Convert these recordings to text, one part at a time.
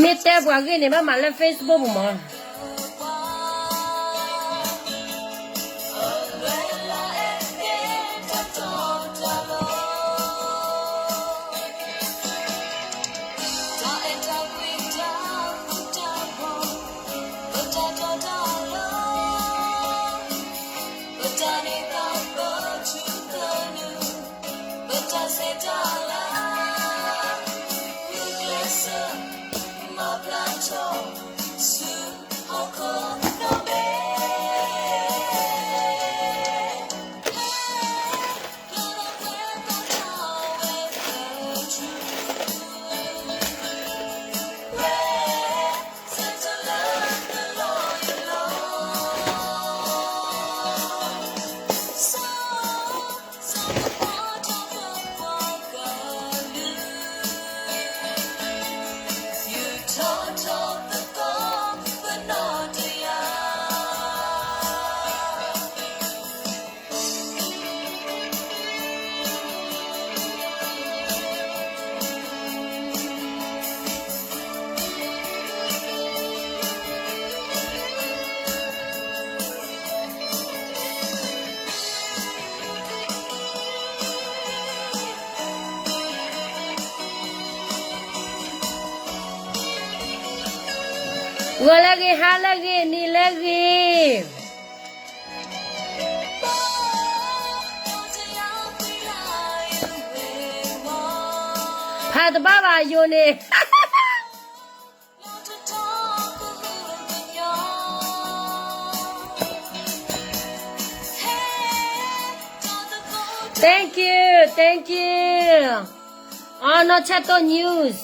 မ့ၢ်တဲပှၤဂ့ၢ်န့ၣ် ဘၣ်မၤလၢ Facebook ပူၤမး. ဂီၤလၢအဂ့ၤ, ဟါလၢအဂ့ၤ, နံၤလၢအဂ့ၤ. ဖးတဘၣ်ဘၣ်ယိၤန့ၣ်. Thank you, thank you. အီ နီၢ်ဆဲၣ်တိၣ် news.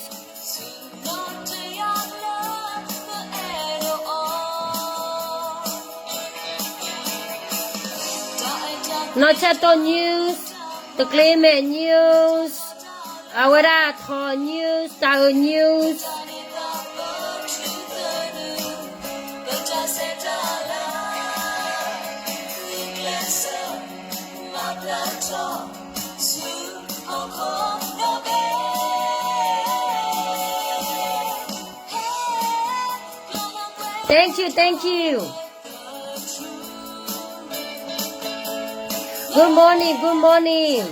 နီၢ်ဆဲၣ်တိၣ် news, တကျ့မဲာ် news, အဝဲဒၣ်ထီ news, တၢ်အုး news. Thank you, thank you. Good morning, good morning.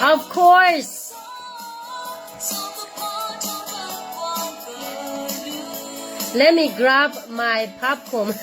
Of course. Let me grab my popcorn.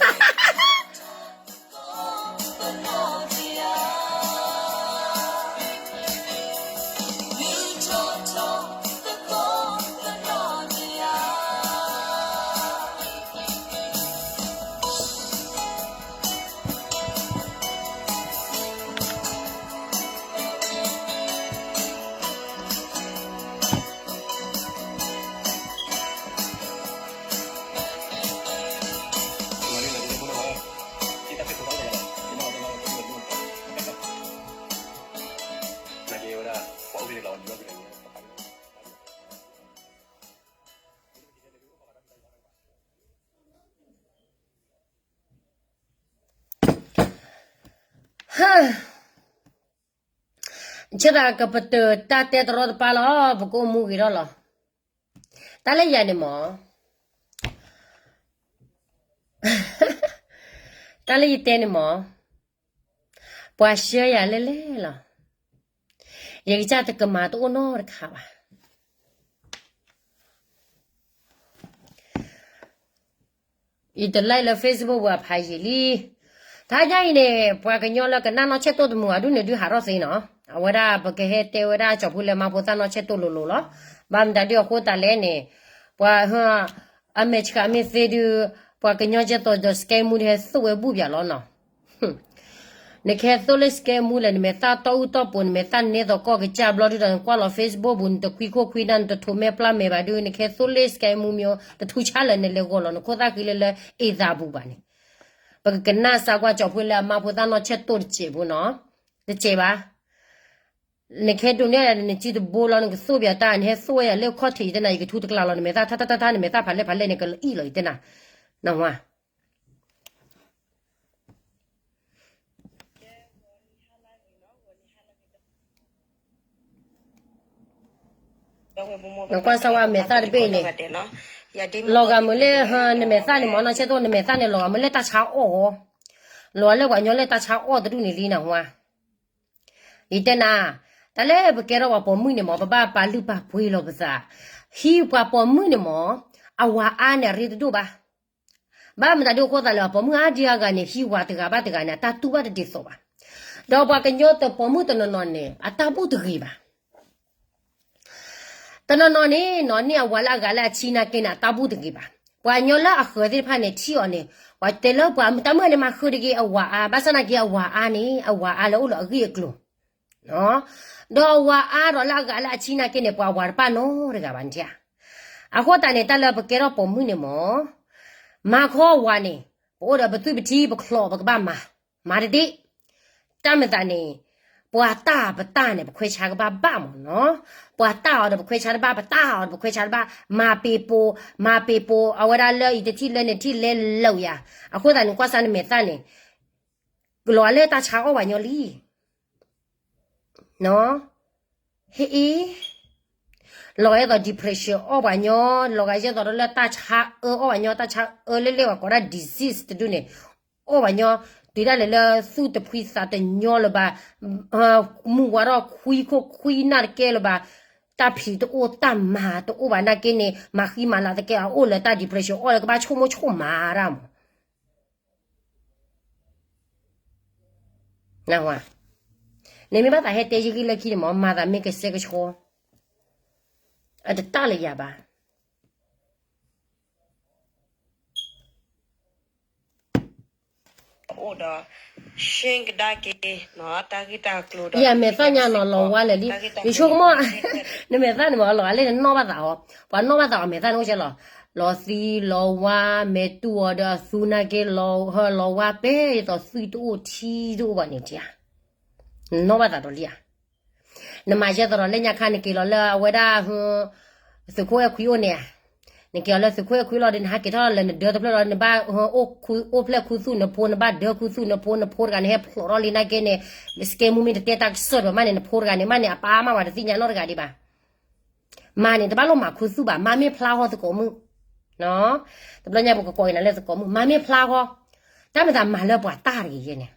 ဆၢသးကပတၢၢ်တၢ်တဲတရီတပါလီၤ, ပကအိၣ်မူဂ့ၤထီၣ်လီၤ. တၢ်လၢယၤန့ၣ်မး, တၢ်လၢယတဲန့ၣ်မး, ပှၤဆှၢယၤလဲၣ်လဲၣ်လီၤ. ယကစၢ်တကမၤတအိၣ်နီတခါဘၣ်. ယတ live လၢ Facebook ပူၤအဖးယံာ်လံ. တဟါညါအံၤန့ၣ် ပှၤကညီလၢကနၣ်နီၢ်ဆဲၣ်တိၣ်တမုာ်အဒူၣ်န့ၣ်ဒုးဟးထီၣ်သ့နီၤ. အဝဲဒၣ်ပကဟဲတဲဝဲဒၣ်ကၠီၤဖိလၢမါဖိသၣ်နီၢ်ဆဲၣ်တိၣ်လိၤလိၤလီၤ. ဘၣ်မတၤဒုးအဃိသတးလဲၣ်န့ၣ်, ပှၤ အမဲာ်ဆှးမ့ၢ်သ့ဒုး, ပှၤကညီကဲသိးဒီး scam မူဒုးဟဲသိၣ်ဝဲဘူၣ်ပၠးလီၤနီၤ. နကဟဲသိၣ်လၢ scam မူလဲၣ်, နမဲာ်သၣ်တီၢ်အူတီၢ်ပိာ်, နမဲာ်သၣ်နဲသိးကီၢ်ကစၢ်ဘျီဒုးဒီး နကွၢ်လီၤ Facebook ပူၤ နတခွံခိၣ်ခွံနၢ် နတထိးမဲာ်ပျၢ်မဲာ်ဘၣ်ဒုး နကဟဲသိၣ်လၢ scam မူမ့ၢ် တထူဆါလၢနလဲၤဂီၤလီၤ နခိၣ်သၣ်ဃံလၢလၢအ့ၣ်သးပူၤဘၣ်န့ၣ်. ပကကနၣ်စၢ်ကွၢ်ကၠီၤဖိလၢအမါဖိသၣ်နီၢ်ဆဲၣ်တိၣ်တစဲးဖိနီၤ. တစဲးဘၣ်. နကဟဲဒိးန့ၢ်နစုတဘိလီၤ နကသိၣ်ပၠးတၢ် နဟဲသိၣ်ဝဲယၤလၢခီၣ်ထံးယတဲနၤ ယကထူတကျါလီၤ နမဲာ်သၣ်ထါထါထါထါ နမဲာ်သၣ်ဖးလဲၢ်ဖးလဲၢ်န့ၣ် ကလီၤအံၣ်လီၤ ယတဲနၤ. နဝါ Thank you, thank you. နကွၢ်စၢ်ဝဲမဲာ်သၣ်တဘ့ၣ်န့ၣ်, လီၤဂာ်မုာ်လၢ နမဲာ်သၣ်န့ၣ်မ့ၢ်နီၢ်ဆဲသိး နမဲာ်သၣ်န့ၣ် လီၤဂာ်မုာ်လၢတၢ်ဆါအီၣ်အီၤ, လီၤဂာ်လၢပှၤကညီလၢတၢ်ဆါအီၣ်တဒူၣ်န့ၣ်လံနဟါ. ယတဲနၤ, တၢ်လၢပကဲထီၣ်ပှၤပိာ်မုၣ်န့ၣ်မ့ၢ် ပဘၣ်ပာ်လုၢ်ပာ်ပှ့ၤလီၤပသး, ဟံးပှၤပိာ်မုၣ်န့ၣ်မ့ၢ် အဝၤအါန့ၣ်အရ့တဒိၣ်ဘၣ်. ဘၣ်မတၤဒ်အဃိသတးလဲၣ် ပိာ်မုၣ်အါဒံအါဂၤန့ၣ် ဟံးဝၤတဂၤဘၣ်တဂၤန့ၣ် အတၢ်တူၢ်ဘၣ်တဒ်သိးဘၣ်. ဒီးပှၤကညီတပိာ်မုၣ်တနီၤနီၤန့ၣ် အတၢ်ဘူၣ်တဂ့ၤဘၣ်. တနီၤနီၤန့ၣ်နီၤ န့ၢ်အဝၤလၢအဂၤလၢအဆံနာ်က့န့ၣ် အတၢ်ဘူၣ်တဂ့ၤဘၣ်. ပှၤကညီလၢအဃၢၤသ့ၣ်တဖၣ်န့ၣ် ထံၣ်အီၤန့ၣ် ပှၤတဲလၢပှၤတၢ်မုၢ်န့ၣ် မၤဃုာ်တဂ့ၤအဝၤအါ, ဘၣ်ဆၣ်နာ်က့အဝၤအါန့ၣ် အဝၤအါလၢအိၣ်လၢအဂ့ၢ်အကျိၤ, ဒီးအဝၤအါဒီးလၢအဂၤလၢအဆံနာ်က့န့ၣ် ပှၤဝၤတပၣ်နီတဂၤဘၣ်န့ၣ်ဧါ. အဃိသတးန့ၣ် တၢ်လၢပကဲထီၣ်ပိာ်မုၣ်န့ၣ်မ့ၢ် မၤခီဝၤန့ၣ် ပအိၣ်ဒီးပသွံၣ်ပထံပချီၣ် ပကဘၣ်မၤ, မၤတဒ့ၣ်. တၢ်မၤသးန့ၣ် ပှၤတၢ်ပတၢ်န့ၣ် ပခွဲးဆါကဘၣ်ဘၣ်မ့ၢ်နီၤ. ပှၤတၢ်အီၤဒီးပခွဲးဆါတဘၣ်, ပတၢ်အီၤဒီးပခွဲးဆါတဘၣ်, မၤပ့ၤပိာ်, မၤပ့ၤပိာ်, အဝဲဒၣ်လၢအံၤတထံၣ်လၢန့ၣ်ထံၣ်လဲၤလၢာ်ယၤ. အဃိသတးန့ၣ် ကွၢ်စၢ်နမဲာ်သၣ်န့ၣ် ကလီၤလၢတၢ်ဆါအီၣ်ပှၤညီလံ. ဟ့ၣ်အံၤ လီၤဂာ်ယဲသိး depression အီၣ်ပှၤညီ, လီၤဂာ်ယဲသိးဒီးလၢတၢ်ဆါအၢအီၣ်ပှၤညီ, တၢ်ဆါအၢလၢလၢပှၤကိးဒၣ် disease တဒူၣ်န့ၣ် အီၣ်ပှၤညီ, တုၤဒၣ်လဲာ်လၢသူၣ်တဖှံသးတညီလၢၤဘၣ်, မုၢ်ဝါထီၣ်ခွံခိၣ်ခွံနၢ်တကဲလၢၤဘၣ်, တၢ်ဖံးတအိၣ်တၢ်မၤတအိၣ်ဘၣ်နာ်က့န့ၣ် မၤဃံမၤလၤတကဲ အအိၣ်လၢတၢ် depression အီၣ်လၢကဘၣ်ဆိကမိၣ်ဆိကမးတၢ်မး နမ့ၢ်ဘၣ်သးဟဲတဲယဂံၢ်လၢခံန့ၣ်မ့ၢ် မၤသးမ့ၢ်ကဆှဲကဆှီ, အတတၢ်လၢယၤဘၣ်. ယမဲာ်သၣ်ညါနီၤလီၤဝါလၢာ်လံ, ယဆိကမိၣ်, နမဲာ်သၣ်န့ၣ်မ့ၢ်လီၤဂာ်လၢနနီၢ်ဘၣ်သးအီၤ, ပှၤနီၢ်ဘၣ်သးအီၤ မဲာ်သၣ်န့ၣ်အိၣ်ကဲလီၤ, လီၤသံလီၤဝါ မဲာ်တူၢ်အီၤဒီးအသူနာ်က့လီၤ, လီၤဝါပဲ ယသိးသွံၣ်တအိၣ်ထံတအိၣ်ဘၣ်န့ၣ် နနီၢ်ဘၣ်သးဒီးလံဧါ. နမၤယဲသိးဒီးလၢညါခါနက့ၤလီၤလၢအဝဲဒၣ် သုးခိၣ်အဲၣ်ခွံအိၣ်န့ၣ်ဧါ, နက့ၤလီၤလၢသုးခိၣ်အဲၣ်ခွံလီၤဒီး နဟးက့ၤထီၣ်လၢနဒၢတဖျၢၣ်ဒီး နဘၣ်အိၣ်ဖျဲၣ်ခူသူၣ်နဖိ, နဘၣ်ဒၢခူသူၣ်နဖိ, နဖိတဂၤန့ၣ် ဟဲဖျိးထီၣ်လံနာ်က့န့ၣ်, နစကဲမူမ့ၢ်တတဲတၢ်ကစီၣ်ဒီးမးန့ၣ် နဖိတဂၤန့ၣ် မးန့ၣ် အပၢ်အါမးဝဲတသ့ၣ်ညါနီတဂၤဒံးဘၣ်. မၤန့ၣ် တဘၣ်လိၣ်မၤခူသူၣ်ဘၣ်, မၤမ့ၢ်ဖျါဃီသကိးမုၣ်, တဘျီညါပကကိးအံၤနၤလၢသကိးမုၣ်, မၤမ့ၢ်ဖျါဃီ, တၢ်မၤသးမၤလၢပှၤတၢ်တဂ့ၤယဲန့ၣ်,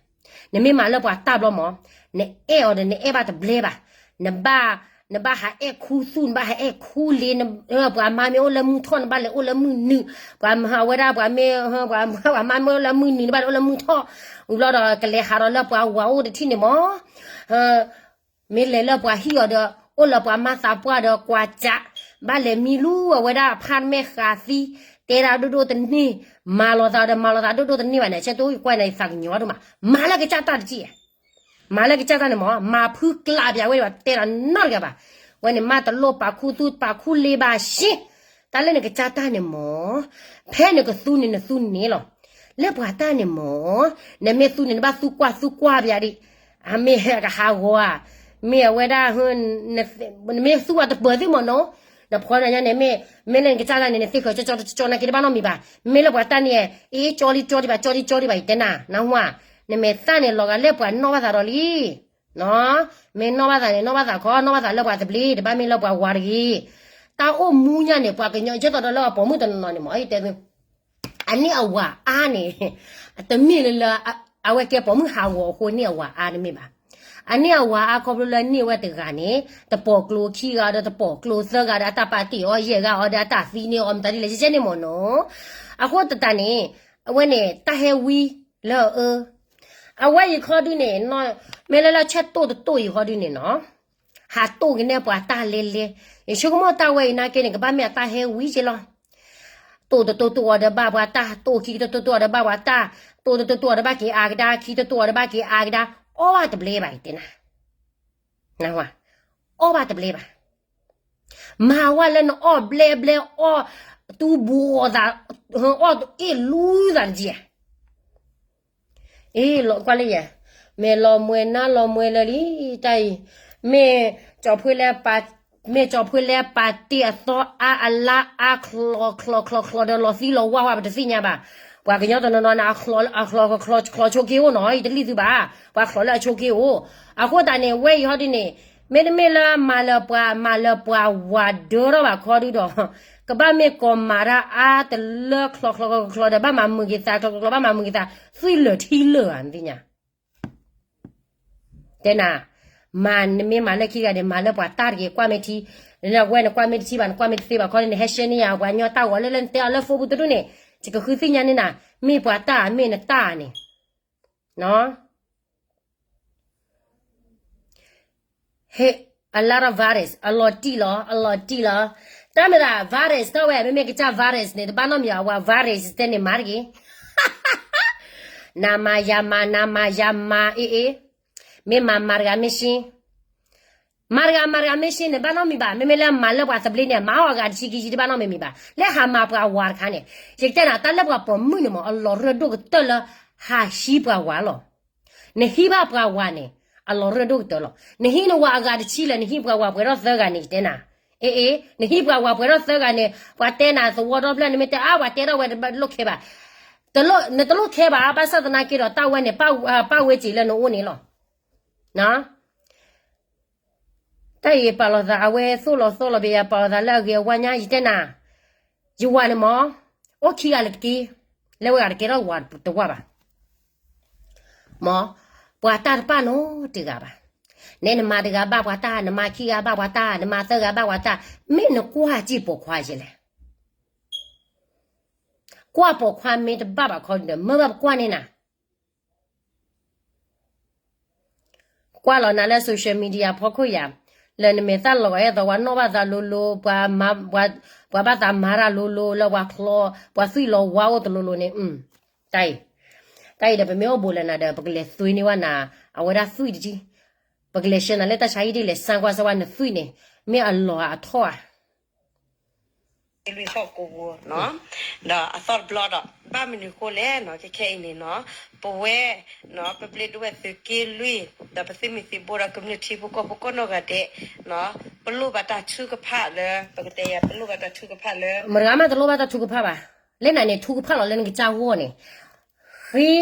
နမ့ၢ်မၤလၢပှၤတၢ်ဘျီမး, နအဲၣ်အီၤဒီးနအဲၣ်ဘၣ်တဘျဲဘၣ်, နဘၣ်, နဘၣ်ဟးအဲၣ်ခူသူၣ်, နဘၣ်ဟးအဲၣ်ခူလ့, ပှၤမါမ့ၢ်အိၣ်လၢမုၢ်ထီၣ် နဘၣ်လဲၤအိၣ်လၢမုၢ်နုာ်, ပှၤဝဲဒၣ် ပှၤမ့ၢ်, ပှၤမါမ့ၢ်အိၣ်လၢမုၢ်နုာ် နဘၣ်လဲၤအိၣ်လၢမုၢ်ထီၣ်, ဝံၤဘျီဒီးကလဲၤဟးဒီးလၢပှၤဝၤအိၣ်တထံၣ်န့ၣ်မး မ့ၢ်လဲၤလၢပှၤဟံၣ်အီၤဒီး အိၣ်လၢပှၤမါသးပှၢ်ဒီးကွၢ်စး, ဘၣ်လဲၤမံလူအဝဲဒၣ်အဖါတမဲဃာ်သံ, တဲဒၣ်ဒိၣ်ဒိၣ်တန့ၢ်, မၤလီၤသးဒီးမၤလီၤသးဒိၣ်ဒိၣ်တန့ၢ်ဘၣ်န့ၣ်, ဆဲးတိၢ်ကွၢ်န့ၣ် ယသးကညီၤဒိၣ်မး, မၤလၢကစၢ်တၢ်တက့ၢ်, မၤလၢကစၢ်တၢ်န့ၣ်မး, မၤဖုကျးပၠးဝဲဒၣ် တဲဒၣ်နီတဂၤဘၣ်, ဝဲန့ၣ်မးတလိၣ်ပာ်ခူသူၣ်ပာ်ခူလ့ဘၣ်ရှ့, တၢ်လၢနကစၢ်တၢ်န့ၣ်မး, ဖဲနကသူန့ၣ်နသူန့ၣ်လီၤ, လၢပှၤတၢ်န့ၣ်မး, နမ့ၢ်သူန့ၣ် နဘၣ်သူကွၢ်သူကွၢ်ပၠးဒံး, အမ့ၢ်ကဟးဂီၤဧါ, မ့ၢ်အဝဲဒၣ် နမ့ၢ်သူအတပၢၤသ့ၣ်မးနီၤ, နဖီန့ၣ်ညါန့ၣ် မ့ၢ်လၢနကစၢ်တၢ်န့ၣ် နသ့ၣ်ဃၢၤကၠီကၠီကၠီနာ်က့တဘၣ်နီတမံၤဘၣ်, မ့ၢ်လၢပှၤတၢ်န့ၣ် အ့ၣ်ကၠီလံကၠီဒံးဘၣ် ကၠီလံကၠီဒံးဘၣ် ယတဲနၤ, နဟါ, နမဲာ်သၣ်န့ၣ်လီၤဂာ်လၢပှၤနီၢ်ဘၣ်သးဒီးလံ, မ့ၢ်နီၢ်ဘၣ်သးန့ၣ် နီၢ်ဘၣ်သးခီ နီၢ်ဘၣ်သးလၢပှၤသဘျ့ တဘၣ်မ့ၢ်လၢပှၤဝၤတဂ့ၤ, တၢ်အိၣ်မူညါန့ၣ် ပှၤကညီ ယဲသိးဒီးလၢအပိာ်မုၣ်တနီၤနီၤန့ၣ်မး ယတဲသု အန့ၢ်အဝၤအါန့ၣ် တမ့ၢ်လၢ အဝဲကဲပိာ်မုၣ်ဟးဂီၤအဃိန့ၢ်အဝၤအါတမ့ၢ်ဘၣ်. အန့ၢ်အဝၤအါခီဖျိလၢန့ၢ်ဝဲတဂၤန့ၣ် တပိာ်ကျိခံဂၤဒီး တပိာ်ကျိသၢဂၤဒီး အတၢ်ပာ်တ့ၢ်အီၤယဲၢ်ဂၤအီၤဒီး အတၢ်သံန့ၢ်အီၤမတၤဒ်လဲၣ် ကဲန့ၣ်မ့ၢ်နီၤ. အဃိသတးန့ၣ် အဝဲန့ၣ် တၢ်ဟဲဝံလၢအအၢ အဝဲအံၤခီဒုန့ၣ် မ့ၢ်လၢလၢဆဲးတိၢ်တတိၢ်အံၤခီဒုန့ၣ်နီၤ ဟးတိၢ်က့ၤန့ၢ်ပှၤတၢ်လဲလဲ, ယဆိကမိၣ်တၢ်ဝဲအံၤနာ်က့န့ၣ် ကဘၣ်မ့ၢ်အတၢ်ဟဲဝံက့လီၤ. တိၢ်တတိၢ်တိၢ်အီၤဒီးဘၣ်ပှၤတၢ်, တိၢ်ခံတတိၢ်တိၢ်အီၤဒီးဘၣ်ပှၤတၢ်, တိၢ်တတိၢ်တိၢ်အီၤဒီးဘၣ်က့ၤအါကဒါ, ခံတတိၢ်အီၤဒီးဘၣ်က့ၤအါကဒါ, အီၣ်ဘၣ်တဘျဲဘၣ် ယတဲနၤ, အီၣ်ဘၣ်တဘျဲဘၣ်. မၤဝဲလၢနအီၣ်ဘျဲဘျဲ အီၣ်တူၢ်ဘိးအီၤသး, အီၣ်အ့ၣ်လူသးတက့ၢ်. အ့ၣ် လီၤကွၢ်လၢယဲ, မ့ၢ်လီၤမှဲနါလီၤမှဲလၢလံ, တၢ်အံၤ, မ့ၢ်ကၠီၤဖှ့လဲ, မ့ၢ်ကၠီၤဖှ့လဲပာ်တ့ၢ်အသီအါအလါအါချီချီချီချီဒီး လီၤသံလီၤဝါဝဲပတသ့ၣ်ညါဘၣ်. ပှၤကညီတနီၤနီၤန့ၣ် အချီချီချီဆိက့အိၣ်နီၤ ယတလံၣ်သုဘၣ်, ပှၤချီလၢအဆိက့အိၣ်. အဃိသတးန့ၣ် ဝဲအံၤဟီဒ်န့ၣ် မ့တမ့ၢ်လၢမၤလၢပှၤ မၤလၢပှၤဝၤဒၢထီၣ်ဘၣ်ခီဒုဒီး ကဘၣ်မ့ၢ်ကိးမၤတၢ်အါတလၢချီချီချီချီဒီး ဘၣ်မၤမုာ်က့ၤသး ချီချီချီ ဘၣ်မၤမုာ်က့ၤသး သွံၣ်လၢာ်ထံလၢာ်ဧါ နသ့ၣ်ညါ တဲနၤ, မၤနမ့ၢ်မၤလၢခံဂၤန့ၣ် မၤလၢပှၤတၢ်တဂ့ၤ ကွၢ်မ့ၢ်ထံ, လၢဝဲနကွၢ်မ့ၢ်တထံဘၣ် နကွၢ်မ့ၢ်တသ့ဘၣ်ခီန့ၣ် နဟဲရှဲန့ၢ်ယၤ ပှၤညီတၢ်ဂီၤလၢလၢနတဲအီၤလၢ Facebook တဒူၣ်န့ၣ် ယကဃုသ့ၣ်ညါန့ၢ်နၤ, မ့ၢ်ပှၤတၢ်မ့ၢ်နတၢ်န့ၣ် ဟ့ၣ် အလါထီၣ် virus အလီၤတံၢ်လီၤ အလီၤတံၢ်လီၤ, တၢ်မ့ၢ်သး virus ထီၣ်ဝဲ မ့မ့ၢ်ကစၢ် virus န့ၣ် တဘၣ်နီတမံၤဘၣ် အဝၤ virus တဲန့ၣ်မၤတဂ့ၤ နမၤယၤမၤ နမၤယၤမၤ အ့ၣ်အ့ၣ်, မ့ၢ်မၤမၤတဂၤမ့ၢ်ရှ့, မၤတဂၤမၤတဂၤမ့ၢ်ရှ့န့ၣ် ဘၣ်နီတမံၤဘၣ်, မ့မ့ၢ်လၢမၤလၢပှၤသဘျ့န့ၣ် မၤအီၣ်အဂၤတဆံခံဆံတဘၣ်နီတမံၤဘၣ်, လၢဟးမၤပှၤဝၤတခါန့ၣ် ယကတဲနၤ တၢ်လၢပှၤပိာ်မုၣ်န့ၣ်မ့ၢ် အလီၤရၢၢ်ဒိၣ်ကတၢၢ်လၢ ဟးဟံးပှၤဝၤလီၤ. နဟံးဘၣ်ပှၤဝၤန့ၣ် အလီၤရၢၢ်ဒိၣ်ကတၢၢ်လီၤ. နဟံးနဝၤအဂၤတဆံလၢ နဟံးပှၤဝၤပှဲၤထီၣ်သၢဂၤန့ၣ် ယတဲနၤ, အ့ၣ်အ့ၣ် နဟံးပှၤဝၤပှဲၤထီၣ်သၢဂၤန့ၣ် ပှၤတဲနၤသဝီဒီဖျၢၣ် နမ့ၢ်တဲအါ ပှၤတဲထီၣ်ဝဲတလိၣ်ခဲဘၣ်, တလိၣ် နတလိၣ်ခဲဘၣ် ဘၣ်ဆၣ်သနာ်က့ဒီး တၢ်ဝဲန့ၣ် ပၣ်ဝဲစ့ၤလၢနအိၣ်န့ၣ်လီၤ. တၢ်အံၤပာ်လီၤသး အဝဲသိၣ်လီၤသီလီၤဘၣ်ယၤ ပာ်လီၤသးလၢအဂ့ၤအဝါညါ ယတဲနၤ, ယဝၤန့ၣ်မ့ၢ် အိၣ်ခံဂၤလၢတက့ၢ်, လၢဝဲဂၤတကဲထီၣ်ဝၤတဝၢ်ဘၣ်, မ့ၢ် ပှၤတၢ်တပာ်နီတဂၤဘၣ်, နဲနမၤတဂၤဘၣ်ပှၤတၢ်, နမၤခံဂၤဘၣ်ပှၤတၢ်, နမၤသၢဂၤဘၣ်ပှၤတၢ်, မ့ၢ်နကွၢ်စ့ၢ်ပိာ်ခွါယဲလဲၣ်, ကွၢ်ပိာ်ခွါမ့ၢ်တဘၣ်ဘၣ်ခီဒီး မၢဘၣ်ပကွၢ်န့ၢ်နၤ ကွၢ်လီၤနၤလၢ social media ဖီခိၣ်ယၤ, လၢနမဲာ်သၣ်လီၤအဲၣ်သီး ပှၤနီၣ်ဘၣ်သးလိၤလိၤ, ပှၤဘၣ်သးမၤတၢ်လိၤလိၤ, လၢပှၤချီ, ပှၤသွံၣ်လီၤဝါအိၣ်တလိၤလိၤန့ၣ်, တၢ်အံၤ, တၢ်အံၤဒီး ပမ့ၢ်အိၣ်ဘူးလၢနၤဒီး ပကလဲၤသွ့န့ၢ်ဝဲနၤ, အဝဲဒၣ်သွံၣ်တထံၣ်, ပကလဲၤရှဲနၤလၢတၢ်ဆါဟံၣ်ဒ်လဲၣ် စမ်းကွၢ်စၢ်ဝဲနသွံၣ်န့ၣ်, မ့ၢ်အလီၤဧါအထီၣ်ဧါ လွံၢ်ဟီၣ်ကိဝါနီၤ, ဒီးအသီတဘျီဒီး ဘၣ်မနုၤဃိလဲၣ်နီၤ, ခဲခဲအံၤန့ၣ်နီၤ, ပဝဲ ပဘျ့ဒိဝဲၢ်သုးက့လွံၢ် ဒီးပသုးမုၢ်သံၣ်ဘိဒီးကမျၢၢ်ထံဖိကီၢ်ဖိကိးနီၢ်ဂၤဒဲး, ပလိၣ်ဘၣ်တၢ်ထုကဖၣ်လၢ ပကတဲယၤ ပလိၣ်ဘၣ်တၢ်ထုကဖၣ်လၢ မတဂၤမးတလိၣ်ဘၣ်တၢ်ထုကဖၣ်ဘၣ်, လၢနၤန့ၣ် ထုကဖၣ်လီၤလၢနကစၢ်ဂီၢ်န့ၣ်, ဃ့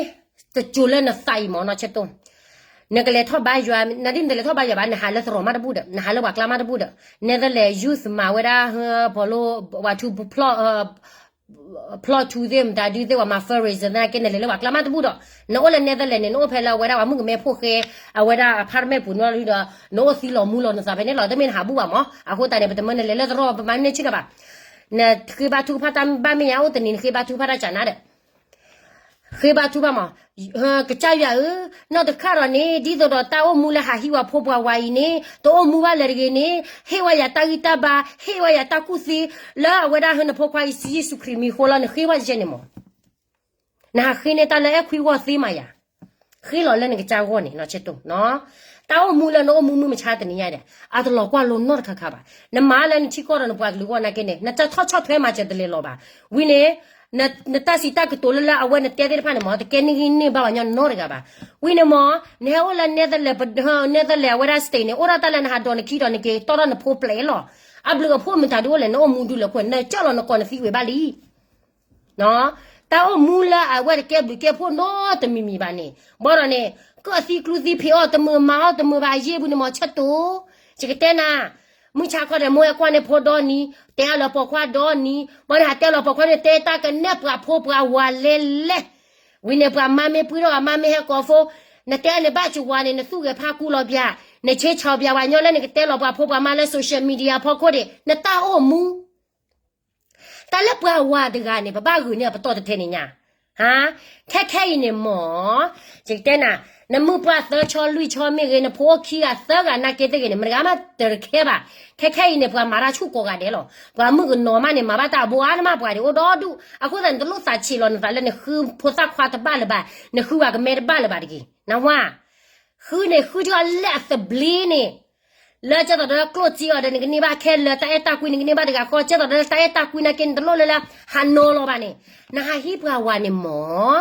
တစိၤလၢနသးအံၤမ့ၢ်နီၢ်ဆဲးတိၢ်, နကလဲၤထီၣ်ဘါယွၤ, နဒ်နတလဲၤထီၣ်ဘါယွၤဘၣ် နဟးလၢသရိာ်မးတဘူၣ်ဒီး နဟးလၢပှၤကျါမးတဘူၣ်ဒီး Netherlands youth မၤဝဲဒၣ် ပီၤလိ ပှၤထူ ဖျီၣ်ထူသ့ၣ် မတၤဒုသ့ၣ် ပှၤမၤ fundraiser သနာ်က့ နလဲၤလၢပှၤကျါမးတဘူၣ်ဒီး နအိၣ်လၢ Netherlands န့ၣ် နအိၣ်ဖဲလၢအဝဲဒၣ်ပှၤမုၣ်ကမဲဖိဃဲ အဝဲဒၣ် apartment ပူၤန့ၣ်လီၤဒီး နအိၣ်သံလီၤမူလီၤနသးဖဲန့ၣ်လီၤ တမ့ၢ်နဟးဘူၣ်ဘၣ်မး အဃိသတးန့ၣ် ပတမၢနလဲၤလၢသရိာ် ပမၤန့ၢ်ဆ့ၣ်နီၤဘၣ် နဃ့ဘါထုကဖၣ်တၢ်ဘၣ်မ့ၢ်ညါအိၣ်တနံၤ နဃ့ဘါထုကဖၣ်တၢ်ကၢ်နါဒီး ဃ့ဘါထုကဖၣ်မး, ကစၢ်ယွၤဧၢ, နီၢ်တခါဒီးန့ၣ် ဒ်သိးဒီးတၢ်အိၣ်မူလၢဟးဟံးဝဲဖိပှၤဝၤအံၤန့ၣ် တအိၣ်မူဘၣ်လၢၤတဂ့ၤန့ၣ် ဟ့ၣ်ဝဲယၤတၢ်ဂံၢ်တၢ်ဘါ, ဟ့ၣ်ဝဲယၤတၢ်ကူၣ်သ့, လၢအဝဲဒၣ်ဟၢနဖိခွါအံၤ ယ့ၣ်ၡူးခရံာ်မံၤဃိလီၤ နဃ့ဝဲယဲန့ၣ်မး, နဟးဃ့န့ၢ်တၢ်လၢအဲၣ်ခွံဂီၢ်သ့မးယၤ ဃ့လီၤလၢနကစၢ်ဂီၢ်န့ၣ် နီၢ်ဆဲးတိၢ်, တၢ်အိၣ်မူလၢနအိၣ်မူမုၢ်မဆါတနံၤညါဒီး အတလီၤကွၢ်လိနီတခါခါဘၣ်, နမၤလၢနထံကီၢ်ဒီးနပှၤကလုာ်ဂီၢ်နာ်က့န့ၣ် နတၢ်ထီၣ်ဆီၣ်ထွဲမၤစၢၤတလဲၤလီၤဘၣ်, ဝံၤန့ၣ် နတၢ်စံးတၢ်ကတိၤလၢလၢအဝဲနတဲသ့ၣ်တဖၣ်န့ၣ်မး တကဲန့ၢ်ဂံၢ်န့ၢ်ဘါပှၤကညီနီတဂၤဘၣ်, ဝံၤန့ၣ်မး နဟဲအိၣ်လၢ Netherlands, Netherlands အဝဲဒၣ် state န့ၣ် အိၣ်ဒၣ်တၢ်လၢနဟးဒိးနခံဒီးနက့ၤတီၢ်ထီၣ်နဖိပျဲၤလီၤ, အဘျုးအဖှိၣ်မတၤဒုအိၣ်လဲၣ် နအိၣ်မူဒုလၢခိၣ် နကၢ်လီၤနကိးနသံဝံၤဘၣ်လံ တၢ်အိၣ်မူလၢအဝဲတကဲဘျုးကဲဖှိၣ်နီတမံၤမံၤဘၣ်န့ၣ် ဘၣ်ဒီးန့ၣ် ကအသံကျူသံဖံးအီၣ်တမုာ်မၤအီၣ်တမုာ်ဘၣ်အယ့ၢ်ပူၤန့ၣ်မး ဆဲးတိၢ်, ယကတဲနၤ, မုၢ်ဆါခီဒီး မိၢ်အဲၣ်ကွၢ်န့ၢ်ဖိဒီနံၤ, တဲအလၢပိာ်ခွါဒီနံၤ, ဘၣ်ဒီးဟးတဲလီၤပိာ်ခွါန့ၣ် တဲတၢ်ကနဲၣ်ပှၤဖိပှၤဝၤလဲလဲ, ဝံၤန့ၣ် ပှၤမါမ့ၢ်ပှံၢ်ထီၣ် အမါမ့ၢ်ဟဲကိးဖိ, နတဲန့ၣ်ဘၣ်စဝၤန့ၣ် နသူၣ်ဂဲၤဖးကူလီၤပျၢ်, နဆ့ဆီပျၢ်ဝဲညီလၢနကတဲလီၤပှၤဖိပှၤမါလၢ social media ဖီခိၣ်န့ၣ် နတၢ်အိၣ်မူ တၢ်လၢပှၤဝၤတဂၤန့ၣ် ပဘၣ်ဂုာ်န့ၢ်အပတီၢ်တထဲန့ၣ်ညါ, ဟါ, ခဲခဲအံၤန့ၣ်မး, ယကတဲနၤ, နမုၢ်ပှၢ်သၢဆီလွံၢ်ဆီမ့ၢ်ဂ့ၤ နဖိအိၣ်ခံဂၤသၢဂၤနာ်က့သ့ၣ်ဂ့ၤန့ၣ် မတဂၤမးတရခဲဘၣ်, ခဲခဲအံၤန့ၣ် ပှၤမၤတၢ်ဆူၣ်ကိးဂၤဒဲးလီၤ, ပှၤမုၣ်ကနီၤမးန့ၣ် မၤဘၣ်တၢ်အဘိအါတမးပှၤဒံးအိၣ်ဒီဒူၣ်, အဃိသတးန့ၣ် တလိၣ်သးဆံးလီၤနသးလၢနဃုဖိသၣ်ခွါတဘၣ်လၢၤဘၣ်, နဃုပှၤကမဲတဘၣ်လၢၤဘၣ်တဂ့ၤ, နဝၤ ဃုန့ၣ်ဃုထီၣ်လၢအသဘျ့န့ၣ်, လၢကဲသိးဒီးကျိၣ်စ့အီၤဒီး နကန့ၢ်ဘၣ်ခဲလၢာ် တၢ်အဲၣ်တၢ်ကွံ နကန့ၢ်ဘၣ်တဂၤဃီ ကဲသိးဒီးတၢ်အဲၣ်တၢ်ကွံနာ်က့ နတလိၣ်လၢလၢ ဟးနီၤလီၤဘၣ်န့ၣ်, နဟးဟံးပှၤဝၤန့ၣ်မး,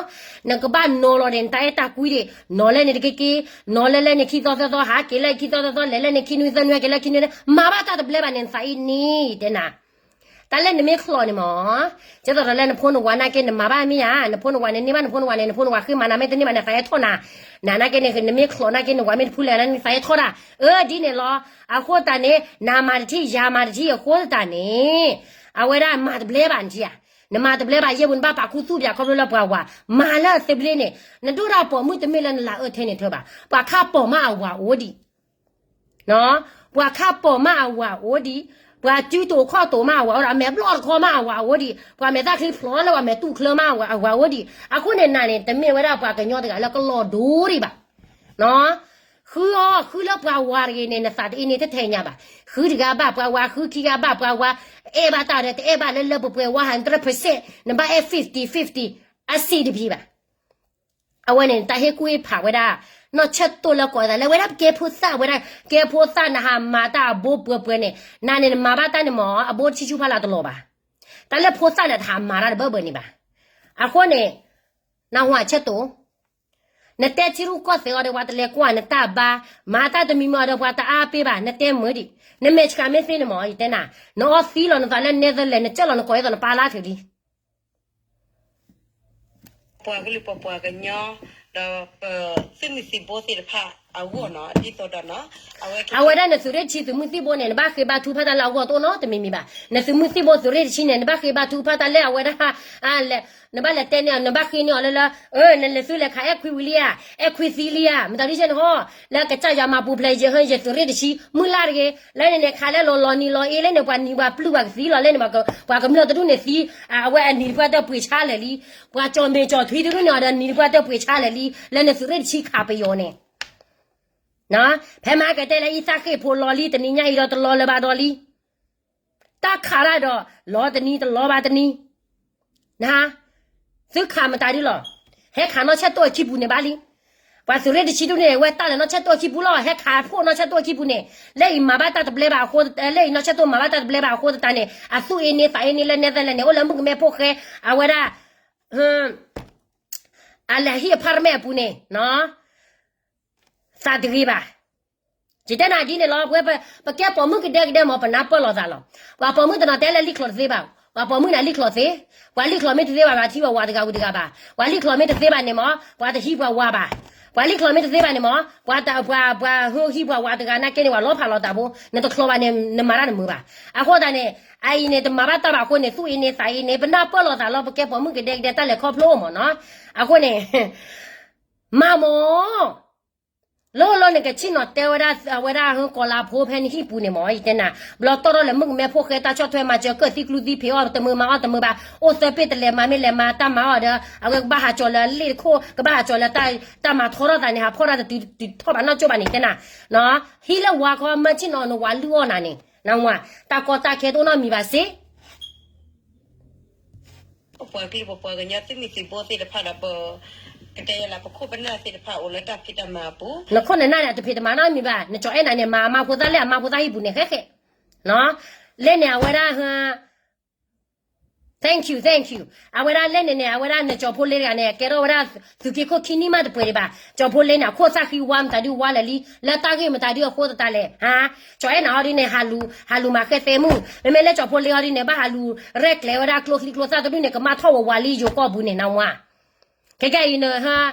နကဘၣ်နီၤလီၤန့ၣ် နတၢ်အဲၣ်တၢ်ကွံဒံး, နီၤလၢန့ၣ်တက့ၢ်က့ၢ်, နီၤလၢလၢန့ၣ်ခံသီသၢသီ ဟးက့ၤလၢခံသီသၢသီ လဲၤလၢန့ၣ်ခံနွံသၢနွံ ဟဲက့ၤလၢခံနွံ, မၤဘၣ်တၢ်တဘျဲဘၣ်န့ၣ် နသးအံၤန့ၣ် ယတဲနၤ တၢ်လၢနမ့ၢ်ချီးန့ၣ်မး, ကဲသိးဒီးလၢနဖိနဝၤနာ်က့နမၤဘၣ်မ့ၢ်ဧါ, နဖိနဝၤန့ၣ်န့ၢ်ဘၣ်နဖိနဝၤန့ၣ် နဖိနဝၤဃ့မၤနၤမ့ၢ်တန့ၢ်ဘၣ်န့ၣ် သးအဲၣ်ထီၣ်နၤ, နနာ်က့န့ၣ် နမ့ၢ်ချီးနာ်က့နဝၤမ့ၢ်တဖုလဲၣ်န့ၣ် သးအဲၣ်ထီၣ်ဒၣ်, အၢ ဒ်န့ၣ်လီၤ, အဃိသတးန့ၣ် နမၤတထံၣ်ယၤမၤတထံၣ်အဃိသတးန့ၣ်, အဝဲဒၣ်မၤတဘျဲဘၣ်နထံၣ်ဧါ, နမၤတဘျဲဘၣ်ယဲၢ်ပူၤ နဘၣ်ပာ်ခူသူၣ်ပၠးခီဖျိလၢပှၤဝၤ, မၤလၢသဘျ့န့ၣ်, နဒိၣ်တၢ်ပိာ်မုၣ်တမ့ၢ်လၢနလၤအၢထဲန့ၣ်ထၢဘၣ်, ပှၤခါပိာ်မးအဝၤအိၣ်ဒံး ပှၤခါပိာ်မးအဝၤအိၣ်ဒံး, ပှၤစုတိာ်ခီၣ်တိာ်မးအဝၤအိၣ်ဒီး အမဲာ်ဘျီၣ်တခီမးအဝၤအိၣ်ဒံး, ပှၤမဲာ်သၣ်ချံဖျိးလၢပှၤမဲာ်တူၢ်ချၢမးအဝၤအိၣ်ဒံး, အဃိန့ၣ်နၤန့ၣ် တမ့ၢ်ဝဲဒၣ်ပှၤကညီတဂၤလၢကလီၤဒိဒံးဘၣ်, ဃုအီၤ ဃုလၢပှၤဝၤတဂ့ၤန့ၣ် နသးတအ့န့ၢ်တထဲညါဘၣ်, ဃုတဂၤဘၣ်ပှၤဝၤ ဃုခံဂၤဘၣ်ပှၤဝၤ, အဲၣ်ဘၣ်တၢ်ဒီးတအဲၣ်ဘၣ်လၢလၢပှဲၤပှဲၤ one hundred percent နဘၣ်အဲၣ် fifty fifty အစ့တပံၤဘၣ် အဝဲန့ၣ် တၢ်ဟ့ၣ်ကူၣ်ဟ့ၣ်ဖးဝဲဒၣ်, နီၢ်ဆၢၣ်တိၢ်လၢကိးသးလၢဝဲဒၣ်ကဲဖိသၣ်ဝဲဒၣ်, ကဲဖိသၣ်နဟးမၤတၢ်အဘိပှဲၤပှဲၤန့ၣ်, နၤန့ၣ်နမၤဘၣ်တၢ်န့ၣ်မး အဘိတဆံဆူဖးလၢတလီၤဘၣ်, တၢ်လၢဖိသၣ်န့ၣ်တဟးမၤတၢ်တဘၢဘၢန့ၣ်ဘၣ်, အဃိန့ၣ်, နဟါဆၢၣ်တိၢ် နတဲထံရူၢ်ကီၢ်သဲးအီၤဒီး ပှၤတလဲၤကွၢ်နတၢ်ဘါ, မၤတၢ်တမံၤမံၤအီၤဒီး ပှၤတအါပ့ၢ်ဘၣ်, နတဲမုာ်ဒံး, နမဲာ်ဆှးမ့ၢ်သ့န့ၣ်မး ယတဲနၤ, နအီသံလီၤနသးလၢနဲသလၢာ် နကၢၢ်လီၤနကိးအသိးနပၢ်လၢထူးလံ ပပှၤကလုာ်ပပှၤကညီ, ဒီးပသုးမုၢ်သံၣ်ဘိသ့ၣ်တဖၣ်အဂီၢ်နီၤ, ဒ်သိးဒီးနီၤ, အဝဲဒၣ်နသုးရ့ၣ်တဆံသုးမုၢ်သံၣ်ဘိန့ၣ် နဘၣ်ဃ့ဘါထုကဖၣ်တၢ်လၢအဂီၢ်တအိၣ်နီတမံၤမံၤဘၣ်, နသုးမုၢ်သံၣ်ဘိသုးရ့ၣ်တဆံန့ၣ် နဘၣ်ဃ့ဘါထုကဖၣ်တၢ်လၢအဝဲဒၣ်, နဘၣ်လဲၤတဲန့ၢ်အီၤ နဘၣ်ဃ့န့ၢ်အီၤလၢလၢ, နလဲၤသုလဲၤခးအဲၣ်ခွံဝံၤလံဧါ, အဲၣ်ခွံသံလံဧါ, မတၤဒ်န့ၣ်ဟီ, လၢကစၢ်ယွၤမၤပူၤဖျဲးယဲၢ်ဟၢယဲၢ်သုးရ့ၣ်တဆံ မုၢ်လၢ်တဂ့ၤ, လၢန့ၣ်န့ၣ် ခးလၢလီၤလီၤနံၤလီၤအ့လၢန့ၣ် ပှၤနံၤပှၤပျုၢ်ပှၤကသံလီၤလၢန့ၣ်, ပှၤကမျၢၢ်တဒူၣ်န့ၣ်သံ, အဝဲအနံၤတပှၢ်တၢၢ်ပှ့ၤဆါလၢာ်လံ, ပှၤကၠီၣ်မဲာ်ကၠီၣ်ထွံတဒူၣ်န့ၣ်အီၤဒီးနံၤတပှၢ်တၢၢ်ပှ့ၤဆါလၢာ်လံ, လၢနသုးရ့ၣ်တဆံခးပယီၤန့ၣ် ဖဲမဟါကတဲလၢအံသၣ်ဃ့ၢ်ဖိလီၤလံ တနံၤညါအံၤဒီးတလီၤလၢၤဘၣ်ဒီးလံ, တၢ်ခးတၢ်ဒီး လီၤတနံၤတလီၤဘၣ်တနံၤ, န, သုခးမတၤဒ်လီၤ, ဟဲခးနီၢ်ဆၢၣ်တိၢ်အခံပူၤန့ၣ်ဘၣ်လံ, ပှၤသုးရ့ၣ်တဆံတဒူၣ်န့ၣ် ဝဲတၢ်လၢနီၢ်ဆၢၣ်တိၢ်အခံပူၤလီၤ, ဟဲခးဖှိၣ်နီၢ်ဆၢၣ်တိၢ်အခံပူၤန့ၣ်, လၢအံၤမၤဘၣ်တၢ်တဘျဲဘၣ်အဃိ, လၢအံၤနီၢ်ဆၢၣ်တိၢ်မၤဘၣ်တၢ်တဘျဲဘၣ်အဃိသတးန့ၣ် အသူၣ်အ့န့သးအ့န့လၢနဲသလၢာ်န့ၣ် အိၣ်လၢမုၣ်ကမဲဖိဃဲ, အဝဲဒၣ် အလဲၤဟံၣ်အဖၣ်ရမဲာ်အပူၤန့ၣ်, သးတဂ့ၤဘၣ်, ယတဲနၤဒ်န့ၣ်လီၤ, ပကဲပိာ်မုၣ်ကဒဲကဒဲမး ပနၢ်ပၢၢ်လိာ်သးလီၤ, ပှၤပိာ်မုၣ်တနီၤတဲလၢလံၣ်ချီၣ်တသ့ဘၣ်, ပှၤပိာ်မုၣ်န့ၣ်လံၣ်ချီၣ်သ့, ပှၤလံၣ်ချီၣ်မ့ၢ်တသ့ဘၣ် ပှၤထံၣ်ပှၤဝၤတဂၤဝံၤတဂၤဘၣ်, ပှၤလံၣ်ချီၣ်မ့ၢ်တသ့ဘၣ်န့ၣ်မး ပှၤတဟံးပှၤဝၤဘၣ်, ပှၤလံၣ်ချီၣ်မ့ၢ်တသ့ဘၣ်န့ၣ်မး ပှၤတ, ပှၤ, ပှၤဟံးပှၤဝၤတဂၤနာ်က့န့ၣ် ပှၤလီၤဖးလိာ်သးဖိ, နတချီၣ်ဘၣ်န့ၣ် နမၤတၢ်တမုာ်ဘၣ်, အဃိသတးန့ၣ်, အအံၤန့ၣ် တမၤဘၣ်တၢ်ဘၣ်အဃိန့ၣ် သူၣ်အ့န့သးအ့န့ ပနၢ်ပၢၢ်လိာ်သးလီၤ, ပကဲပိာ်မုၣ်ကဒဲကဒဲတၢ်လဲၤခီဖျိမးနီၤ, အဃိန့ၣ် မၤမး, လီၤလီၤန့ၣ် ကဆ့ၣ်နီၤတဲဝဲဒၣ် အဝဲဒၣ်ဟၢကီၤလၤဖိဖဲနဟံၣ်ပူၤန့ၣ်မး ယတဲနၤ, ဘျီတီၢ်ထီၣ်လၢမုၣ်ကမဲဖိဃဲတၢ်ဆီၣ်ထွဲ မၤစၢၤကၢၢ်သံကျူသံ ဖံးအီၣ်တမုာ်မၤအီၣ်တမုာ်ဘၣ်, အိၣ်သၢပ့ၢ်တလဲၤမၤမ့ၢ်လဲၤမၤတၢ်မၤအီၣ်ဒီး အဝဲကဘၣ်ဟးကၠီၤလၢအလ့ၣ်တခိၣ် ကဘၣ်ဟးကၠီၤလၢတၢ်မၤထီထီၣ်သးန့ၣ် ဟးဖီၣ်တၢ်တတုၤထီၣ်ဘၣ်နီၢ်ကၠိဘၣ်န့ၣ် တဲနၤ, ဟံးလၢဝၤခီ မၢဆ့ၣ်နီၤနဝၤလုၢ်အီၣ်နၤန့ၣ် နဝၤ, တၢ်ကီတၢ်ခဲတအိၣ်နီတမံၤဘၣ်စ့ ပပှၤကလုာ်ပပှၤကညီသုးမုၢ်သံၣ်ဘိသ့ၣ်တဖၣ်ဒီး ပ ကတဲယဲလၢပခိၣ်ပနၢ်သ့ၣ်တဖၣ်အိၣ်လၢတၢ်ဖံးတၢ်မၤအပူၤ, နခိၣ်နနၢ်န့ၣ် အတဖံးတမၤနီတမံၤဘၣ်, နကၠီၤအဲၣ်နၤန့ၣ် မၤအမါဖိသၣ်လၢအမါဖိသၣ်ဟံၣ်ပူၤန့ၣ် ဃဲဃဲ, လၢန့ၣ် အဝဲဒၣ် thank you, thank you, အဝဲဒၣ်လၢန့ၣ်န့ၣ် အဝဲဒၣ်နကၠီၤဖိလ့တဂၤန့ၣ် ကဲထီၣ်ဝဲဒၣ်သုးက့ခိၣ်ခံနံၣ်မးတပှဲၤဒံးဘၣ်, ကၠီၤဖိလ့န့ၣ် အခိၣ်သၣ်ဃံဝါမတၤဒုးဝါလၢာ်လံ, လၢတၢ်ဂ့ၢ်မတၤဒုးအဃိသတးလဲၣ်, ဟါ, ကၠီၤအဲၣ်နၤအီၤဒ်န့ၣ် ဟးလူၤမၤဃဲသဲမုၣ်, မ့မ့ၢ်လၢကၠီၤဖိလ့အီၤဒ်န့ၣ် ဘၣ်ဟးလူၤရဲၣ်ကျဲၤဝဲဒၣ်ကျိချံကျိသၣ်တဒူၣ်န့ၣ် ကမၣ်ထီၣ်ဝးဝးလံယိၤကီၢ်ပူၤန့ၣ် နဝၤ, ခဲကဲအံၤန့ၣ်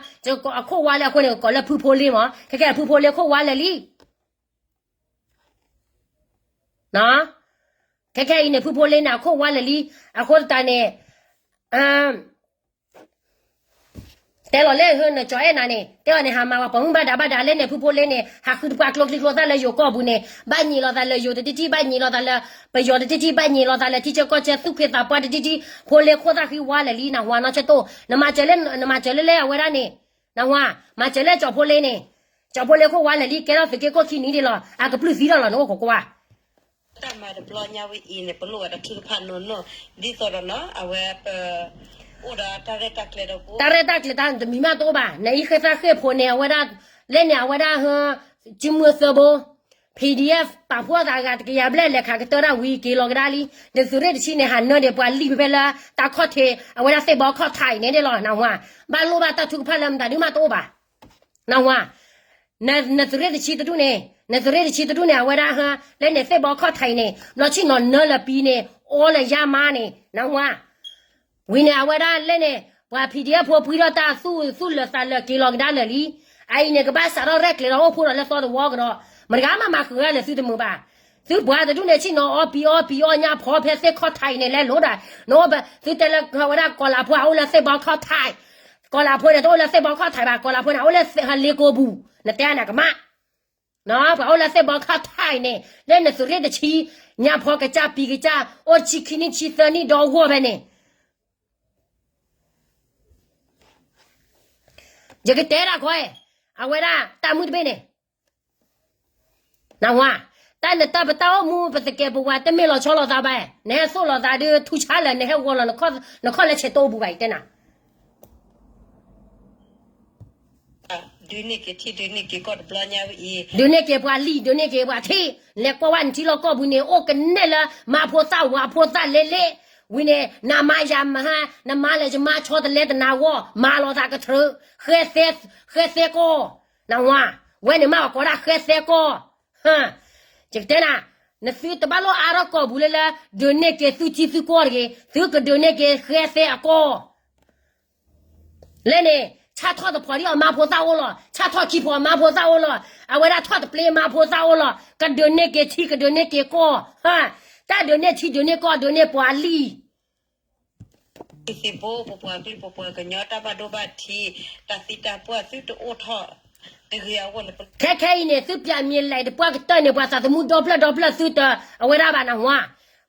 အခိၣ်ဝါလၢအဃိန့ၣ် ကိးလၢဖုဖိလ့မး, ခဲကဲဖုဖိလ့ခိၣ်ဝါလၢာ်လံ ခဲကဲအံၤန့ၣ် ဖုဖိလ့န့ၣ် အခိၣ်ဝါလၢာ်လံ, အဃိသတးန့ၣ် တဲလီၤလၢနကၠီၤအဲၣ်နၤန့ၣ် တဲအီၤန့ၣ် ဟးမၤဝဲပိာ်မုၣ်ဘၣ်ဒါဘၣ်ဒါလၢန့ၣ် ဖုဖိလ့န့ၣ် ဟးဃုတပှၢ်ကျိချံကျိသၣ်လၢယိၤကီၢ်ပူၤန့ၣ် ဘၣ်ညံးလိာ်သးလၢယိၤတထံၣ်ထံၣ် ဘၣ်ညံးလိာ်သးလၢပယီၤတထံၣ်ထံၣ် ဘၣ်ညံးလိာ်သးလၢထံဆၢကီၢ်ဆၢ သူၣ်ဖှံသးပှၢ်တထံၣ်ထံၣ် ဖိလ့ခိၣ်သၣ်ဃံဝါလၢာ်လံ နဝၤနီၢ်ဆၢတိၢ် နမၤစၢၤလၢ နမၤစၢၤလၢလၢအဝဲဒၣ်န့ၣ် နဝၤ မၤစၢၤလၢကၠီၤဖိလ့န့ၣ် ကၠီၤဖိလ့ခိၣ်ဝါလၢာ်လံ ကဲထီၣ်သုးက့ခိၣ်ခံနံၤဒံးလီၤ အကပျုၢ်သံလီၤလီၤ နအိၣ်ခိးကွၢ် တၢ်မၤတဘျီညါဝဲအံၤန့ၣ် ပလိၣ်ဝဲတၢ်ထုကဖၣ်နီၢ်နီၢ် ဒ်သိးဒီးနီၤ အဝဲပ အိၣ်ဒီးတၢ်ရဲၣ်တၢ်ကျဲၤဒီးပူ တၢ်ရဲၣ်တၢ်ကျဲၤတၢ်တမံၤမးတအိၣ်ဘၣ် နအံၤဃဲသၣ်ဃ့ၢ်ဖိန့ၣ် အဝဲဒၣ် လၢန့ၣ် အဝဲဒၣ် ဟ ကၠံမွဲသၢဘိ PDF ပာ်ဖှိၣ်သးအဂၤတကယၤဘျဲၣ် လဲၤခးကတၢၢ်ဒၣ်ဝံၤက့ၤလီၤကဒါလံ နသုးရ့ၣ်တဆံန့ၣ် ဟးနၢဒံးပှၤလံာ်ဖဲဖဲလၢ တၢ်ခီၣ်ထံး အဝဲဒၣ်သ့ၣ်ဘီခီၣ်ထံးအံၤန့ၣ်ဒ်လီၤ နဝၤ ဘၣ်လိၣ်ဘၣ်တၢ်ထုကဖၣ်လၢမတၤဒုမးတအိၣ်ဘၣ် နဝၤ နသုးရ့ၣ်တဆံတဒူၣ်န့ၣ် နသုးရ့ၣ်တဆံတဒူၣ်န့ၣ် အဝဲဒၣ်ဟ လၢန့ၣ်သ့ၣ်ဘီခီၣ်ထံးအံၤန့ၣ် ဘျီဆ့ၣ်နီၤနၢလၢပံၤန့ၣ် အီလၢယါမါန့ၣ် နဝါ ဝံၤန့ၣ် အဝဲဒၣ်လဲၣ်န့ၣ် ပှၤ PDF ဖိပှံထီၣ်တၢ်သူၣ်သူၣ်လၢာ်သးလၢာ်က့ၤလီၤကဒါလၢာ်လံ. အအံၤန့ၣ် ကဘၣ်စးထီၣ်ရဲၣ်ကျဲၤဒီးအိၣ်ဖှိၣ်ဒီးလၢသီတဝီကဒီး မတဂၤမးမၤဃုာ်ဂၤလၢာ်သုတမုာ်ဘၣ်. သုပှၤတဒူၣ်န့ၣ် ဆ့ၣ်နီၤအီပံၤအီပံၤအီညါဖီဖဲသ့ၣ်ခီၣ်ထးအံၤန့ၣ် လဲၤလိၤဒီး နအိၣ်ဘၣ် သုတဲလၢဝဲဒၣ်ကီၤလးဖိအအိၣ်လၢသ့ၣ်ဘီခီၣ်ထး ကီၤလးဖိန့ၣ် တအိၣ်လၢသ့ၣ်ဘီခီၣ်ထးဘၣ် ကီၤလးဖိန့ၣ် အိၣ်လၢလ့ကိပူၤ နတဲနၤကမၣ် ပှၤအိၣ်လၢသ့ၣ်ဘီခီၣ်ထးအံၤန့ၣ် လၢနသုးရ့ၣ်တဆံ ညါဖီကစၢ်ပံၤကစၢ် အိၣ်ဆံခံနံၣ်ဆံသၢနံၣ်ဒီဂီၢ်ဖဲန့ၣ် ယကတဲဒၣ်ခီ အဝဲဒၣ်တၢ်မုၢ်တဘ့ၣ်န့ၣ် နဝါ တၢ်နတၢ်ပတၢ်အိၣ်မူပသကဲးပဝးတမ့ၢ်လီၤဆီလိာ်သးဘၣ်, နဟဲသိၣ်လိာ်သးဒုးထူဆါလၢနဟဲဂီၤလီၤ နခီၣ်လဲဆဲးတအိၣ်ဘူးဘၣ်အံၤတဲနၤ ဒုးန့ၢ်က့ၤထံ ဒုးန့ၢ်က့ၤကီၢ်တဘျီညါဝဲအံၤ, ဒုးန့ၢ်က့ၤပှၤလံာ် ဒုးန့ၢ်က့ၤပှၤထံ, လဲၤကွၢ်ဝဲနထံလီၢ်ကီၢ်ပူၤန့ၣ် အိၣ်ကနဲၣ်လၢ မါဖိသၣ်ဝၤဖိသၣ်လဲလဲ, ဝံၤန့ၣ် နမါယၤမါ, နမါလၢယမါဆီတလဲတနၤဂီၢ် မၤလိာ်သးကထြၢ, ဃဲသဲကီၢ်, နဝါ, ဝဲန့ၣ်မ့ၢ်ပကိးဒၣ်ဃဲသဲကီၢ်, ယကတဲနၤ, နသုတဘၣ်လိၣ်အါထီၣ်ကီၢ်ပူၤလၢလၢ ဒုးန့ၢ်က့ၤသုထံသုကီၢ်တဂ့ၤ, သုကဒုးန့ၢ်က့ၤဃဲသဲအကီၢ် လဲၣ်န့ၣ် ဆၣ်ထီၣ်တဖီဒံးအီၤမါဖိသၣ်အိၣ်လီၤ, ဆၣ်ထီၣ်ခံဖီမါဖိသၣ်အိၣ်လီၤ, အဝဲဒၣ်ထီၣ်တပျ့မါဖိသၣ်အိၣ်လီၤ, ကဒုးန့ၢ်က့ၤထံ ကဒုးန့ၢ်က့ၤကီၢ်, တၢ်ဒုးန့ၢ်ထံဒုးန့ၢ်ကီၢ် ဒုးန့ၢ်ပှၤလံာ် သ့ၣ်ဘိ ပပှၤကလုာ် ပပှၤကညီတၢ်ဘၣ်ဒိဘၣ်ထံး တၢ်သံတၢ်ပှၢ်သုတအိၣ်ထီၣ်တဂ့ၤအဂီၢ်န့ၣ် ခဲခဲအံၤန့ၣ် သုပျးမံၤလဲၤတပှၢ်ကတၢၢ်န့ၣ် ပှၤသးသမူဒီဖျၢၣ်ဒီဖျၢၣ်သုတအဝဲဒၣ်ဘၣ်နဝါ,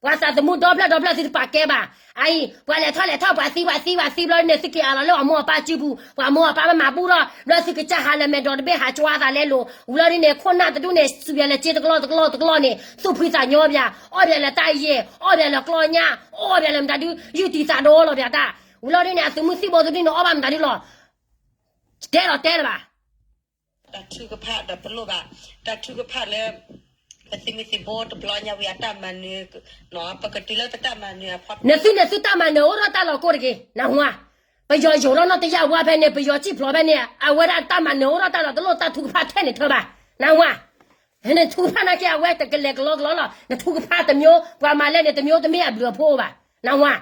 ပှၤသးသမူဒီဖျၢၣ်ဒီဖျၢၣ်သုတပာ်ကဲဘၣ်, အအံၤ ပှၤလဲၤထီၣ်လဲၤထီၣ် ပှၤသံပှၤသံပှၤသံဘျီန့ၣ် သုက့ၤအးလီၤလၢအမိၢ်အပၢ်စုပူၤ, ပှၤမိၢ်အပၢ်မၤဘူၣ်ထီၣ် ဘျီသုကစၢ်ဟးလၢမဲာ်ဒိးတဘ့ၣ်ဟးကွၢ်သးလဲလိာ်, ဝံၤလီၤဒ်န့ၣ် ခိၣ်နၢ်တဒူၣ်န့ၣ် စူးယၤလဲၤစ့တကလီၢ်တကလီၢ်တကလီၢ်န့ၣ် သူၣ်ဖှံသးညီပၠး, အီၣ်ပၠးလၢတၢ်ယဲၢ်, အီၣ်ပၠးလၢကျီညၣ်, အီၣ်ပၠးလၢမတၤဒု ယုၢ်တံၢ်သးဒီလီၤပၠးတၢ်, ဝံၤလီၤဒ်န့ၣ် အသုးမုၢ်သံၣ်ဘိတဒူၣ်န့ၣ် အီၣ်ဘၣ်မတၤဒုလီၤ တဲလီၤတဲလၢၤဘၣ် တၢ်ထုကဖၣ်ဒီးပလိၣ်ဘၣ်, တၢ်ထုကဖၣ်လၢ ပသုးမုၢ်သံၣ်ဘိတဘျီညါဝံၤအတၢ်မၤနၢၤ, ပကတုၤလၢပတၢ်မၤနၢၤအဖီ နသုန့ၣ်သုတၢ်မၤနၢၤအိၣ်ထီၣ်တၢ်လီၤကိၢ်တဂ့ၤ, နဝါ, ပယီၤယိၤထီၣ်နီၢ်တယၢ်ဝါဖဲန့ၣ် ပယီၤစံၣ်ဖျိးဖဲန့ၣ် အဝဲဒၣ်တၢ်မၤနၢၤအိၣ်ထီၣ်တၢ်လီၤ တလိၣ်တၢ်ထုကဖၣ်ထဲန့ၣ်ထၢဘၣ်, နဝါ, နထုကဖၣ်နာ်က့အဝဲတကလဲၤကလီကလီလီၤ, နထုကဖၣ်တမျိုး ပှၤမၤလဲၣ်န့ၣ် တမျိုးတမ့ၢ်အဘျုးအဖှိၣ်ဘၣ်, နဝါ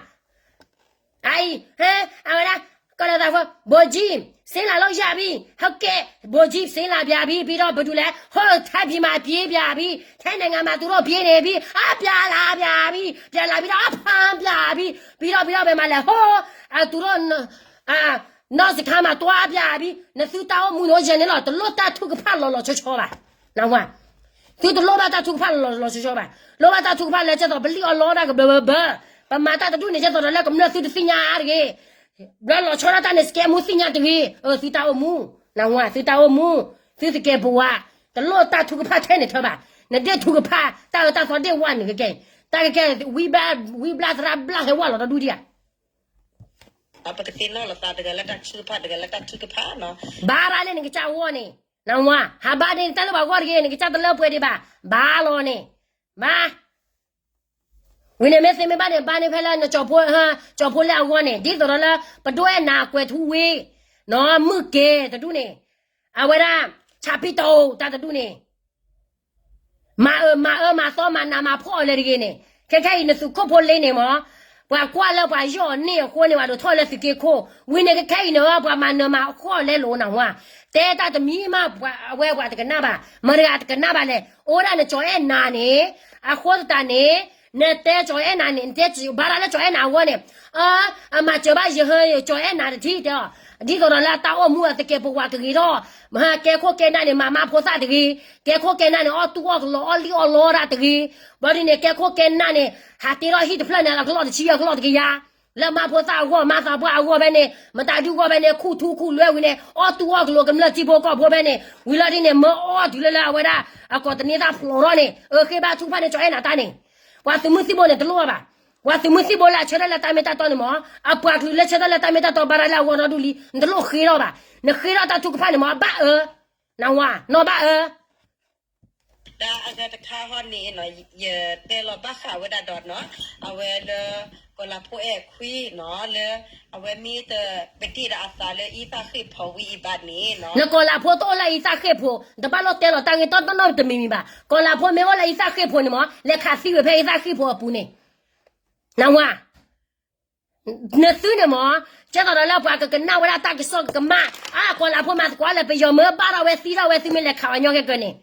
အအံၤ ဟဲ အဝဲဒၣ် ကီၢ်လၢသးဖိ ဗိုလ်ကြီး ဆင်းလာလို့ရပြီ ဟုတ်ကဲ့ ဗိုလ်ကြီး ဆင်းလာပြန်ပြီ ပြီးတော့ ဘယ်သူလဲ ဟို ထိုင်းပြည်မှာ ပြေးပြန်ပြီ ထိုင်းနိုင်ငံမှာ သူတို့ ပြေးနေပြီ အ ပြန်လာပြန်ပြီ ပြန်လာပြီးတော့ အ ဖမ်းပြန်ပြီ ပြီးတော့ ပြီးတော့ ဘယ်မှာလဲ ဟို အ သူတို့ အ နောက်စခန်းမှာ သွားပြန်ပြီ နသုတၢ်အိၣ်မူန့ၣ် ယဲန့ၣ်လီၤ တလိၣ်တၢ်ထုကဖၣ်လီၤလီၤဆီဆီဘၣ် နဝါ သုတလိၣ်ဘၣ်တၢ်ထုကဖၣ်လီၤလီၤဆီဆီဘၣ်, လိၣ်ဘၣ်တၢ်ထုကဖၣ်လၢကဲသိး ပလံၣ်အီၣ်လီတၢ်ကဘၢဘၢဘၢ, ပမၤတၢ်တဒူၣ်န့ၣ် ကဲသိးဒီးလၢကမျၢၢ်သုတသ့ၣ်ညါအါတဂ့ၤ, ဘျီလီၤဆီဒၣ်တၢ်န့ၣ် စကဲမူသ့ၣ်ညါတဂ့ၤ, အ သုတၢ်အိၣ်မူ, နဝါ သုတၢ်အိၣ်မူ, သုသကဲးပဝး, တလိၣ်တၢ်ထုကဖၣ်ထဲန့ၣ်ထၢဘၣ်, နဒ့ၣ်ထုကဖၣ် တၢ်အၢတၢ်သီဒ့ၣ်ဝါန့ၣ်ကကဲ, တၢ်ကကဲ ဝံဘျၣ် ဝံဘျၣ်သရၣ်ဘျၣ်ဟဲဝါလီၤတဒူၣ်ဒံးဧါ ပကသ့ၣ်နီၣ်လိာ်သးတဂၤလၢတၢ်ထုကဖၣ်တဂၤလၢတၢ်ထုကဖၣ်နီၤ, ဘါရၣ်လၢနကစၢ်အဂီၢ်န့ၣ်, နဝါ ဟးဘါန့ၣ် တၢ်လၢပှၤဂီၢ်တဂ့ၤ နကစၢ်တလၢပှဲၤဒံးဘၣ်, ဘါလီၤန့ၣ်, ဘါ, ဝံၤန့ၣ်မ့ၢ်သ့မ့ၢ်ဘၣ်န့ၣ် ဘါန့ၣ်ဖဲလၢနကၠီၤဖိ, ကၠီၤဖိလၢအဂီၢ်န့ၣ် ဒ်သိးဒီးလၢ ပဒိၣ်အဲၣ်နၤကွဲၤထူဝံၤ, နီၢ်မုၢ်ကဲတဒူၣ်န့ၣ်, အဝဲဒၣ် ဆၣ်ဖံးတိၤ တၢ်တဒူၣ်န့ၣ် မၤအၢ မၤအၢ မၤသီ မၤနး မၤဖှီၣ်အီၤလၢတဂ့ၤန့ၣ်, ခဲခဲအံၤ နသုးခိၣ်ဖိလ့န့ၣ်မ့ၢ်, ပှၤကွၢ်လၢပှၤယီၢ်အီၤန့ၢ်အဃိန့ၣ် ပှၤဒိးထီၣ်လၢသုးက့ခိၣ်, ဝံၤန့ၣ် ခဲခဲအံၤန့ၣ် ပှၤမၤနၢၤမၤဃီၣ်လဲလိာ်နဟါ, တဲတၢ်တမံၤမး အဝဲပှၤတကနၣ်ဘၣ်, မတၤတဂၤတကနၣ်ဘၣ်လဲၣ်, အိၣ်ဒၣ်နကၠီၤအဲၣ်နၤန့ၣ်, အဃိသတးန့ၣ်, နတဲကၠီၤအဲၣ်နၤန့ၣ် နတဲဘါရၣ်လၢကၠီၤအဲၣ်နၤအဂီၢ်န့ၣ်, အ အမၤစၢၤဘၣ်ယဟၢ ကၠီၤအဲၣ်နၤတထံၣ်တဲအီၤ, ဒ်သိးဒီးလၢအတၢ်အိၣ်မူအသကဲးပဝးကဂ့ၤထီၣ် ကဲခိၣ်ကဲနၢ်န့ၣ် မၤမါဖိသၣ်တဂ့ၤ, ကဲခိၣ်ကဲနၢ်န့ၣ် အီၣ်တူၢ်အီၣ်ကလီ အီၣ်လံၣ်အီၣ်လီတၢ်တဂ့ၤ, ဘျီဒ်န့ၣ် ကဲခိၣ်ကဲနၢ်န့ၣ် ဟးတ့ထီၣ်ဟံၣ်တဖျၢၣ်န့ၣ် အကလီၢ်တဆံအကလီၢ်တကယၤ, လၢမါဖိသၣ်အဂီၢ် မါသးပှၢ်အဂီၢ်ဖဲန့ၣ် မတၤဒုဂီၢ်ဖဲန့ၣ် ခူၣ်ထူခူၣ်လွဲဝံၤန့ၣ် အီၣ်တူၢ်အီၣ်ကလီကမျၢၢ်ထံဖိကီၢ်ဖိဖဲန့ၣ် ဝံၤလီၤဒ်န့ၣ် မၢအီၣ်တုၤလၢလၢအဝဲဒၣ် အကိးတန့ၤသၣ်ဖျိးထီၣ်န့ၣ် အဃ့ဘါထုကဖၣ်န့ၣ် ကၠီၤအဲၣ်နၤတၢ်န့ၣ်, ပှၤသုးမုၢ်သံၣ်ဘိန့ၣ်တလိၣ်ဘၣ်ဘၣ် ပှၤသုးမုၢ်သံၣ်ဘိလၢအဆၢထၢၣ်လၢတၢ်မ့ၢ်တၢ်တီန့ၣ်မ့ၢ်, အပှၤကလုာ်လၢဆၢထၢၣ်လၢတၢ်မ့ၢ်တၢ်တီဘါရၤလၢအဂီၢ်ဒီဒူၣ်လံ နတလိၣ်ဃ့ထီၣ်ဘၣ်, နဃ့ထီၣ်တၢ်ထုကဖၣ်န့ၣ်မ့ၢ် ဘၣ်အၢ, နဝါ နီၢ်ဘၣ်အၢ, တၢ်အဂၤတခါဟီန့ၣ် ယတဲလီၤဘၣ်ဃးဝဲဒၣ်ဒီး အဝဲလၢ ကီၤလၤဖိအဲၣ်ခွံနီၤ လၢ အဝဲမ့ၢ်တပဒံၣ်ဒီးအသးလၢအံသၣ်ဃ့ၢ်ဖိးဝံၤအံၤဘၣ်န့ၣ်နီၤ, နကီၤလၤဖိတအိၣ်လၢအံသၣ်ဃ့ၢ်ဖိး, နတဘၣ်လိၣ်တဲလီၤတၢ်ဂ့ၢ်တနီတမံၤမံၤဘၣ်, ကီၤလၤဖိမ့ၢ်အိၣ်လၢအံသၣ်ဃ့ၢ်ဖိးန့ၣ်မ့ၢ် လဲၤခးသံဝဲဖဲအံသၣ်ဃ့ၢ်ဖိးအပူၤန့ၣ် နဝၤ နသုန့ၣ်မ့ၢ် ကဲသိးဒီးလၢပှၤကကနၣ်ဝဲဒၣ်တၢ်ကစီၣ်ကကမၣ် အါ ကီၤလၤဖိမၤသကိးလၢပယီၤမ့ၢ်ဘၣ်ထီၣ်ဝဲသံထီၣ်ဝဲ သုမ့ၢ်လဲၤခးအီၤညီကဲကၢၤန့ၣ်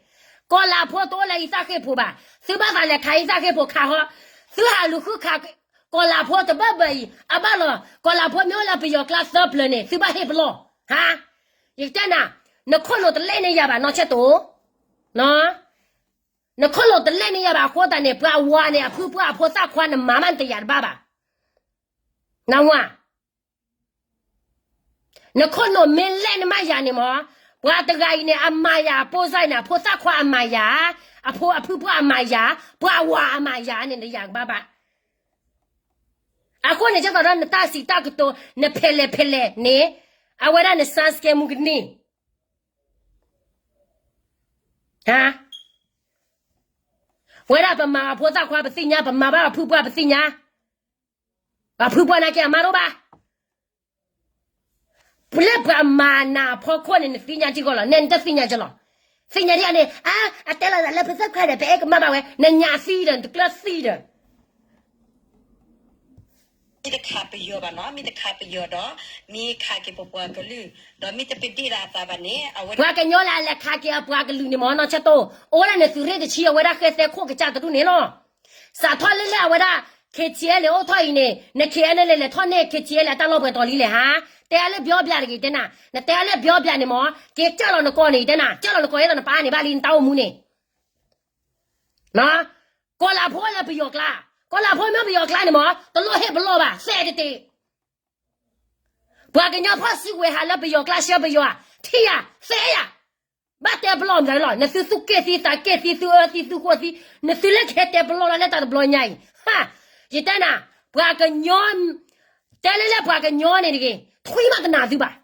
ကီၤလၤဖိတအိၣ်လၢအံသၣ်ဃ့ၢ်ဖိဘၣ် သုဘၣ်သးလဲၤခးအံသၣ်ဃ့ၢ်ဖိခးဃီ သုဟးလူၤဃုခး ကီၤလၤဖိတဘၣ်ဘၣ်အံၤ အဘၣ်လီၤ ကီၤလၤဖိမ့ၢ်အိၣ်လၢပယီၤကျါသၢပျၢၤန့ၣ် သုဘၣ်ဟ့ၣ်ပလီၢ် ဟါ ယကတဲနၤ နခိၣ်နူာ်တလဲၣ်န့ၢ်ယၤဘၣ် နီၢ်ဆဲတိၣ် နခိၣ်နူာ်တလဲၣ်န့ၢ်ယၤဘၣ်အဃိသတးန့ၣ် ပှၤဝၤန့ၣ် အဖုပှၢ်အဖိသၣ်ခွါ နမၤမးနတယာ်တဘၣ်ဘၣ် နဝၤ နခိၣ်နူာ်မ့ၢ်လဲၣ်နမးယၤန့ၣ်မ့ၢ် ပှၤတဂၤအံၤန့ၣ် အမၤယၤအပိၢ်စၢ်အံၤန့ၣ် အဖိသၣ်ခွါအမၤယၤ အဖိအဖုပှၢ်အမၤယၤ ပှၤဝၤအမၤယၤန့ၣ် နတယာ်ကဘၣ်ဘၣ် အဃိန့ၣ် ကဲသိးဒီးနတၢ်စံးတၢ်ကတိၤ နဖဲလဲၣ်ဖဲလဲၣ်န့ၣ် အဝဲဒၣ်နစါစကဲမူကန့ၢ် ဝဲဒၣ်ပမၤအဖိသၣ်ခွါပသ့ၣ်ညါ ပမၤဘၣ်အဖုပှၢ်ပသ့ၣ်ညါ အဖုပှၢ်နာ်က့အမါတအိၣ်ဘၣ် ပလၢပှၤမၤနၤအဖီခိၣ်န့ၣ် နသ့ၣ်ညါထံကီၢ်လီၤ နဲနတသ့ၣ်ညါကလီၤ သ့ၣ်ညါဒ်အန့ၣ် အါ အတဲလီၤသးလၢဖိသၣ်ခွါဒီး ပအဲၣ်ကမၣ်ဘၣ်ဝဲ နညၣ်သံဒီး နတကျၢၢ်သံဒီး မ့ၢ်တခးပယီၤဘၣ်နီၤ မ့ၢ်တခးပယီၤဒီး မ့ၢ်ခးက့ၤပပှၤကလုာ် ဒီးမ့ၢ်တပဒ့ၣ်ဒၣ်အသးဘၣ်န့ၣ် အဝဲ ပှၤကညီလၢအလဲၤခးက့ၤအပှၤကလုာ်န့ၣ်မ့ၢ် နီၢ်ဆဲတိၣ် အိၣ်ဝဲဒၣ်န့ၣ်သုးရ့ၣ်တဆံ အဝဲဒၣ်ဃဲသဲခိၣ်ကစၢ်တဒူၣ်န့ၣ်လီၤ စးထီၣ်လၢလၢအဝဲဒၣ် KTLA အိၣ်ထီၣ်အံၤန့ၣ် န KNLA လဲၤထီၣ်န့ၢ် KTLA အတၢ်လီၢ်ပှဲၤတီၤလံလဲၣ်ဟါ တဲအါလၢဘျီဘျးတဂ့ၤတဲနၤ နတဲအါလၢဘျီဘျးန့ၣ်မ့ၢ် က့ၤကၢၢ်လီၤနကီၢ်န့ၣ်တဲနၤ ကၢၢ်လီၤနကီၢ်အသးနပၢ်န့ၣ် ဘၣ်လံနတၢ်အိၣ်မူန့ၣ် ကီၤလၤဖိလၢပယီၤကျါ ကီၤလၤဖိမ့ၢ်ပယီၤကျါန့ၣ်မ့ၢ် တလိၣ်ဟ့ၣ်ပလီၢ်ဘၣ် သဲတတ့ ပှၤကညီဖီၣ်စုကဝဲၤဟးလၢပယီၤကျါ ဆှၢပယီၤ ထံၣ်ယၤ သဲယၤ ဘၣ်တဲပလီၢ်မတၤလီၤ နသုသူၣ်က့ၣ်သံသးက့ၣ်သံ သုအၢသံသုဃိသံ နသုလၢကဟဲတဲပလီၢ်လၢတၢ်တဘျီညါအံၤ ဟါ ယတဲနၤ ပှၤကညီ တဲလၢလၢပှၤကညီန့ၣ်တဂ့ၤ ထွံၣ်မးတနာ်သုဘၣ်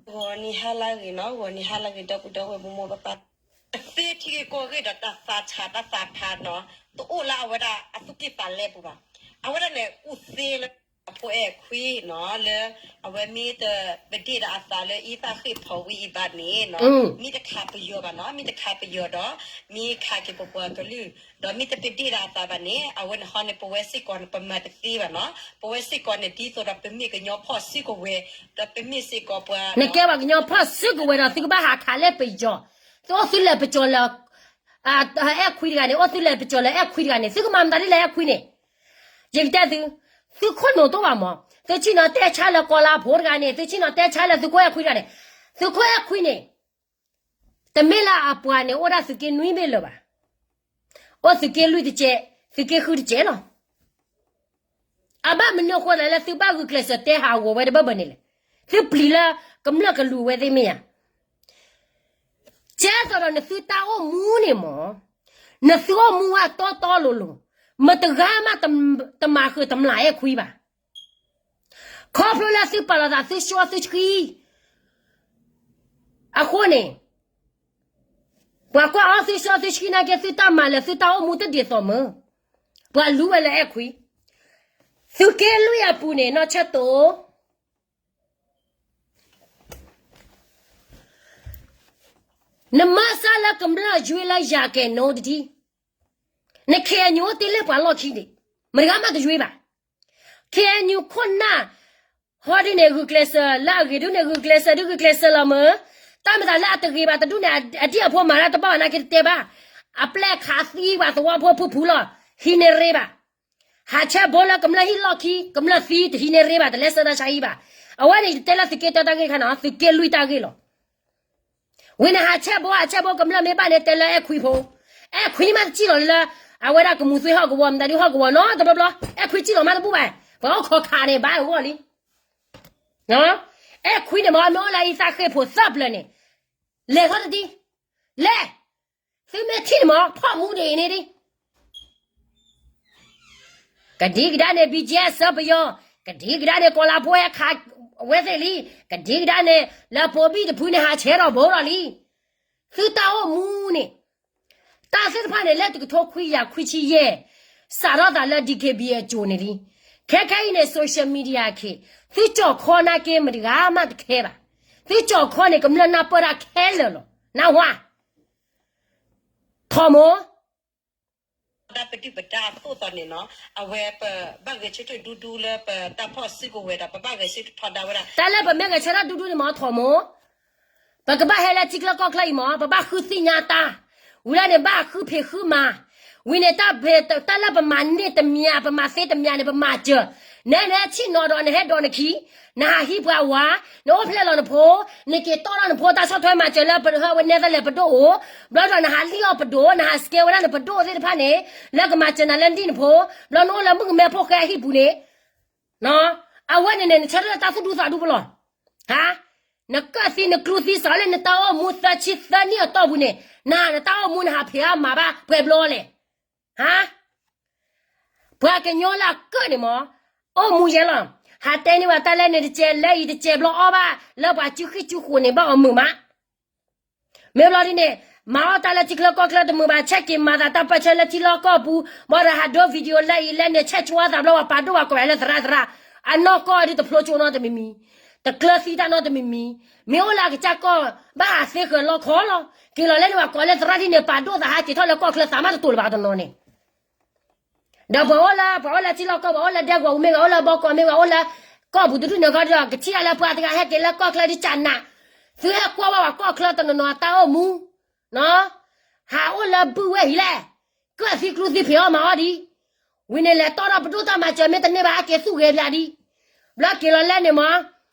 ဂီၤနံၤဟါလၢအဂ့ၤနီၤ ဂီၤနံၤဟါလၢအဂ့ၤ ဒီပုၢ်ဒီဝဲၢ်မိၢ်မိၢ်ပၢ်ပၢ် တသ့ထံဂ့ၢ်ကီၢ်ဂ့ၢ်ဒီးတၢ်သးဆးတၢ်သးဖးနီၤ တအိၣ်လၢအဝဲဒၣ်အသူၣ်က့ၣ်သးလဲပူၤဘၣ် အဝဲဒၣ်န့ၣ် အူၣ်သ့လၢ အဖိအဲၣ်ခွံနီၤ လၢအဝဲမ့ၢ်တပဒ့ၣ်ဒၣ်အသးလၢအံသၣ်ဃ့ၢ်ဖီဝံၤအံၤဘၣ်န့ၣ်နီၤ မ့ၢ်တခးပယီၤဘၣ်နီၤ မ့ၢ်တခးပယီၤဒီး မ့ၢ်ခးက့ၤပပှၤကလုာ် ဒီးမ့ၢ်တပဒ့ၣ်ဒၣ်အသးဘၣ်န့ၣ် အဝဲန့ၣ်ဟီန့ၣ် ပဝဲစ့ၢ်ကီးန့ၣ် ပမၤတသ့ဘၣ်နီၤ ပဝဲစ့ၢ်ကီးန့ၣ် ဒ်သိးဒီးပမ့ၢ်ကညီဖီၣ်စုကဝဲၤ ဒီးပမ့ၢ်စ့ၢ်ကီးပှၤ နကဲပှၤကညီဖီၣ်စုကဝဲၤဒီး သုကဘၣ်ဟးခးလၢပယီၤ သုအိၣ်သုလဲၤပကၠီၤလၢ အဲၣ်ခွံတဂၤန့ၣ် အိၣ်သုလဲၤပကၠီၤလၢအဲၣ်ခွံတဂၤန့ၣ် သုကမၤမတၤဒ်လဲၣ်အဲၣ်ခွံန့ၣ် ယကတဲသု သုခိၣ်နူာ်တအိၣ်ဘၣ်မး သုဆ့ၣ်နီၤတဲဆါလၢကီၤလၤဖိတဂၤန့ၣ် သုဆ့ၣ်နီၤတဲဆါလၢသုခိၣ်အဲၣ်ခွံတဂၤန့ၣ် သုခိၣ်အဲၣ်ခွံန့ၣ် တမ့ၢ်လၢအပှၤန့ၣ် အိၣ်ဒၣ်သုးက့နွံဘ့ၣ်လၢၤဘၣ် အိၣ်သုးက့လွံၢ်တကဲး သုးက့ဃုတကဲးလီၤ အဘၣ်မနုၤအဃိသတးလၢသုဘၣ်ဂုာ်ကျဲးစၢးတဲဟးဂီၤဝဲတဘၢဘၢန့ၣ်လဲၣ် သုပျံၤလၢကမျၢၢ်ကလူၤဝဲသ့ၣ်မ့ၢ်ဧါ ကဲသိးဒီးနသုတၢ်အိၣ်မူန့ၣ်မး နသုအိၣ်မူဝဲတီတီလိၤလိၤ မတဂၤမးတမၤဃုာ်တမျၢ်အဲၣ်ခွံဘၣ် ခီဖျိလၢသုပာ်လီၤသးသုဆှီသုဆှံ အဃိန့ၣ် ပှၤကွၢ်အီၤသုဆှီသုဆှံနာ်က့ သုတၢ်မၤလၢသုတၢ်အိၣ်မူတဒ်သိးမၢ် ပှၤလူဝဲလၢအဲၣ်ခွံ သုးက့လွံၢ်အပူၤန့ၣ် နီၢ်ဆၢတိၣ် နမၤစၢ်လၢကမျၢၢ်ယွ့လၢယၤကဲၤနိတထံ န KNU အိၣ်တ့ၢ်လၢပှၤလီၢ်ခံန့ၣ် မတဂၤမးတယွ့ဘၣ် KNU ခိၣ်နၢ် ဟီဒ်န့ၣ် ဂုာ်ကျဲးစၢးလၢအဂ့ၤဒ်န့ၣ် ဂုာ်ကျဲးစၢးဒ်ဂုာ်ကျဲးစၢးလီၤမၢ် တၢ်မၤသးလၢအတဂ့ၤဘၣ်တဒူၣ်န့ၣ် အဒံၣ်အဖိမၤတၢ်တဘၣ်ဘၣ်နာ်က့တတဲဘၣ် အပျဲၢ်ခးသံပှၤသဝီဖိဖုဖုလီၤ ဟံးန့ၢ်ရ့ဘၣ် ဟးဆဲးဘိလၢကမျၢၢ်ဟံၣ်လီၢ်ခံ ကမျၢၢ်သံတဟံးန့ၢ်ရ့ဘၣ် တလဲၤဆၢတၢ်ဆါဟံၣ်ဘၣ် အဝဲန့ၣ်ယတဲလၢသုးက့တၢတၢ်ဂ့ၢ်ခါနီၤ သုးက့လွံၢ်တၢ်ဂ့ၢ်လီၤ ဝံၤန့ၣ်ဟးဆဲးဘိ ဟးဆဲးဘိ ကမျၢၢ်မ့ၢ်ဘၣ်န့ၣ် တဲလၢအဲၣ်ခွံဖိ အဲၣ်ခွံမးတစံၣ်လီၤလၢ အဝဲဒၣ်ကမူၤသွ့ဟီၣ်ကဝီၤ မတၤဒုဟီၣ်ကဝီၤနီတဘျီဘျီ အဲၣ်ခွံစံၣ်လီၤမးတဘူၣ်ဘၣ် ပှၤအိၣ်ခိးခးန့ၣ် ဘၣ်အဂီၢ်လံ အဲၣ်ခွံန့ၣ်မ့ၢ် မ့ၢ်အိၣ်လၢအံသၣ်ဃ့ၢ်ဖိသၢပျၢၤန့ၣ် လဲၤထီၣ်တဒံ လဲၤ သုမ့ၢ်ထံၣ်န့ၣ်မ့ၢ် ဖီၣ်မူဒ်အံၤန့ၣ်ဒံး ကဒံကဒါန့ၣ် BGF ဆှၢပယီၤ ကဒံကဒါန့ၣ် ကီၤလၤဖိဟဲခးဝဲသ့ၣ်လံ ကဒံကဒါန့ၣ် လၢပိာ်ဘံၣ်တဖုန့ၣ် ဟးဆဲးထီၣ်ဘိထီၣ်လံ သုတၢ်အိၣ်မူန့ၣ် တၢ်သ့ၣ်တဖၣ်န့ၣ် လၢတကထိခွံကယၤခွံဆံယဲၢ် စးထီၣ်သးလၢ DKBA အစိၤန့ၣ်လံ ခဲခဲအံၤန့ၣ် social media ခ့ သုကၠီၣ်ခီနာ်က့ မတဂၤမးတခဲဘၣ် သုကၠီၣ်ခီန့ၣ် ကမျၢၢ်နၢ်ပၢၢ်တၢ်ခဲလၢာ်လီၤ နၢ်ဟူဧါ ထီၣ်မိၢ် တၢ်ပဒုၣ်ပဒါအသိးသိးန့ၣ်နီၤ, အဝဲပဘၣ်ဂဲၤဆၢထၢၣ်ဒူဒူလၢပတၢ်ဖီၣ်စုကဝဲၤဒီး ပဘၣ်ဂဲၤဆၢထၢၣ်ထီဒါဝဲဒၣ်. တၢ်လၢပမ့ၢ်ဂဲၤဆၢထၢၣ်ဒူဒူန့ၣ်မ့ၢ်ထီၣ်မိၢ်, ပကဘၣ်ဟဲလၢထံချၢကီၢ်ချၢအံၤမ့ၢ် ပဘၣ်ဃုသ့ၣ်ညါတၢ်, ဝံၤလၢန့ၣ်ဘၣ်ဃုဖံးဃုမၤ, ဝံၤန့ၣ်တၢ်ဖံး တၢ်လၢပမၤန့ၢ်တမံၤ ပမၤသ့တမံၤန့ၣ် ပမၤစၢၤ, နဲ နဲဆ့ၣ်နီၤဒီးနဟဲဒိးနခံ နဟးဟံးပှၤဝၤ, နအိၣ်ဖျဲၣ်လီၤနဖိ, နက့ၤတီၢ်ထီၣ်နဖိတၢ်ဆီၣ်ထွဲမၤစၢၤလၢပဟၢဝဲနဲသလဲၣ်ပဒိၣ်အိၣ်, ဘျီဒီးနဟးလံၣ်အီၣ်ပဒိၣ် နဟးစကဲဝဲဒၣ်နပဒိၣ်သ့ၣ်တဖၣ်န့ၣ်, လၢကမၤစၢၤနၤလၢနဒံၣ်နဖိ, ဘျီနအိၣ်လၢမုၣ်ကမဲဖိဃဲအဟံၣ်ပူၤန့ၣ်, အဝဲန့ၣ်န့ၣ် နဆၢထၢၣ်လၢတၢ်သူၣ်ဒူသးဒူပလီၢ်, ဟါ, နကၢၣ်သံနကျူသံစးလၢနတၢ်အိၣ်မူသၢဆံသၢနံၣ်အတီၢ်ပူၤန့ၣ်, နနတၢ်အိၣ်မူနဟးဖံးအါမၤဘၣ်ပှဲၤဘျီလဲၣ်, ဟါ ပှၤကညီလၢအကၢၣ်န့ၣ်မ့ၢ် အိၣ်မူယဲလီၤ, ဟးတဲန့ၢ်ဝဲတၢ်လၢန့ၣ်တကဲးလၢအံၤတကဲးဘျီအီၣ်ဘၣ် လၢပှၤစုဃံစုဃိးန့ၣ် ဘၣ်အီၤမုာ်မး, မ့ၢ်ဘျီဒ်န့ၣ်, မၤအီၣ်တၢ်လၢထံချၢကီၢ်ချၢတမုာ်ဘၣ် ဆဲးက့ၤမၤသးတၢ်ပၢၢ်ဆၢလၢထံလီၢ်ကီၢ်ပူၤ, ဘၣ်ဒီးဟးဒိ video လၢအံၤလၢန့ၣ် ဆဲးကၠိသးဘျီဝဲပာ်ဒိၣ်ဝဲကိးဝဲလၢသရၣ်သရၣ်, အနီၢ်ကီၢ်ဒ်တဖျိကၠိနီတမံၤမံၤ, တကျၢၤသံတၢ်နီတမံၤမံၤ, မ့ၢ်အိၣ်လၢအကစၢ်ကီၢ် ဘၣ်ဟးသ့ဃၢၤလီခီလီၤ, က့ၤလီၤလၢန့ၣ်ဝဲကိးလၢသရၣ်ဒ်န့ၣ် ပာ်ဒိၣ်သးဟးက့ၤထီၣ်လၢကီၢ်ချၢသးမးတတိၤလၢၤဘၣ်တနီၤန့ၣ် ဒီးပှၤအိၣ်လၢ ပှၤအိၣ်လၢထံလီၢ်ကီၢ် ပှၤအိၣ်လၢဒဲကဝီၤပူၤမ့ၢ်ဂ့ၤ အိၣ်လၢဘီကီၢ်မ့ၢ်ဂ့ၤ အိၣ်လၢကီၢ်ပူၤတဒူၣ်န့ၣ်ခီဒီး ကထံၣ်ဒၣ်လၢပှၤတဂၤဟဲက့ၤလၢကီၢ်ချၢဒ်ကနး, သုဟဲကွၢ်ဝဲပှၤကီၢ်ချၢတနီၤနီၤအတၢ်အိၣ်မူ, ဟးအိၣ်လၢဘုၣ်ဝဲအံၤလဲၣ်, ကၢၣ်သံကျူသံဖံးအီၣ်မၤအီၣ်ဒံး, ဝံၤန့ၣ်လဲၤတီၢ်ထီၣ်ပဒိၣ်တၢ်မၤစၢၤမ့ၢ်တန့ၢ်ဘၣ် အက့ၤသူၣ်ဂဲၤပၠးဒံး, ဘျီက့ၤလီၤလၢန့ၣ်မ့ၢ်,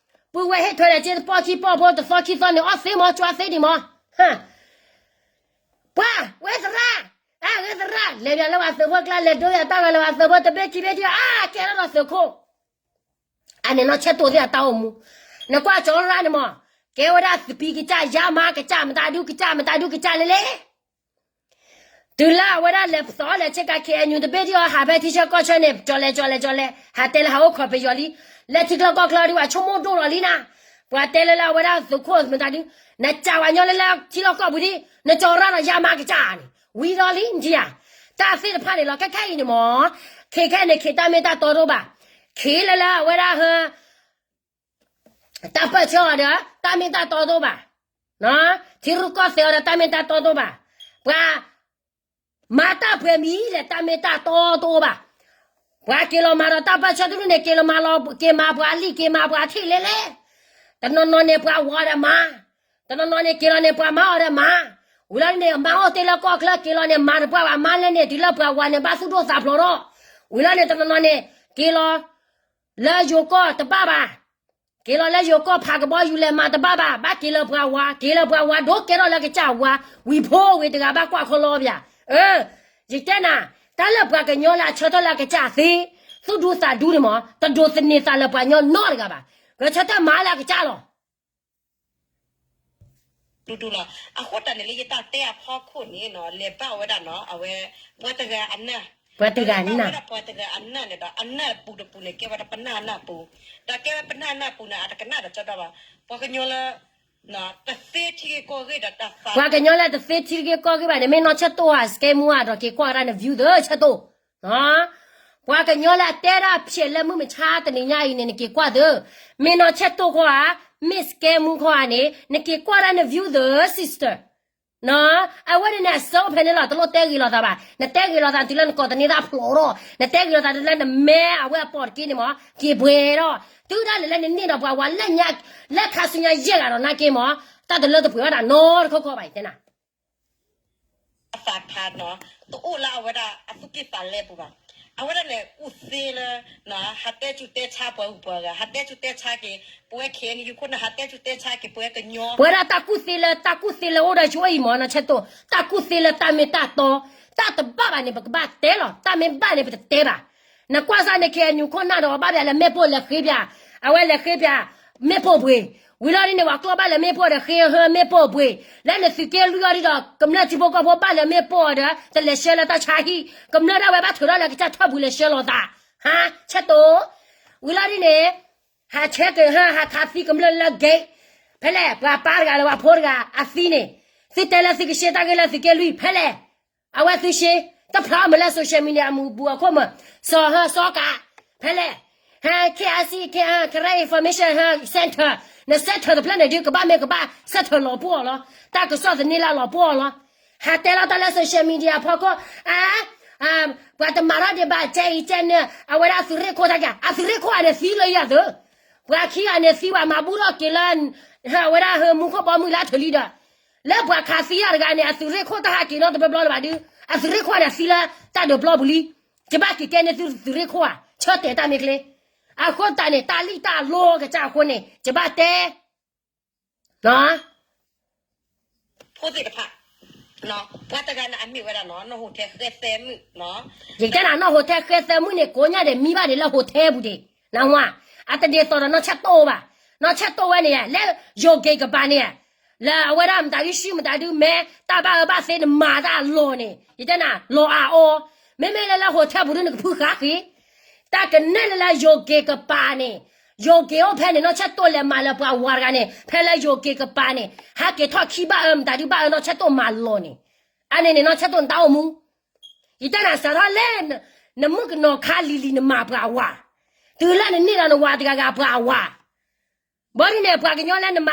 ပုၢ်ဝဲၢ်ဟ့ၣ်ထွဲဒီးက့တပီၢ်ခံပီၢ်ဖိတသီခံသီန့ၣ် အီၣ်သ့မ့ၢ် ကၠွါသ့ဒံးမ့ၢ်, ပှၤဝဲသရၣ်, အဂ့ၤသရၣ် လဲၤပၠးလၢပှၤသုးဖိကျါ လဲၤဒိပၠးတၢ်ဂၤလၢပှၤသုးဖိတဘ့ၣ်ခံဘ့ၣ်ထံၣ် အါကဲထီၣ်ဒီးသုးခိၣ်, အန့ၣ်နီၢ်ဆဲးတိၢ်သ့ၣ်အတၢ်အိၣ်မူ, နကွၢ်ကၠီရၣ်န့ၣ်မ့ၢ်, ကဲဝဲဒၣ်သပံးကစၢ်ယါမါကစၢ်မတၤဒုကစၢ်မတၤဒုကစၢ်လဲၣ်လဲၣ် တုၤလၢအဝဲဒၣ်လဲၤပသီလဲၤဆ့ကၤ ခ့ၣ်အဲၣ်ယူၣ် တဘ့ၣ်ထံၣ်အီၤ ဟးဖဲထံဆၢကီၢ်ဆၢန့ၣ် ကၠီလဲၤကၠီလဲၤကၠီလဲၤ ဟးတဲလၢဟးအိၣ်ခိးပယီၤလံ, လၢထံချၢကီၢ်ချၢဒုး ပှၤဆိကမိၣ်ဒိၣ်လီၤလံနၤ, ပှၤတဲလၢလၢအဝဲဒၣ်သုးခိၣ်မတၤဒု, နကးဝဲညီလၢလၢထံလီၢ်ကီၢ်ပူၤဒံး နကၠီရၣ်ဒီးယါမါကစၢ်န့ၣ် ဝံၤဒီးလံနထံၣ်ဧါ, တၢ်သ့ၣ်တဖၣ်န့ၣ်လီၤ ခဲခဲအံၤန့ၣ်မ့ၢ်, ခ့ၣ်ခဲန့ၣ် ခ့ၣ်တၢ်မ့ၢ်တၢ်တီတအိၣ်ဘၣ်, ခ့ၣ်လၢလၢအဝဲဒၣ်ဟဲ တၢ်ပၢၢ်ဆၢအီၤဒီး တၢ်မ့ၢ်တၢ်တီတအိၣ်ဘၣ်, ထံရူၢ်ကီၢ်သဲးအီၤဒီး တၢ်မ့ၢ်တၢ်တီတအိၣ်ဘၣ်, ပှၤ မၤတၢ်ပှဲၤမံၤလဲၣ် တၢ်မ့ၢ်တၢ်တီတအိၣ်ဘၣ်, ပှၤက့ၤလီၤမၤဒီးတၢ်ပၢၢ်ဆၢတဒူၣ်န့ၣ် က့ၤလီၤမၤလီၤ က့ၤမၤပှၤလံၣ် က့ၤမၤပှၤထံၣ်လဲၣ်လဲၣ်, တနီၤနီၤန့ၣ် ပှၤဝၤဒီးမၤ, တနီၤနီၤန့ၣ် က့ၤလီၤန့ၣ် ပှၤမၤအီၤဒီးမၤ, ဝံၤလီၤန့ၣ် မၤအိၣ်တ့ၢ်လၢကီၢ်ချၢ က့ၤလီၤန့ၣ် မၤတပှၢ်ဘၣ် မၤလဲၣ်န့ၣ် တုၤလၢပှၤဝၤန့ၣ် ဘၣ်သူၣ်ဒိၣ်သးဖျိးထီၣ်, ဝံၤလီၤန့ၣ် တနီၤနီၤန့ၣ် က့ၤလီၤ လၢယိၤကီၢ်တဘၣ်ဘၣ်, က့ၤလီၤလၢယိၤကီၢ်ဖးကဘီယူၤလဲၤမၤတဘၣ်ဘၣ် ဘၣ်က့ၤလၢပှၤဝၤ က့ၤလၢပှၤဝၤ ဒိးကဲထီၣ်လၢကစၢ်ဝၤ ဝံၤဖိဝံၤတဂၤဘၣ်ကွၢ်ခီလီၤပၠး, ယတဲနၤ, တၢ်လၢပှၤကညီလၢအဆၢထၢၣ်လၢအကစၢ်သ့, သူၣ်ဒူသးဒူန့ၣ်မ့ၢ် တဒိးသန့ၤသးလၢပှၤကညီနီတဂၤဘၣ်, ကဆၢထၢၣ်မၤလၢအကစၢ်လီၤ. ဒူဒူလီၤ. အဃိတၢ်န့ၣ်လၢယတၢ်တဲအဖီခိၣ်န့ၣ်နီၤ လဲၤဘၣ်ဝဲဒၣ်နီၤ အဝဲ ပှၤတဂၤအနၢ်, ပှၤတဂၤအနၢ်, ပှၤတဂၤအနၢ်န့ၣ်ဒီး အနၢ်ပူၤတပူၤန့ၣ် ကဲဝဲဒၣ်ပနၢ်အနၢ်ပူၤ, ဒီးကဲဝဲပနၢ်အနၢ်ပူၤန့ၣ် အတကနၣ်ဒီးကၠီဒီဘၣ်, ပှၤကညီလၢ တသ့ထံဂ့ၢ်ကီၢ်ဂ့ၢ်ဒီးတၢ်သး, ပှၤကညီလၢတသ့ထံဂ့ၢ်ကီၢ်ဂ့ၢ်ဘၣ်န့ၣ် မ့ၢ်နီၢ်ဆဲးတိၢ်ဧါ စကဲမူဧါ ဒီးက့ၤကွၢ်ဝဲဒၣ်န view သၢဆဲးတိၢ် ပှၤကညီလၢအတဲဒၣ်ဖျဲးလၢမုၢ်မဆါတနံၤညါအံၤန့ၣ် နက့ၤကွၢ်သၢ, မ့ၢ်နီၢ်ဆဲးတိၢ်ခီဧါ, မ့ၢ်စကဲမူခီဧါန့ၣ် နက့ၤကွၢ်ဒၣ်န view သၢ sister, အဝဲန့ၣ်န့ၣ် အစၢဖဲန့ၣ်လီၤ တလိၣ်တဲဂ့ၤလိာ်သးဘၣ်, နတဲဂ့ၤလိာ်သးတုၤလၢနကိးသန့ၤတၢ်ဖျိးထီၣ်, နတဲဂ့ၤလိာ်သးတုၤလၢနမဲအဝဲအပိာ်တက့ၢ်န့ၣ်မ့ၢ် က့ၤပှဲၤထီၣ်, တုၤဒၣ်လဲာ်လၢနန့ၢ်ဒီးပှၤဝၤလၢညါ, လၢခါဆူညါယဲၢ်ဂၤဒီးနာ်က့မ့ၢ်, တၢ်တလၢတပှဲၤဘၣ်တၢ်နီတခီခီဘၣ်အံၤတဲနၤ အသးဖးနီၤ, တအိၣ်လၢအဝဲဒၣ်အသူၣ်ကံၢ်သးလဲပူၤဘၣ်. အဝဲဒၣ်န့ၣ် ကူၣ်သ့လၢ ဟးတဲဆူၣ်တဲဆါပှၤဂုၤပှၤဂၤ, ဟးတဲဆူၣ်တဲဆါက့ၤ ပဝဲ ခ့ၣ်အဲၣ်ယူၣ် ခိၣ်နၢ်, ဟးတဲဆူၣ်တဲဆါက့ၤ ပဝဲကညီ, ပဝဲဒၣ်တၢ်ကူၣ်သ့လၢ တၢ်ကူၣ်သ့လၢအိၣ်ဒီးယိအံၤမ့ၢ်နီၢ်ဆဲးတိၢ်, တၢ်ကူၣ်သ့လၢတၢ်မ့ၢ်တၢ်တီ, တၢ်တဘၣ်ဘၣ်န့ၣ် ပကဘၣ်တဲလီၤ, တၢ်မ့ၢ်ဘၣ်န့ၣ် ပတတဲဘၣ်. နကွၢ်စၢ်န့ၣ် ခ့ၣ်အဲၣ်ယူၣ် ခိၣ်နၢ်ဒီး ဘၣ်ပၠးလၢမ့ၣ်ပိၢ်လဲၤဃ့ပၠး, အဝဲလဲၤဃ့ပၠး မ့ၣ်ပိၢ်ပှ့ၤ, ဝံၤလီၤဒ်န့ၣ် ပှၤကျီၢ်ဘၣ်လဲၤမ့ၣ်ပိၢ်ဒီးဃ့ဟၢမ့ၣ်ပိၢ်ပှ့ၤ, လၢန့ၣ်သုးက့လွံၢ်အီၤဒ်ဒီး ကမျၢၢ်ထံဖိကီၢ်ဖိဘၣ်လဲၤမ့ၣ်ပိၢ်အီၤဒီး တလဲၤဆှၢလၢတၢ်ဆါဟံၣ်, ကမျၢၢ်ဒၣ်ဝဲဘၣ်ထုးထီၣ်လၢကစၢ်ထၢၣ်ပူၤလဲၤဆှၢလီၤသး, ဟါ, ဆဲးတိၢ်, ဝံၤလီၤဒ်န့ၣ် ဟးဆှၢက့ၤဟၢ ဟးခးသံကမျၢၢ်လၢ gate, ဖဲလဲၣ် ပှၤပၢ်တဂၤလၢပှၤဖိတဂၤအသံန့ၣ်, သုတဲလၢသုကရှဲတၢ်ဂ့ၢ်လၢသုးက့လွံၢ် ဖဲလဲၣ် အဝဲသုရှဲ, တဖျါမ့ၢ်လၢ social media အမူးဘူးအခိၣ်မး, စီၤဟၢစီၤကး, ဖဲလဲၣ်, ဟဲ KIC, Karen Information Center, န center တဖျၢၣ်န့ၣ်ဒုး ကဘၣ်မ့ၢ်ကဘၣ် center လီၤပှီၢ်အီၤလီၤ, တၢ်ကစီၣ်သန့လၢလီၤပှီၢ်အီၤလီၤ, ဟးတဲလီၤတၢ်လၢ social media ဖီခိၣ်, အါ, ပှၤတမၤထီၣ်ဒံးဘၣ်ကဲအံၤကဲန့ၣ် အဝဲဒၣ်အသုးရ့ၣ်ခိၣ်တၢ်က အသုးရ့ၣ်ခိၣ်အန့ၣ်သံလၢယၤသု, ပှၤခံဂၤန့ၣ်သံဘၣ်မၤဘူၣ်ထီၣ်က့ၤလၢ အဝဲဒၣ်ဟၢမူခိၣ်ဘီမုၢ်လၢအထၢၣ်လံဒီး လၢပှၤခးသံတဂၤန့ၣ် အသုးရ့ၣ်ခိၣ်တၢ်ဟးက့ၤနီတဘျီဘျီလၢၤဘၣ်ဒုး အသုးရ့ၣ်ခိၣ်န့ၣ်သံလၢတၢ်ဒုးပျီပူၤလံ, ယဘၣ်က့ၤကဲန့ၢ်သုသုးရ့ၣ်ခိၣ်ဧါ ဆၢတဲာ်တၢ်မ့ၢ်ချ့, အဃိသတးန့ၣ် တၢ်လံၣ်တၢ်လီကစၢ်အဃိန့ၣ် ယဘၣ်တဲ ဖိသ့ၣ်တဖၣ်, ပှၤတဂၤန့ၣ်အမ့ၢ်ဝဲဒၣ်နီၤ နီၢ်ဟိးထဲဃဲသဲမုၣ်နီၤ, ယတဲနၤနီၢ်ဟိးထဲဃဲသဲမုၣ်န့ၣ် ကိးညါဒဲးမံဘၣ်ဒံးလၢဟိးထဲပူၤဒံး, နၢ်ဟူဧါ, အတဒ်သိးဒီးနီၢ်ဆဲးတိၢ်ဘၣ်, နီၢ်ဆဲးတိၢ်ဝဲန့ၣ် လၢယိၤက့ၤကပၤန့ၣ်, လၢအဝဲဒၣ်မတၤဒုးဆံမတၤဒုးမဲ တၢ်ဘၣ်အၢဘၣ်သီနမၤတၢ်အလီၢ်န့ၣ် ယတဲနၤ လီၤအါအီ, မ့မ့ၢ်လၢလၢဟိးထဲပူၤဒုးနကဖုဃါဃ့ တၢ်ကနဲၣ်လၢလၢယိၤက့ၤကပၤန့ၣ်, ယိၤက့ၤအိၣ်ဖဲန့ၣ် နီၢ်ဆဲးတိၢ်လဲၤမၤလၢပှၤဝၤတဂၤန့ၣ် ဖဲလၢယိၤက့ၤကပၤန့ၣ် ဟးက့ၤထီၣ်ခံဘၣ်အၢမတၤဒုးဘၣ်အၢနီၢ်ဆဲးတိၢ်မၤလီၤန့ၣ်, အန့ၣ်န့ၣ် နီၢ်ဆဲးတိၢ်နတၢ်အိၣ်မူ, ယတဲနၤစးထီၣ်လၢ နမုၣ်ကနီၤခါလံၤလံၤနမၤပှၤဝၤ, တုၤလၢနန့ၢ်ဒီးနဝၤတဂၤဂၤပှၤဝၤ ဘီဒ်န့ၣ် ပှၤကညီလၢ နမ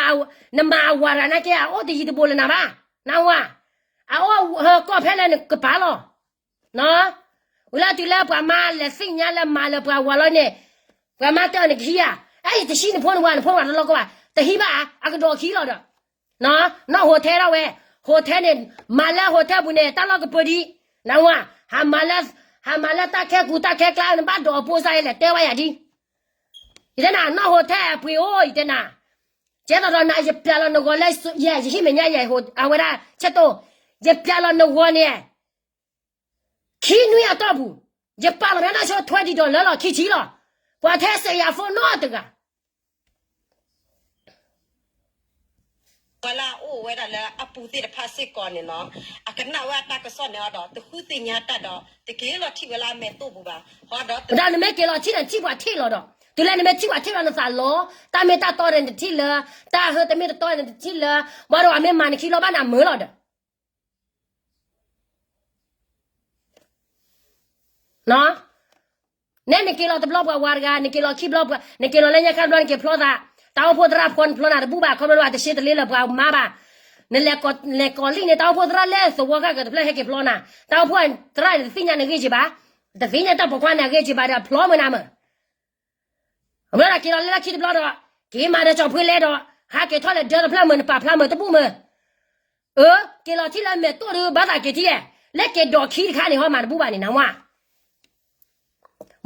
ၤအဝၤတဂၤနာ်က့ အအိၣ်တယံၤတဘူးလၢၤနၤဘၣ်, နၢ်ဟူဧါ, အအိၣ်ဟၢကီၢ်ဖဲလၢနကပၤလီၤ, ဝံၤလၢတုၤလၢပှၤမါလဲၤသ့ၣ်ညါလၢမၤလၢပှၤဝၤလီၤန့ၣ်, ပှၤမါတဲအီၤနကဟံးဧါ, အဲၣ် ယတဆံနဖိနဝၤ နဖိနဝၤတလီၢ်ကီၢ်ဘၣ်, တဟံးဘၣ်ဧါ, အကဒီးခံလီၤဒီး, နီၢ်ဟိးထဲထီၣ်ဝဲ, ဟိးထဲန့ၣ်, မၤလၢဟိးထဲပူၤန့ၣ် တၢ်လီၢ်ကပၢၤဒံး, နၢ်ဟူဧါ, ဟးမၤလၢ, ဟးမၤလၢတၢ်ခဲကူတၢ်ခဲကျါ နဘၣ်ဒိးအပိစါ ယလဲၤတဲဝဲယၤဒ် ယတဲနၤ နီၢ်ဟိးထဲအပှ့ၤအိၣ် ယတဲနၤ, ကဲသိးဒီးနၤ ယပျးလီၤနဂီၤလၢ ယဟံၣ်မဲာ်ညါယဲ အဝဲဒၣ်ဆဲးတိၢ်, ယပျးလီၤနဂီၤန့ၣ်, ခံနွံအတီၢ်ပူၤ, ယပာ်လီၤဖဲနီၢ်ဆိထွဲဒံးဒီးလၢလီၤခံဆံလီၤ, ပှၤထဲစဲးယၤဖိနီတဂၤ ပှၤလၢအအိၣ်ဝဲဒၣ်လၢအပူၤသ့ၣ်တဖၣ်စ့ၢ်ကီးန့ၣ်နီၤ, အကနၣ်ဝဲအတၢ်ကစီၣ်န့ၣ်အီၤဒီး တဃုသ့ၣ်ညါတၢ်ဒီး တက့ၤလီၤထံၣ်ဝဲလၢအမဲာ်တိၢ်ပူၤဘၣ်, ဒီးနမ့ၢ်က့ၤလီၤထံၣ်န့ၣ် နထံၣ်ပှၤထံၣ်လီၤဒီး, တုၤလၢနမ့ၢ်ထံၣ်ပှၤထံၣ်လီၤနသးလီၤ, တၢ်မ့ၢ်တၢ်တီန့ၣ်နထံၣ်လၢ, တၢ်ဟၢတမ့ၢ်တတီန့ၣ်နထံၣ်လၢ, ဘၣ်ဒီးအမ့ၢ်မၤနခံဘျီဘၣ်နမုာ်လီၤဒီး နဲနက့ၤလီၤတဘျီပှၤဝၤတဂၤ, နက့ၤလီၤခံဘျီပှၤ, နက့ၤလီၤလၢညါခါဘျီနက့ၤဖျီသး, တၢ်အိၣ်ဖှိၣ်သရၣ်ဖီနဖျီနၤတဘူၣ်ဘၣ် ခီဖျိလၢအတရှ့တလ့လၢပှၤမါဘၣ်, နလဲၤကိးလံၣ်န့ၣ် တၢ်အိၣ်ဖှိၣ်သရၣ်လၢသဝီကၢ်ကတဖျၢၣ်ဟဲက့ၤဖျီနၤ, တၢ်အိၣ်ဖှိၣ်သရၣ်တသ့ၣ်ညါနဂ့ၢ်က့ၤဘၣ်, တသ့ၣ်ညါတၢ်ပိာ်ခွါနဂ့ၢ်က့ၤဘၣ်ဒီးဖျီမုာ်နၤမုာ် အဝဲဒၣ်က့ၤလီၤလၢလၢခံတဘျီဒီး, က့ၤမၤဒီးကၠီၤဖှ့လဲဒီး, ဟးက့ၤထီၣ်လဲၤဒၢတဖျၢၣ်မုာ် နပာ်ဖျါမုာ်တဘူၣ်မုာ်, အၢ, က့ၤလီၤထံၣ်လၢမဲာ်တိၢ်ဒုး ဘၣ်သးက့ၤထံၣ်ဧါ, လၢက့ၤဒိးခံတခါန့ၣ် ဟီမၤတဘူၣ်ဘၣ်န့ၣ် နၢ်ဟူဧါ,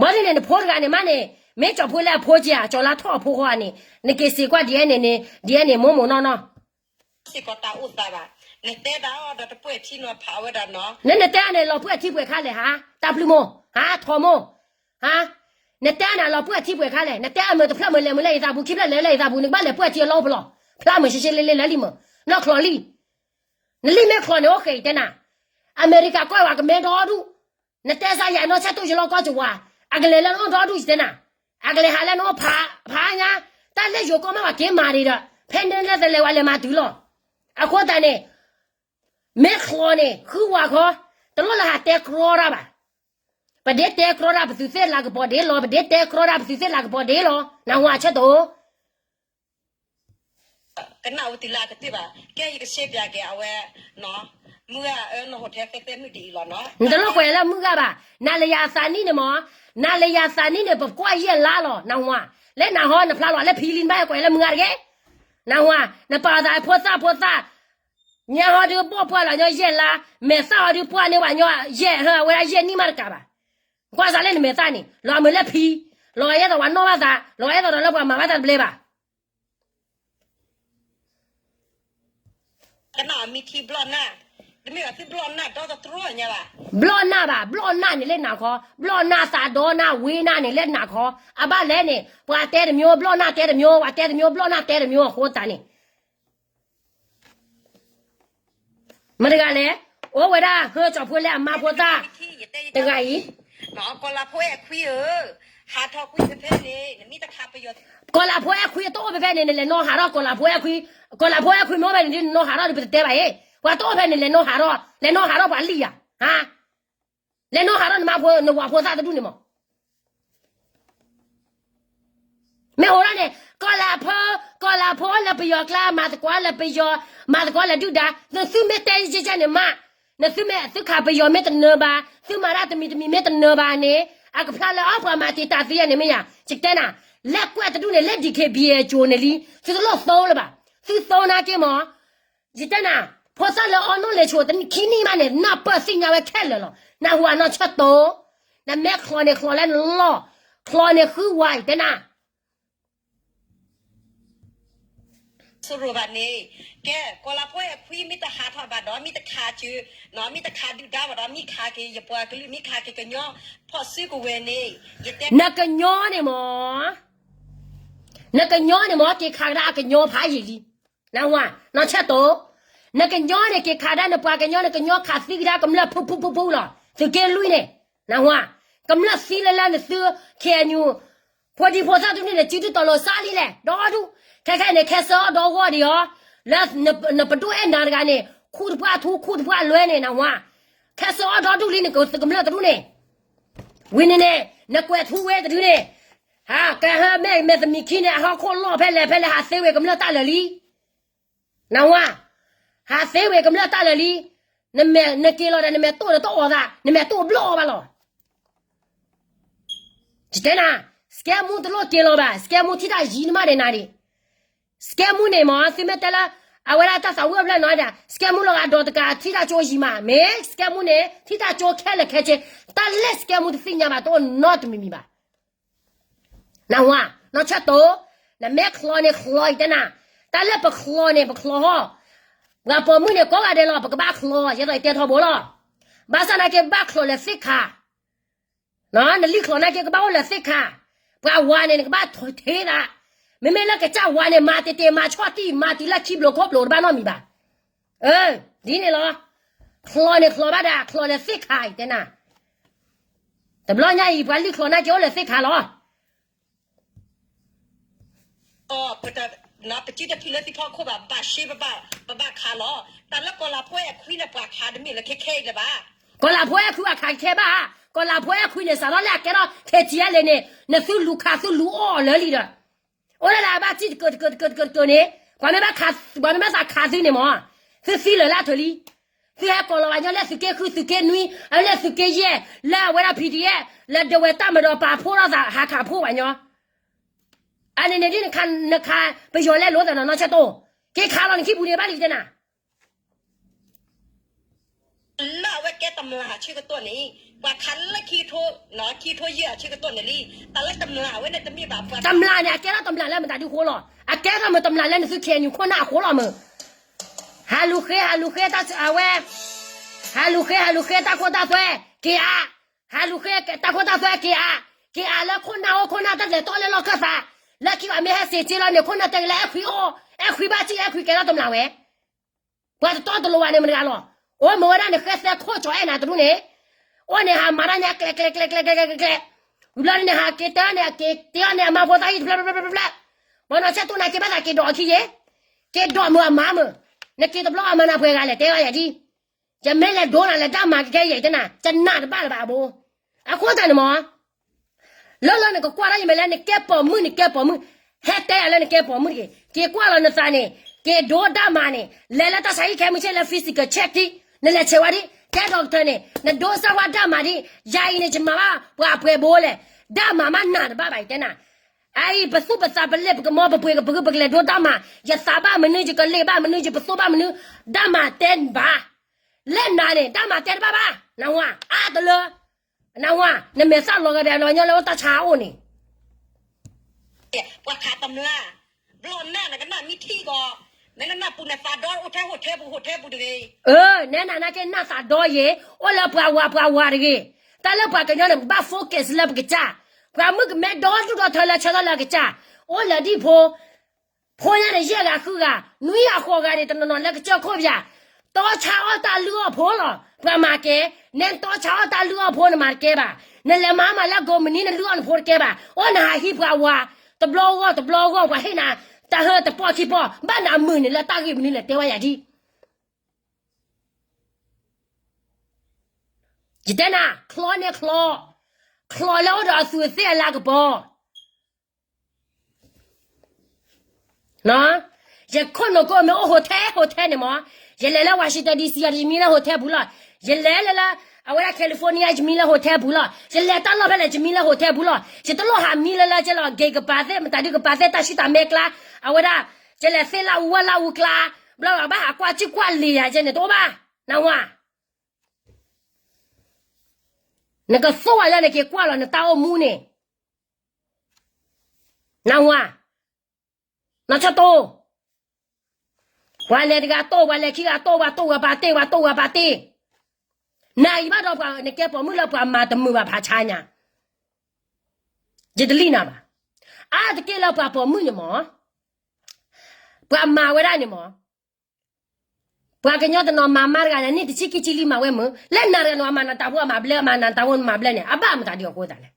ဘၣ်ဒ်န့ၣ် နဖိတဂၤန့ၣ်မးန့ၣ်, မ့ၢ်ကၠီၤဖှ့လၢအဖိက့ၤဧါ ကၠီၤလါထီၣ်အဖိဃီဧါန့ၣ်, နက့ၤစံးကွၢ်ဒ်အံၤန့ၣ်န့ၣ်, ဒ်အံၤန့ၣ် မိၢ်မိၢ်နီၢ်နီၢ် စ့ၢ်ကီးတၢ်အိၣ်သးဘၣ်, နတဲတၢ်အီၤဒီးတပှဲၤထံနီၤဖးဝဲဒၣ်နီၤ, နနတဲန့ၣ် လီၤပှဲၤထံပှဲၤခါလဲၣ်ဟါ, တၢ်ဖျုမိၢ်, ဟါ, ထီမိၢ်, ဟါ, နတဲန့ၣ် လီၤပှဲၤထံပှဲၤခါလဲၣ်, နတဲအမုာ်တဖျၢၣ်မုာ်လဲၤမုာ်လၢယသးပူၤ ခံဖျၢၣ်လဲၤလၢယသးပူၤ နကဘၣ်လဲၤပှဲၤထံအလီၢ်ပလီၢ်, ဖျါမုာ်ရှဲရှဲလ့လ့လၢလံမုာ်, နီၢ်ချီလံ နလံၣ်မ့ၢ်ချီန့ၣ်အိၣ်ဃဲၤယတဲနၤ, အမဲရကၤကီၢ်ဝဲကမဲဒီဒူၣ်, နတဲစၢ်ယၤနီၢ်ဆဲးတိၢ်ယလီၢ်ကီၢ်ကဝၤ, အကလဲၤလၢနအိၣ်ဒီဒူၣ်ယတဲနၤ, အကလဲၤဟးလၢနအိၣ်ဖး, ဖးညါ, တၢ်လၢယိၤကီၢ်မ့ၢ်ပှၤက့ၤမၤဒံးဒီး, ဖဲန့ၣ်လၢတလဲၤဝဲလဲၤမၤတုၤလီၤ, အဃိသတးန့ၣ်, မ့ၢ်ချီန့ၣ် ဃုဝၤဃီ, တလိၣ်လၢဟးတဲကြီတၢ်ဘၣ်, ပဒ့တဲကြီတၢ်ပသုးသ့ၣ်လၤကပီၤဒ့လီၤ, ပဒ့တဲကြီတၢ်ပသုးသ့ၣ်လၤကပီၤဒ့လီၤ, နၢ်ဟူအဆဲးတိၢ် ကနၣ်ဝဲတုၤလၢအကတၢၢ်ဘၣ်, ကဲယကရှဲပၠးက့ၤအဝဲ, မုၢ်ဂၤအၢနီၢ်ဟိးထဲဃဲသဲမုၣ်ဒ်အံၤလီၤနီၤ, နတလိၣ်ကွဲးလၢမုၢ်ဂၤဘၣ်, နၤလၢယၤသးနံၣ်န့ၣ်မး, နၤလၢယၤသးနံၣ်န့ၣ် ပကွၢ်ယဲၢ်လါလီၤ, နၢ်ဟူဧါ, လၢနၤဟီနဖျါလီၤလၢဖံလံ နဘၣ်ဟဲကွဲးလၢမုၢ်ဂၤတဂ့ၤ, နၢ်ဟူဧါ, နပာ်အသးဖိသၣ်ဖိသၣ် ညါဟီဒုးဘီၣ်ပှၢ်လီၤညီယဲၢ်လါ, မဲာ်သၣ်ဟီဒုးပှၢ်န့ၢ်ဝဲညီယဲၢ် ဟၢအဝဲဒၣ်ယဲၢ်နံၣ်မးတကးဘၣ်, ကွၢ်စးလၢနမဲာ်သၣ်န့ၣ် လီၤအမုာ်လၢဖံ, လီၤအဲၣ်ဒိးဝဲနီၢ်ဘၣ်သး, လီၤအဲၣ်ဒိးဒီးလၢပှၤမၤဘၣ်တၢ်တဘျဲဘၣ် ကနၣ်အမံထံဘျီၣ်နၢ်, တမ့ၢ်ဘၣ်သုဘျီၣ်နၢ်ဒီတတြီညါဘၣ်, ဘျီၣ်နၢ်ဘၣ်, ဘျီၣ်နၢ်န့ၣ်လၢနၤခီ, ဘျီၣ်နၢ်သးဒီနၢ်ဝ့နၢ်န့ၣ်လၢနၤခီ, အဘၣ်လဲၣ်န့ၣ် ပှၤတဲတမျိုး ဘျီၣ်နၢ်တဲတမျိုး, ပှၤတဲတမျိုး ဘျီၣ်နၢ်တဲတမျိုးအဃိသတးန့ၣ် မတၤတဂၤလဲၣ်, အိၣ်ဝဲဒၣ်ဟၢကၠီၤဖိလၢအမါဖိသၣ်, တဂၤအံၤ, ကီၤလၤဖိအဲၣ်ခွံဧၢ, ဟးထီၣ်ကွံာ်ဖဲဖဲန့ၣ်, နမ့ၢ်တခါပယီၤ, ကီၤလၤဖိအဲၣ်ခွံအတအိၣ်ဖဲဖဲန့ၣ် နလဲၤနီၢ်ဟးထီၣ်ကီၤလၤဖိအဲၣ်ခွံ, ကီၤလၤဖိအဲၣ်ခွံမ့ၢ်အိၣ်ဖဲန့ၣ် နနီၢ်ဟးထီၣ်ဒီးပတတဲဘၣ်အံၤ, ပှၤတအိၣ်ဖဲန့ၣ် လဲၤနီၢ်ဟးထီၣ်, လဲၤနီၢ်ဟးထီၣ်ပှၤလံၣ်ယၤ, ဟါ လဲၤနီၢ်ဟးထီၣ်နမါဖိ နဝၤဖိသၣ်တဒူၣ်န့ၣ်မး မ့ၢ်အိၣ်ဒၣ်န့ၣ် ကီၤလၤဖိ, ကီၤလၤဖိလၢပယီၤကျါ မၤသကိးလၢပယီၤ, မၤသကိးလၢဒုၣ်ဒါ, သုမ့ၢ်တဲယကဲန့ၣ်မး, နသုမ့ၢ်သုခးပယီၤမ့ၢ်တနၢၤဘၣ်, သုမၤတၢ်တမံၤတမံၤမ့ၢ်တနၢၤဘၣ်န့ၣ်, အကဖျါလၢအီပှၤမၤတံာ်တာ်သုယဲန့ၣ်မ့ၢ်ယၤ, ယတဲနၤ, လဲၤကွဲးတဒူၣ်န့ၣ် လၢ ဒံၣ်ခ့ၣ်ဘံၣ်အဲၣ်ကၠိန့ၣ်လံ, သုတလိၣ်သိလၢၤဘၣ်, သုသိနာ်က့မး, ယတဲနၤ, ဖိသၣ်လၢအီနိၣ်လဲၤဆိးတနံၣ်ခံနံၣ်မးန့ၣ် နၢ်ပၢၢ်သ့ၣ်ညါဝဲခဲလၢာ်လီၤ, နၢ်ဟူဧါ နီၢ်ဆၢၣ်တိ, နမဲချီၣ်န့ၣ်ချီၣ်လၢနလီၢ်, ချီၣ်န့ၣ်ဃုဝါ ယတဲနၤ စရိၤဘၣ်န့ၣ်, ကဲ ကီၤလၤဖိအဲၣ်ခွံမ့ၢ်တဟးထီၣ်ဘၣ်ဒီး မ့ၢ်တခးစၢၤ, မ့ၢ်တခးဒုၣ်ဒါဘၣ်ဒီး မ့ၢ်ခးက့ၤယပှၤကလုာ် မ့ၢ်ခးက့ၤကညီဖီၣ်စုကဝဲၤန့ၣ်, ယတဲ နကညီန့ၣ်မး, နကညီန့ၣ်မး က့ၤခးကဒါအကညီဖးယံာ်လံ, နၢ်ဟူဧါ နီၢ်ဆၢၣ်တိ, နကညီန့ၣ် က့ၤခးကဒါနပှၤကညီ နကညီခးသံကဒါကမျၢၢ်ဖုဖုဖုဖုလီၤ, သုးက့လွံၢ်န့ၣ်, နၢ်ဟူဧါ, ကမျၢၢ်သံလၢလၢနသု ခ့ၣ်အဲၣ်ယူၣ် ဖိဒံဖိသၣ်တဒူၣ်န့ၣ် စုဒုၣ်တီၤလိာ်စးလံလဲၣ် ဒီဒူၣ်, ခဲခဲအံၤန့ၣ် ခဲစၢအီၣ်ဒီဂီၢ်ဒံးအီၤ, လၢနပဒိၣ်အဲၣ်နၤတဂၤန့ၣ် ခူၣ်တပှၢ်ထူ ခူၣ်တပှၢ်လွဲန့ၣ် နၢ်ဟူဧါ, ခဲစၢအီၣ်ဒီဒူၣ်လံန့ၣ် ကသုးကမျၢၢ်တဒူၣ်န့ၣ်, ဝံၤန့ၣ်န့ၣ် နကွဲးထူဝဲတဒုန့ၣ်, ဟးကဟၢမဲာ်မဲာ်သမံးခံန့ၣ် အဟီၣ်ခိၣ်လီၢ်ဖဲလဲၣ်ဖဲလဲၣ် ဟးသ့ဝဲကမျၢၢ်တၢ်လၢာ်လံ နၢ်ဟူဧါ, ဟးသ့ဝဲကမျၢၢ်တၢ်လၢာ်လံ, နမဲာ်နက့ၤလီၤဒီး နမဲာ်တိၢ်နတအီၣ်သး နမဲာ်တိၢ်ဘျီအီၤဘၣ်လီၤ. ယတဲနၤ, စကဲမူတလိၣ်က့ၤလီၤဘၣ်, စကဲမူထံၣ်တၢ်ယံၤနမးဒဲးနၤဒံး, စကဲမူန့ၣ်မ့ၢ် သုမ့ၢ်တဲလၢ အဝဲဒၣ်တၢ်သးဝံၣ်အဖျၢၣ်နီၤဒၣ် စကဲမူလီၤဂာ်ဒီးတကးထံၣ်တၢ်ကၠိယံၤမး, မ့ၢ်စကဲမူန့ၣ် ထံၣ်တၢ်ကၠိခဲလၢာ်ခဲဆ့, တၢ်လၢစကဲမူတသ့ၣ်ညါဘၣ် တအိၣ်နီတမံၤမံၤဘၣ် နၢ်ဟူဧါ, နီၢ်ဆၢၣ်တိ, နမ့ၢ်ချီန့ၣ်ချီယတဲနၤ, တၢ်လၢပချီန့ၣ် ပချီဟီၣ်, ပှၤပိာ်မုၣ်န့ၣ်ကိးဂၤဒဲးလီၤ ပကဘၣ်ချီ, ယဲသိးယတဲထီဘိလီၤ, ဘၣ်ဆၣ်နာ်က့ဘၣ်ချီလၢသ့ၣ်ခါ, နလံၣ်ချီနာ်က့ကဘၣ်အိၣ်လၢသ့ၣ်ခါ, ပှၤဝၤန့ၣ် နကဘၣ်ထ့သး, မ့မ့ၢ်လၢကစၢ်ဝၤန့ၣ် မၤတ့ၢ်တ့ၢ်မၤဆီၣ်တံၢ် မၤတုၤလၢခံဘျီခိၣ်ဘျီတဘၣ်နီတမံၤဘၣ် ဒ်န့ၣ်လီၤ, ချီန့ၣ်ချီဘၣ်ဒၣ် ချီလၢသ့ၣ်ခါအံၤတဲနၤ, တဘျီညါအံၤ ပှၤလံၣ်ချီနာ်က့အိၣ်လၢသ့ၣ်ခါလီၤ. ပစုတဖုလၢသံဖီခိၣ်ဘၣ် ဘၣ်ရှ့ပဘၣ်ခးလီၤ, တၢ်လၢကီၤလၤဖိအဲၣ်ခွံန့ၣ် ပှၤခးတမ့ၢ်လၢခဲခဲအံၤလၢၤဘၣ်, ကီၤလၤဖိအဲၣ်ခွံအခးခဲဘၣ်, ကီၤလၤဖိအဲၣ်ခွံန့ၣ် စးထီၣ်လၢအကဲထီၣ် ခဲထံယဲလဲၣ်န့ၣ် နသုလူၤခးသုလူၤအီၣ်အီၤလၢာ်လံဒီး အိၣ်လၢလၢအဘၣ်စံၣ်တကၢၢ်တကၢၢ်တကၢၢ်တကၢၢ်န့ၣ်, ပှၤမ့ၢ်ဘၣ်ခး, ပှၤမ့ၢ်ဘၣ်သးခးသုန့ၣ်မး, သုသံလၢာ်လၢအထၢၣ်လံ, သုဟဲကိးလီၤဝဲညီလၢသုးက့ဃုသုးက့နွံ, အလၢသုးက့ယဲၢ်, လၢအဝဲဒၣ် PDF, လၢဒဝဲတၢ်မၤဒီးပာ်ဖှိၣ်ထီၣ်သးဟးခးဖှိၣ်ဝဲညီ, အန့ၣ်န့ၣ်ဒ်နခး, နခးပယီၤလဲလိာ်သးနီၢ်ဆၢၣ်တိ, က့ၤခးလီၤနခံပူၤန့ၣ်ဘၣ်လံတဲနၤ လၢအဝဲကဲတမျၢ်အဆၢကတီၢ်န့ၣ်, ပှၤခးလၢခံထိ, ခံထိယဲၢ်အဆၢကတီၢ်န့ၣ်လံ, တၢ်လၢတမျၢ်အဝဲန့ၣ်တမ့ၢ်ဘၣ်ပှၤ, တမျၢ်န့ၣ် အကဲထီၣ်တမျၢ်လၢမတၤဒုဃိလီၤ, အကဲထီၣ်မ့ၢ်တမျၢ်လၢနသု ခ့ၣ်အဲၣ်ယူၣ် ခိၣ်နၢ်အဃိလီၤမ့ၢ်, ဟးလူၤဃ့, ဟးလူၤဃ့, အဝဲ, ဟးလူၤဃ့, ဟးလူၤဃ့တၢ်ခိတၢ်သွဲ, က့ၤအါ, ဟးလူၤဃ့တၢ်ခိတၢ်သွဲက့ၤအါ, က့ၤအါလၢခိၣ်နၢ်အိၣ်ခိၣ်နၢ်တၢ်လဲၤတီလၢလီၢ်ခၢၣ်သး, လၢခံဘၣ်မ့ၢ်ဟဲစ့ၢ်က့လီၤန့ၣ် ခိၣ်နၢ်တဲကလဲၤအဲၣ်ခွံအိၣ်, အဲၣ်ခွံဘၣ်စံၣ်အဲၣ်ခွံကဲထီၣ်တမျၢ်ဝဲ ပှၤတတီတလိၤဘၣ်န့ၣ်မတၤတဂၤလီၤ, အိၣ်မ့ၢ်ဝဲဒၣ်န့ၣ် ဃဲသဲခိၣ်ကၠီၤအဲၣ်နၤတဒူၣ်န့ၣ်, အိၣ်န့ၣ်ဟးမၤတၢ်ညါကျဲကျဲကျဲကျဲကျဲကျဲ, ဝံၤဘျီန့ၣ် ဟးက့ၤတၢ်န့ၣ် အက့ၤတ့အီၤန့ၣ် အမါဖိသၣ်ဟံၣ်တဖျၢၣ်ဖျၢၣ်ဖျၢၣ်ဖျၢၣ်, ပှၤနီၢ်ဆၢၣ်တိၢ်နၤက့ၤဘၣ်သးက့ၤဒိးအခံယဲ, က့ၤဒိးမုာ်အမါမုာ်, နက့ၤတဘျီအမၤနၤပှဲၤဂၤလဲၣ် တဲဝဲယၤဒ်, ယမ့ၢ်လဲၤဒိနၤလၢတၢ်မၤကကဲယဲၢ်တနၤ ယနၢ်တဘၣ်လၢၤဘၣ်အဘိ, အဃိသတးန့ၣ်မး လၢလၢနကကွၢ်ထီၣ်ယမဲာ်လၢနကဲပိာ်မုၣ် နကဲပိာ်မုၣ်, ဟဲတဲယၤလၢနကဲပိာ်မုၣ်တဂ့ၤ, က့ၤကွၢ်လီၤနသးန့ၣ်, က့ၤဒိတၢ်မၤန့ၣ်, လဲၤလၢတၢ်ဆါဟံၣ်ခဲမုၢ်ဆ့ၣ်လၢ physical check ဒ်, နလဲၤဆဲးဝဲဒ်, ကဲ doctor န့ၣ်, နဒိစၢ်ဝဲတၢ်မၤဒ်, ယၤအံၤန့ၣ် ယမၤဘၣ်ပှၤအပှဲၤဘိလဲၣ်, တၢ်မၤမးနၢ်တဘၣ်ဘၣ် ယတဲနၤ, အအံၤ ပသူၣ်ပသးပလ့ၣ်ပကမီပပှ့ၤကပဂုၢ်ပကလဲၤဒိတၢ်မၤ, ယသးဘၣ်မနုၤ ယကလ့ၣ်ဘၣ်မနုၤ ယပသိၣ်ဘၣ်မနုၤ, တၢ်မၤတဲဘၣ် လၢနၤန့ၣ် တၢ်မၤတဲတဘၣ်ဘၣ်, နၢ်ဟူဧါ, အါတလၢ, နၢ်ဟူဧါ, နမဲာ်သၣ်လီၤဂာ်ဒီးလီၤညီလၢတၢ်ဆါအိၣ်န့ၣ်, ပှၤခးတမျၢ်, ဘျီနၢ်နကနၣ်မံထံၣ်ကီး, မ့ၢ်နနၢ်ပူၤနသးဒီအိၣ်ထဲဟိၣ်ထဲပူၤဟိၣ်ထဲပူၤတဂ့ၤ, အၢ နဲနၤနာ်က့နၢ်သးဒီယ့ၤ, အိၣ်လၢပှၤဝၤပှၤဝၤတဂ့ၤ, တၢ်လၢပှၤကညီန့ၣ် ပကဘၣ် focus လၢပကစၢ်, ပှၤမုၣ်ကမဲဒီဒူၣ်ဒီထၢလၢဆၢထၢၣ်လၢအကစၢ်, အိၣ်လၢဒ်ဖိ ဖိညါန့ၣ် ယဲၢ်ဂၤဃုဂၤ, နွံဂၤဃိးဂၤန့ၣ် တနီၤနီၤလၢကစၢၢ်ခိၣ်ပယၤ, တီဆါအီၣ်တၢ်လုၢ်အီၣ်ဖိလီၤ, ပှၤမၤကဲ, နဲနတီဆါအီၣ်တၢ်လုၢ်အီၣ်ဖိနမၤတကဲဘၣ်, နလဲၤမၤမးလၢကိးမုၢ်နံၤနလုၢ်အီၣ်နဖိတကဲဘၣ်, အိၣ်နဟးဟံးပှၤဝၤ, တဘျီဂီၢ်တဘျီဂီၢ် ပှၤဟ့ၣ်နၤ, တၢ်ဟၢတပီၢ်ခံပီၢ်, ဘၣ်နၤမုာ်န့ၣ်လၢတၢ်ဂ့ၢ်မနုၤလဲၣ် တဲဝဲယၤဒ် ယတဲနၤ, ချီန့ၣ်ချီ, ချီလၢအိၣ်ဒီးအသူးအသ့ၣ်အလၤကပီၤ, ယခိၣ်နူာ်ကိးမ့ၢ်အိၣ် hotel hotel န့ၣ်မး, ယလဲၤလၢ Washington D C ယမံလၢ hotel ပူၤလီၤ, ယလဲၤလၢလၢ အဝဲဒၣ် California ယမံလၢ hotel ပူၤလီၤ, ယလဲၤတၢ်လီၢ်ဖဲလဲၣ် ယမံလၢ hotel ပူၤလီၤ, ယတလိၣ်ဟးမံလၢလၢကဲလီၤ က့ၤကပၤသ့ၣ် မတၤဒုကပၤသ့ၣ် တၢ်ဆူၣ်တၢ်မဲကျါ, အဝဲဒၣ် ယလဲၤသ့ၣ်လၢအူဝဲလၢအူကျါ, ဘျီဘၣ်ဟးကွၢ်စုကွၢ်လံၤယၤကဲန့ၣ် တအိၣ်ဘၣ်, နၢ်ဟူဧါ, နကသိၣ်ဝဲလၢနက့ၤကွၢ်လီၤနတၢ်အိၣ်မူန့ၣ်, နၢ်ဟူဧါ, နီၢ်ဆၢတိၢ် ပှၤလဲၤတဂၤတိၢ် ပှၤလဲၤခံဂၤတိၢ် ပှၤတိၢ်ဂၤပာ်တ့ၢ် ပှၤတိၢ်ဂၤပာ်တ့ၢ်, နအံၤဘၣ်ဒီးပှၤနကဲပိာ်မုၣ်လၢပှၤမၤတမုာ်ဘၣ်ဖးဆါညါ, ယတလံၣ်နၤဘၣ်, အါတက့ၢ်လၢပှၤပိာ်မုၣ်န့ၣ်မး, ပှၤမၤဝဲဒၣ်န့ၣ်မး, ပှၤကညီတနီၤမၤမါတဂၤန့ၣ် နံၣ်တဆံခံဆံလံမၤဝဲမုာ် လၢနၤတဂၤန့ၣ် အမၤနၤတၢ်ဖိအမၤဘျဲ အမၤနၤတၢ်ဖိမၤဘျဲန့ၣ် အဘၣ်မတၤဒ်အဃိသးလဲၣ်,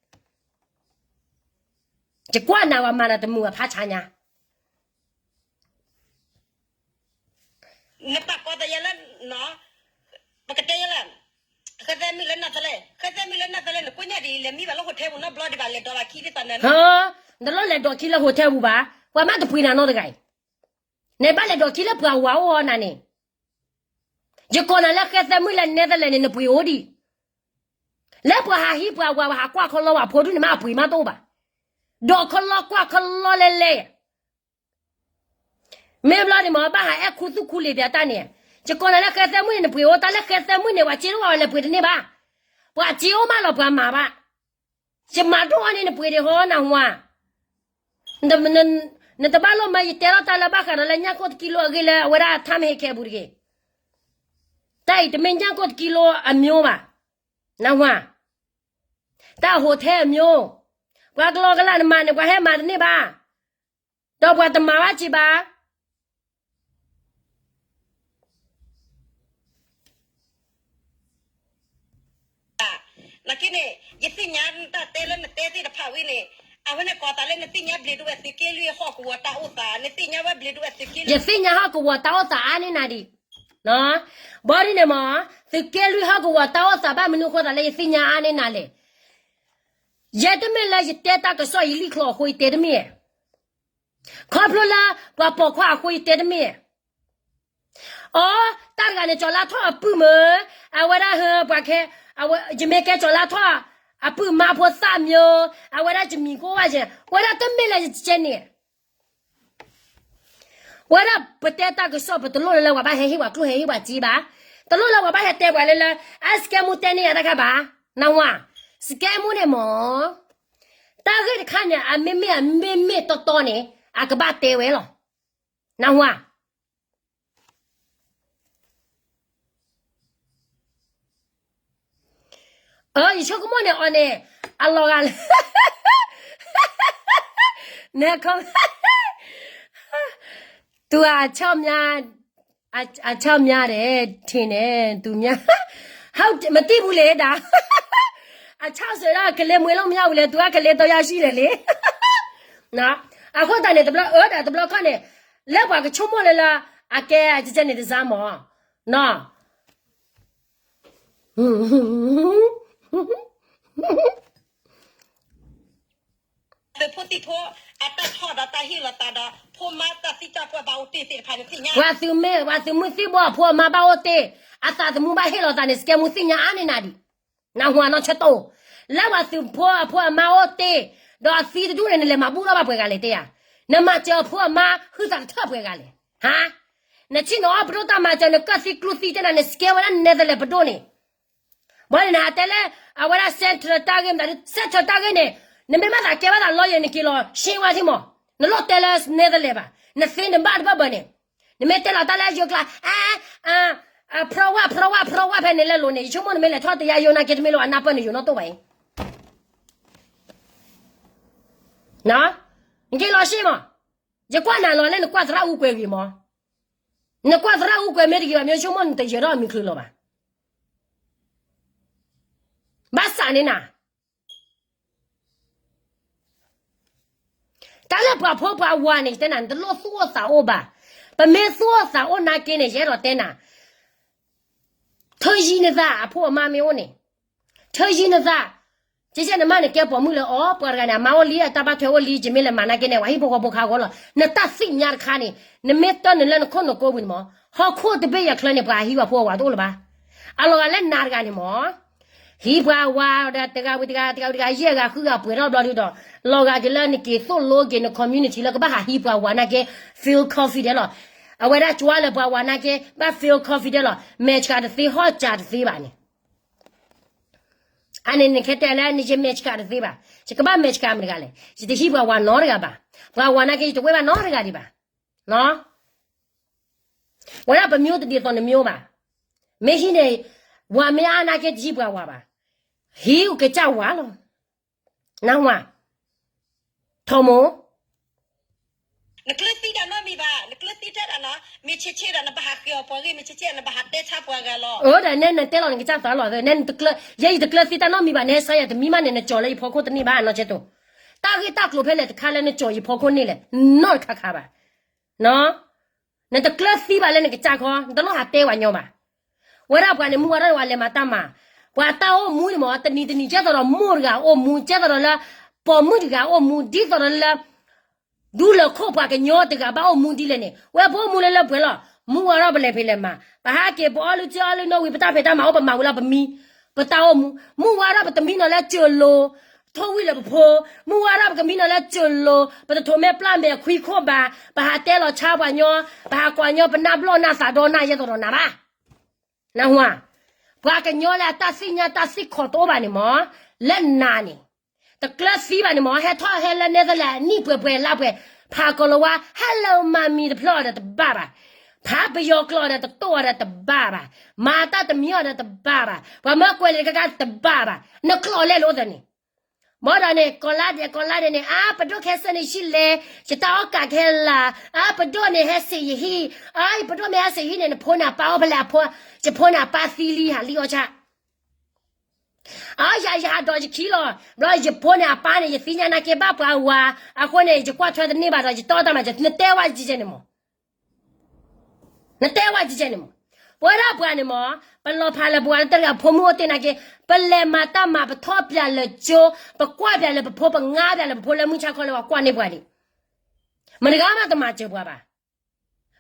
ယကွၢ်နၤဝဲမၤနၤတမုာ်ဘၣ်ဖးဆါညါ နပာ်ကီတယဲလၢ ပကတဲယဲလၢ ဃဲသဲမုၣ်လၢနၤသလဲ ဃဲသဲမုၣ်လၢနၤသလဲ နကိညၣ်ဒ်လဲၤမံဘၣ်လၢ hotel ပူၤနီတဘျီဒံးဘၣ် လဲၤဒိးဘၣ်ခံဒ်သိးနၤ နတလိၣ်လဲၤဒိးခံလၢ hotel ပူၤဘၣ် ပှၤမ့ၢ်တပှ့ၤနၤနီတဂၤအံၤ နဘၣ်လဲၤဒိးခံလၢပှၤဝၤအိၣ်အီၤနၤန့ၣ် ယကိးနၤလၢဃဲသဲမုၣ်လၢ Netherlands န့ၣ် နပှ့ၤအိၣ်ဒံး လၢပှၤဟးဟံးပှၤဝၤ ပှၤဟးကွၢ်ခီလီဝဲဖိဒူၣ်န့ၣ် မ့ၢ်အပှ့ၤမးတအိၣ်ဘၣ် ဒိးခီလီကွၢ်ခီလီလဲလဲ မ့ၢ်ဘျီန့ၣ်မ့ၢ် ဘၣ်ဟးအဲၣ်ခူသူၣ်ခူလံာ်ပၠးတၢ်န့ၣ် ယကိးနၤလၢဃဲသဲမုၣ်န့ၣ် နပှ့ၤအိၣ်တၢ်လၢဃဲသဲမုၣ်န့ၣ် ပှၤစ့တအိၣ်ဘၣ်လဲၤပှ့ၤတန့ၢ်ဘၣ် ပှၤစ့အိၣ်မးလီၤပှၤမၤဘၣ် ယမၤဒိၣ်အီၤန့ၣ် နပှ့ၤဒံးဟီနၢ်ဟူဧါ နတဘၣ်လိၣ်မၢယတဲထီၣ်တၢ်လၢဘၣ်ဃးဒီးလၢညၣ်ကိၢ်တကံလိအဂ့ၢ်လၢအဝဲဒၣ် time ဟဲခဲအပူၤတဂ့ၤ တၢ်အံၤတမ့ၢ်ညၣ်ကိၢ်တကံလိအမျိုးဘၣ် နၢ်ဟူဧါ တၢ် hotel အမျိုး ပှၤကလီကလီနမၤန့ၣ် ပှၤဟဲမၤတန့ၢ်ဘၣ် ဒီးပှၤတမၤဘၣ်စံးဘၣ် နာ်က့န့ၣ် ယသ့ၣ်ညါတၢ်တဲလၢနတဲသ့ၣ်တဖၣ်ဝံၤန့ၣ် အဝဲန့ၣ်ကိးသးလၢနသ့ၣ်ညါဘျ့ဒိဝဲၢ်သုးက့လွံၢ်ဟီၣ်ကဝီၤတၢ်အိၣ်သး နသ့ၣ်ညါဝဲဘျ့ဒိဝဲၢ်သုးက့လွံၢ် ယသ့ၣ်ညါဟီၣ်ကဝီၤတၢ်အိၣ်သးအါန့ၢ်နၤဒံး ဘီဒ်န့ၣ်မး သုးက့လွံၢ်ဟီၣ်ကဝီၤတၢ်အိၣ်သးဘၣ်မနုၤအဃိသးလၢယသ့ၣ်ညါအါန့ၢ်နၤလဲၣ် ယဲတမ့ၢ်လၢယတဲတၢ်ကစီၣ်ယလံၣ်ချီအဃိယတဲတမ့ၢ် ခီဖျိလၢပှၤပိာ်ခွါအဃိယတဲတမ့ၢ် အီ တၢ်တဂၤန့ၣ် ကၠီၤလါထီၣ်အပုၢ်မ့ၢ် အဝဲဒၣ်ဟၢ ပှၤခဲ ယမ့ၢ်ကဲကၠီၤလါထီၣ် အပုၢ်မါဖိသၣ်မျိုး အဝဲဒၣ်ယမံၤကိၢ်ဘၣ်ယဲ ဝဲဒၣ်တမ့ၢ်လၢယကဲန့ၣ် ဝဲဒၣ်ပတဲတၢ်ကစီၣ် ပတလိၣ်လၢလၢပှၤဘၣ်ဟဲဟ့ၣ်ပှၤကျိၣ်ဟဲဟ့ၣ်ပှၤစ့ဘၣ် တလိၣ်လၢပှၤဘၣ်ဟဲတဲပှၤလၢလၢ အစကဲမူတဲန့ၢ်ယၤတခါဘၣ် နၢ်ဟူဧါ စကဲမူန့ၣ်မး တၢ်ဂ့ၢ်တခါန့ၣ် အမ့မ့ၢ်အမ့မ့ၢ်တီတီန့ၣ် အကဘၣ်တဲဝဲလီၤ နၢ်ဟူဧါ အၢ ယဆိကမိၣ်န့ၣ်အီၤန့ၣ် အလီၤဂာ်လၢ နဲခီ သူအချောက်များ အချောက်များတယ်ထင်တယ် သူများ ဟုတ်တယ် မသိဘူးလေဒါ အချောက်ဆိုတော့ ကလေးမွေးလို့မရဘူးလေ သူက ကလေးသုံးယောက်ရှိတယ်လေ အဃိသတးန့ၣ် တဘျီအၢဒၣ်တဘျီခီၣ်န့ၣ် လၢပှၤကဆိကမိၣ်လၢလၢ အကဲအကဲန့ၣ်တစၢ်မး နီၢ် သုးဖိသံၣ်ဖိ အတၢ်ထီၣ်ဒီးတၢ်ဟ့ၣ်လီၤသးဒီး ဖိမါတၢ်သံတၢ်ပှၢ်ဘၣ်အိၣ်တ့ၢ်သ့ၣ်တဖၣ်န့ၣ်သ့ၣ်ညါ ပှၤသုးမ့ၢ် ပှၤသုးမုၢ်သံၣ်ဘိအဖိအမါဘၣ်အိၣ်တ့ၢ် အသးသမူဘၣ်ဟ့ၣ်လီၤသးန့ၣ် စကဲမူသ့ၣ်ညါအါန့ၢ်နၤဒံး နၢ်ဟူဧါနီၢ်ဆၢတိၢ် လၢပှၤသုးဖိအဖိအမါအိၣ်တ့ၢ် ဒီးအသံတဒူၣ်န့ၣ် နလဲၤမၤဘူၣ်ထီၣ်ဘၣ်ပှဲၤဂၤလဲၣ်တဲယၤ နမၤစၢၤအဖိအမါဟုသးကထၢၣ်ပှဲၤဂၤလဲၣ် ဟါ နဆ့ၣ်နီၤအီၣ်ပဒိၣ်တၢ်မၤစၢၤ နကၢၣ်သံကျူသံတဲနၤ နစကဲဝဲဒၣ် Netherlands ပဒိၣ်န့ၣ် ဘၣ်န့ၣ်နတဲလၢ အဝဲဒၣ် Central တၢ်ဂ့ၢ်မတၤ Central တၢ်ဂ့ၢ်န့ၣ် နမ့ၢ်ဘၣ်သးကဲဘၣ်သး lawyer နက့ၤလီၤ ရှင်းဝါထံမး နလိၣ်တဲလၢ Netherlands ဘၣ် နသ့နဘၣ်တဘၣ်ဘၣ်န့ၣ် နမ့ၢ်တဲလီၤတၢ်လၢယိၤကျါ အ ဖရီဝါ ဖရီဝါ ဖရီဝါ ဖဲန့ၣ်လဲၤလိၤန့ၣ် ယဆိကမိၣ်နမ့ၢ်လဲၤထီၣ်တယါယိၤနာ်က့ တမ့ၢ်လၢအနၢ်ပၢၢ်နယိၤနီတအိၣ်ဘၣ်အံၤ နက့ၤလီၤရှ့မး ယကွၢ်နၤလီၤလၢနကွၢ်သရၣ် အူကွဲၤဂ့ၤမး နကွၢ်သရၣ် အူကွဲၤမ့ၢ်တဂ့ၤဘၣ် မ့ၢ်ဆိကမိၣ်နတယၢၤထီၣ်အမံၤချုးလီၤဘၣ် ဘၣ်ဆၣ်န့ၣ်နၤ တၢ်လၢပှၤဖိပှၤဝၤန့ၣ် ယတဲနၤ နတလိၣ်သူၣ်အိၣ်သးအိၣ်ဘၣ်. ပမ့ၢ်သူၣ်အိၣ်သးအိၣ်နာ်က့န့ၣ် ယအဲၣ်ဒိးတဲနၤ, ထၢယံၤနသး အဖိအမါမ့ၢ်အိၣ်န့ၣ်, ထၢယံၤနသး, ကဲကဲနမ့ၢ်နကဲပိာ်မုၣ်လၢအီၤ ပှၤတဂၤန့ၣ် အမါအိၣ်လံ အတၢ်ဘၣ်ထွဲအိၣ်လံ ယမ့ၢ်လဲၤမၤနာ်က့န့ၣ် ပှၤဟံၣ်ဖိဃီဖိခါဂီၢ်လီၤ. နတၢ်သ့ၣ်ညါတခါန့ၣ် နမ့ၢ်တၢၢ်နုာ်လၢနခိၣ်နကိပူၤန့ၣ်မး ဟီၣ်ခိၣ်တဘ့ၣ်ယၤချၢန့ၣ် ပှၤဟံးပှၤဖိအဝၤတအိၣ်လၢၤဘၣ်. အလီၤဂာ်လၢနၤတဂၤန့ၣ်မး ဟံးပှၤဝၤဒီးတဂၤဝံၤတဂၤ တဂၤဝံၤတဂၤ ယဲၢ်ဂၤဃုဂၤပှဲၤထီၣ်ဘျီဒုဒီး လီၤဂာ်က့ၤလၢနက့ၤသိၣ်လိက့ၤန community လၢကဘၣ်ဟးဟံးပှၤဝၤနာ်က့ feel confident လီၤ. အဝဲဒၣ်ကွၢ်လၢပှၤဝၤနာ်က့ ဘၣ် feel confident လီၤ. မဲာ်ဆှးတသ့ ဟီၣ်စၢ်တသ့ဘၣ်န့ၣ် အန့ၣ်နကတဲလၢနယမဲာ်ဆှးတသ့ဘၣ်. ယကဘၣ်မဲာ်ဆှးမတၤတဂၤလဲၣ်. ယတဟံးပှၤဝၤနီတဂၤဘၣ်. ပှၤဝၤနာ်က့ ယတဝဲဘၣ်နီတဂၤဒံးဘၣ်. ဝဲဒၣ်ပမျိုးတဒ်သိးနမျိုးဘၣ်. မ့ၢ်ဟံးန့ၣ် ဝၤမ့ၢ်အါနာ်က့ တဟံးပှၤဝၤဘၣ်. ဟံးကစၢ်ဝၤလီၤ. နၢ်ဟူဧါ. ထီမိၢ် နကျၢၤသံတၢ်နီတမံၤဘၣ်, နကျၢၤသံတၢ်နီၤ, မ့ၢ်ဆ့ဆ့ဒီး နဘၣ်ဟးဃ့အီၤပှၤဂ့ၢ်, မ့ၢ်ဆ့ဆ့ နဘၣ်ဟးတဲဆါပှၤဂၤလီၤ. အၢ ဒီးနဲနတဲလီၤနကစၢ်သးလီၤ, နဲနတကျၢၤ, ယဲယတကျၢၤသံတၢ်နီတမံၤဘၣ်, နဲစါယၤတမံၤမးန့ၣ် နကၠီၤလၢယဖီခိၣ်တန့ၢ်ဘၣ်, နီၢ်ကၠဲတိၤ. တၢ်ဂ့ၢ်တၢ်ကျိၤဖဲလဲၣ်တခါလၢနကၠီၤယဖီခိၣ်န့ၢ်လဲၣ်, နီတခါခါဘၣ်. နတကျၢၤသံဘၣ်လၢနကစၢ်ခီ, နတလိၣ်ဟးတဲပှၤညီဘၣ်. ဝဲဒၣ်ပှၤန့ၣ် မုၢ်ဝါထီၣ်န့ၣ် ပှၤလဲၤမၤတၢ်မၤ, ပှၤတၢ်အိၣ်မူန့ၣ်မး တနံၤတနံၤ ကဲသိးဒီးမိၢ်တဂၤအိၣ်မူ, ကဲသိးဒီးလၢ ပိာ်မုၣ်တဂၤအိၣ်မူ, ဒ်သိးဒီးလၢ ဒူလၢၢ်ခိၣ်ပှၤကညီတဂၤဘၣ်အိၣ်မူဒ်လဲၣ်န့ၣ်, ဝဲပအိၣ်မူလၢလၢပှဲၤလီၤ. မုၢ်ဝါထီၣ်ပလဲၤဖံးလဲၤမၤ, ပဟးက့ၤပအီလုၢ်ထံအီလုၢ်နိဝံၤ ပတၢ်ဖံးတၢ်မၤအိၣ်ပမၤဝံၤလီၤပမံ, ပတၢ်အိၣ်မူ, မုၢ်ဝါထီၣ်ပတမံနီၤလၢစၢၤလိၤ, ထိၣ်ဝံၣ်လၢပဖိ, မုၢ်ဝါထီၣ်ပကမံနီၤလၢစၢၤလိၤ, ပတထိးမဲာ်ပျၢ်မဲာ်ခွံခိၣ်ဘၣ်, ပဟးတဲလီၤဆါပှၤညီ, ပဟးကွၢ်ညီပနၢ်ဘျီၣ်နၢ်သးဒီနၢ်ယဲသိးဒီးနၤဘၣ်. နၢ်ဟူဧါ. ပှၤကညီလၢအတၢ်သ့ၣ်ညါတၢ်သ့ၣ်ခီၣ်တအိၣ်ဘၣ်န့ၣ်မး, လၢနၤန့ၣ်, တကျၢၤသံဘၣ်န့ၣ်မး, ဟဲထီၣ်ဟဲလၢနဲသလဲး နံၣ်ပှဲၤပှဲၤလါပှဲၤ, ဖးကီၤလၤဝါ Hello Mommy တဖျၢၣ်အီၤဒီးတဘၣ်ဘၣ်, ဖးပယီၤကျိာ်ဒီးတတိၢ်အီၤဒီးတဘၣ်ဘၣ်, မၤတၢ်တမံၤအီၤဒီးတဘၣ်ဘၣ်, ပှၤမၢကွဲးလံာ်တကါကါတဘၣ်ဘၣ်, နကျိာ်လဲလိာ်သးန့ၣ် ဘၣ်ဒီးန့ၣ် ကီၢ်လါဒဲး ကီၢ်လါဒဲးန့ၣ် အါ ပဒိၣ်ခဲစၢၣ်န့ၣ် ယဟံၣ်လဲၣ်, ယတၢ်အီၣ်ကးခဲလၢာ်, အါ ပဒိၣ်န့ၣ်ဟဲစံးယဟံၣ်, အါ ယပဒိၣ်မ့ၢ်ဟဲစံးယဟံၣ်န့ၣ် နဖိန့ၣ်အပၢ်အိၣ်ဖဲလဲၣ်, အဖိ, ယဖိန့ၣ်အပၢ်သံလံ ဟးလံအီၣ်ဆၣ်. အါ ယၤ ယဟးဒိးယခံလီၤ, ဘျီယဖိန့ၣ်အပၢ်န့ၣ် ယသ့ၣ်ညါနာ်က့ဘၣ်ပှၤဝၤ, အဃိန့ၣ် ယကွၢ်ထွဲတန့ၢ်ဘၣ်ဒီး ယတီတၢ်မၤစၢၤ, နတဲဝဲကဲကဲန့ၣ်မး နတဲဝဲကဲကဲန့ၣ်မး, ပဝဲဒၣ်ပှၤန့ၣ်မး, ပလီၤဖးလၢပှၤလၢတၢ်တဂၤဖိမုၣ်အိၣ်တ့ၢ်နာ်က့, ပလဲၤမၤတၢ်မၤ ပထီၣ်ပၠးလၢကၠိ, ပကွၢ်ပၠးလၢပဖိ, ပငါပၠးလၢပဖိလၢမုၢ်ဆါခီလၢပှၤကွၢ်န့ၢ်ပှၤဒံး, မတၤတဂၤမးတမၤစၢၤပှၤဘၣ်.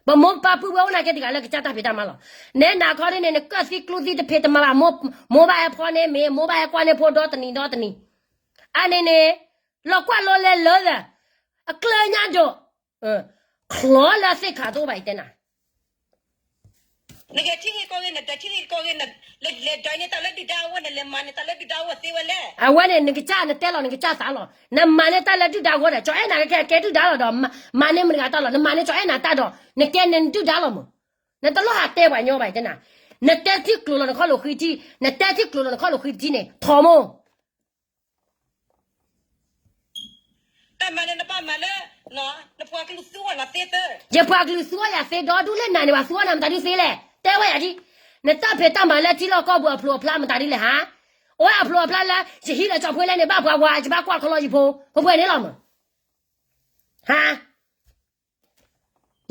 ပမိၢ်ပပၢ်ပုၢ်ဝဲၢ်အိၣ်နာ်က့တဂၤလၢကစၢ်တၢ်ဖံးတၢ်မၤလီၤ. နဲနၤခီဒ်န့ၣ် နကၢၣ်သံကျူသံတဖံးတမၤဘၣ်, မိၢ်ဘၣ်ဟဲဖီန့ၢ်မ့ၤ, မိၢ်ဘၣ်ဟဲကွၢ်န့ၢ်ဖိဒီတနံၤဒီတနံၤ, အါန့ၣ်န့ၣ်, လီၤကွၢ်လီၤလဲၤလၢသး, အကျၢၤညါဒိး ချီလၢသ့ၣ်ခါတအိၣ်ဘၣ်အံၤတဲနၤ, နဂဲၤထံဂ့ၤကီၢ်ဂ့ၤ, နဒွးထံဂ့ၤကီၢ်ဂ့ၤ, လဲၤဒွးန့ၢ်တၢ်လၢဒုၣ်ဒါအဂီၢ်, နလဲၤမၤန့ၢ်တၢ်လၢဒုၣ်ဒါအဂီၢ်သ့ဝဲလဲၣ်. အဝဲန့ၣ် နကစၢ်နတဲလီၤနကစၢ်သးလီၤ, နမၤန့ၢ်တၢ်လၢဒုၣ်ဒါအဂီၢ်ဒီး ကၠီၤအဲၣ်နၤကဲကဲဒုၣ်ဒါလီၤဒီး, မၤန့ၢ်မတၤတဂၤတၢ်လီၤ, နမၤန့ၢ်ကၠီၤအဲၣ်နၤတၢ်ဒီး နကဲန့ၣ်ဒုၣ်ဒါလီၤမး. နတလိၣ်ဟးတဲပှၤညီဘၣ်အံၤတဲနၤ, နတဲထံကျိၤလီၤနခီၣ်လိာ်ဃံထံ, နတဲထံကျိၤလီၤနခီၣ်လိာ်ဃံထံန့ၣ် ထီမိၢ် တၢ်မၤန့ၣ်နဘၣ်မၤလၢ နပှၤကလုာ်သူအီၤနၤသ့သၢ, ယပှၤကလုာ်သူအီၤယၤသ့ဒီဒူၣ်လၢနၤန့ၣ် ပှၤသူအီၤနၤမတၤဒုသ့လဲၣ်, တဲဝဲယၤဒ်, နတၢ်ဖံးတၢ်မၤလၢထံလီၢ်ကီၢ်ပူၤအဖျိအဖျါမတၤဒ်လဲၣ်ဟါ, အိၣ်ဝဲအဖျိအဖျါလၢ ယဟံးလၢကၠီၤပှ့ၤလဲၣ်န့ၣ် ဘၣ်ပှၤဝၤ ယဘၣ်ကွၢ်ခီလီၤယဖိ, ပှဲၤပှဲၤန့ၣ်လီၤမး, ဟါ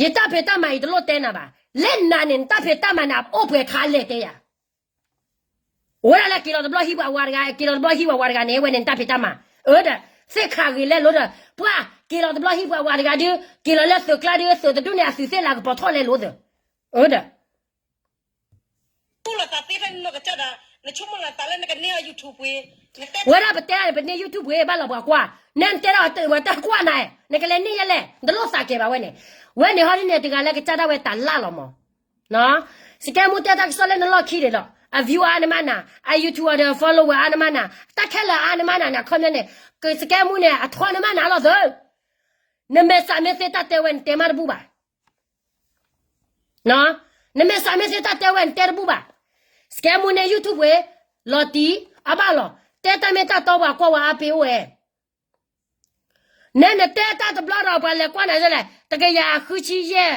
ယတၢ်ဖံးတၢ်မၤအံၤတလိၣ်တဲနၤဘၣ်, လၢနၤန့ၣ် နတၢ်ဖံးတၢ်မၤန့ၣ် အိၣ်ပှဲၤခါလဲၣ်တဲယၤ ဝဲဒၣ်လၢက့ၤလီၤတဘျီဟံးပှၤဝၤတဂၤ, က့ၤလီၤတဘျီဟံးပှၤဝၤတဂၤန့ၣ် ဝဲန့ၣ်နတၢ်ဖံးတၢ်မၤ, အၢဒီး, သ့ၣ်ခါဂ့ၤလဲၣ်လိၤဒီး, ပှၤက့ၤလီၤတဘျီဟံးပှၤဝၤတဂၤဒုး, က့ၤလီၤလၢသုးကျါဒုး သုးတဒူၣ်န့ၣ် အသုးသ့ၣ်လၤကပီၤထီၣ်လဲၣ်လိၤသၢ, အၢဒီး ဝဲဒၣ်ပတဲဒၣ်န့ၣ် ပန့ၢ် YouTube ပှ့ၤ, ဘၣ်လီၤပှၤကွၢ်, နဲနတဲဒၣ်ဝဲတကွၢ်နၤ, နကလဲၤန့ၢ်ယဲလဲၣ်, နတလိၣ်သးကဲၤဘၣ်ဝဲန့ၣ်, ဝဲန့ၣ်ဟီဒ်န့ၣ်တဂၤလၢကစၢ်ဒၣ်ဝဲတၢ်လၢ်လီၤမး, စကဲမူတဲတၢ်ကစီၣ်လၢနလီၢ်ခံဒံးလီၤ, အ view အါန့ၢ်မးနၤ, အ YouTube ဒီး follower အါန့ၢ်မးနၤ, တၢ်ခဲလၢာ်အါန့ၢ်မးနၤန့ၣ် အခီပညီန့ၣ်, စကဲမူန့ၣ် အထီန့ၢ်မးနၤလီၤသၢ နမဲာ်ဆှးမ့ၢ်သ့တၢ်တဲဝဲနတဲမးတဘူၣ်ဘၣ်, နမဲာ်ဆှးမ့ၢ်သ့တၢ်တဲဝဲနတဲတဘူၣ်ဘၣ်, စကဲမူန့ၣ် YouTube ဝဲ, လီၤတံၢ်, အဘၣ်လီၤ, တဲတၢ်မ့ၢ်တၢ်တီပှၤကွၢ်ဝဲအါပ့ၤအိၣ်ဝဲ နဲနတဲတၢ်တဘျီဒီးပှၤလဲၤကွၢ်နၤလဲၣ်, တကယၤဃုဆံယဲၢ်,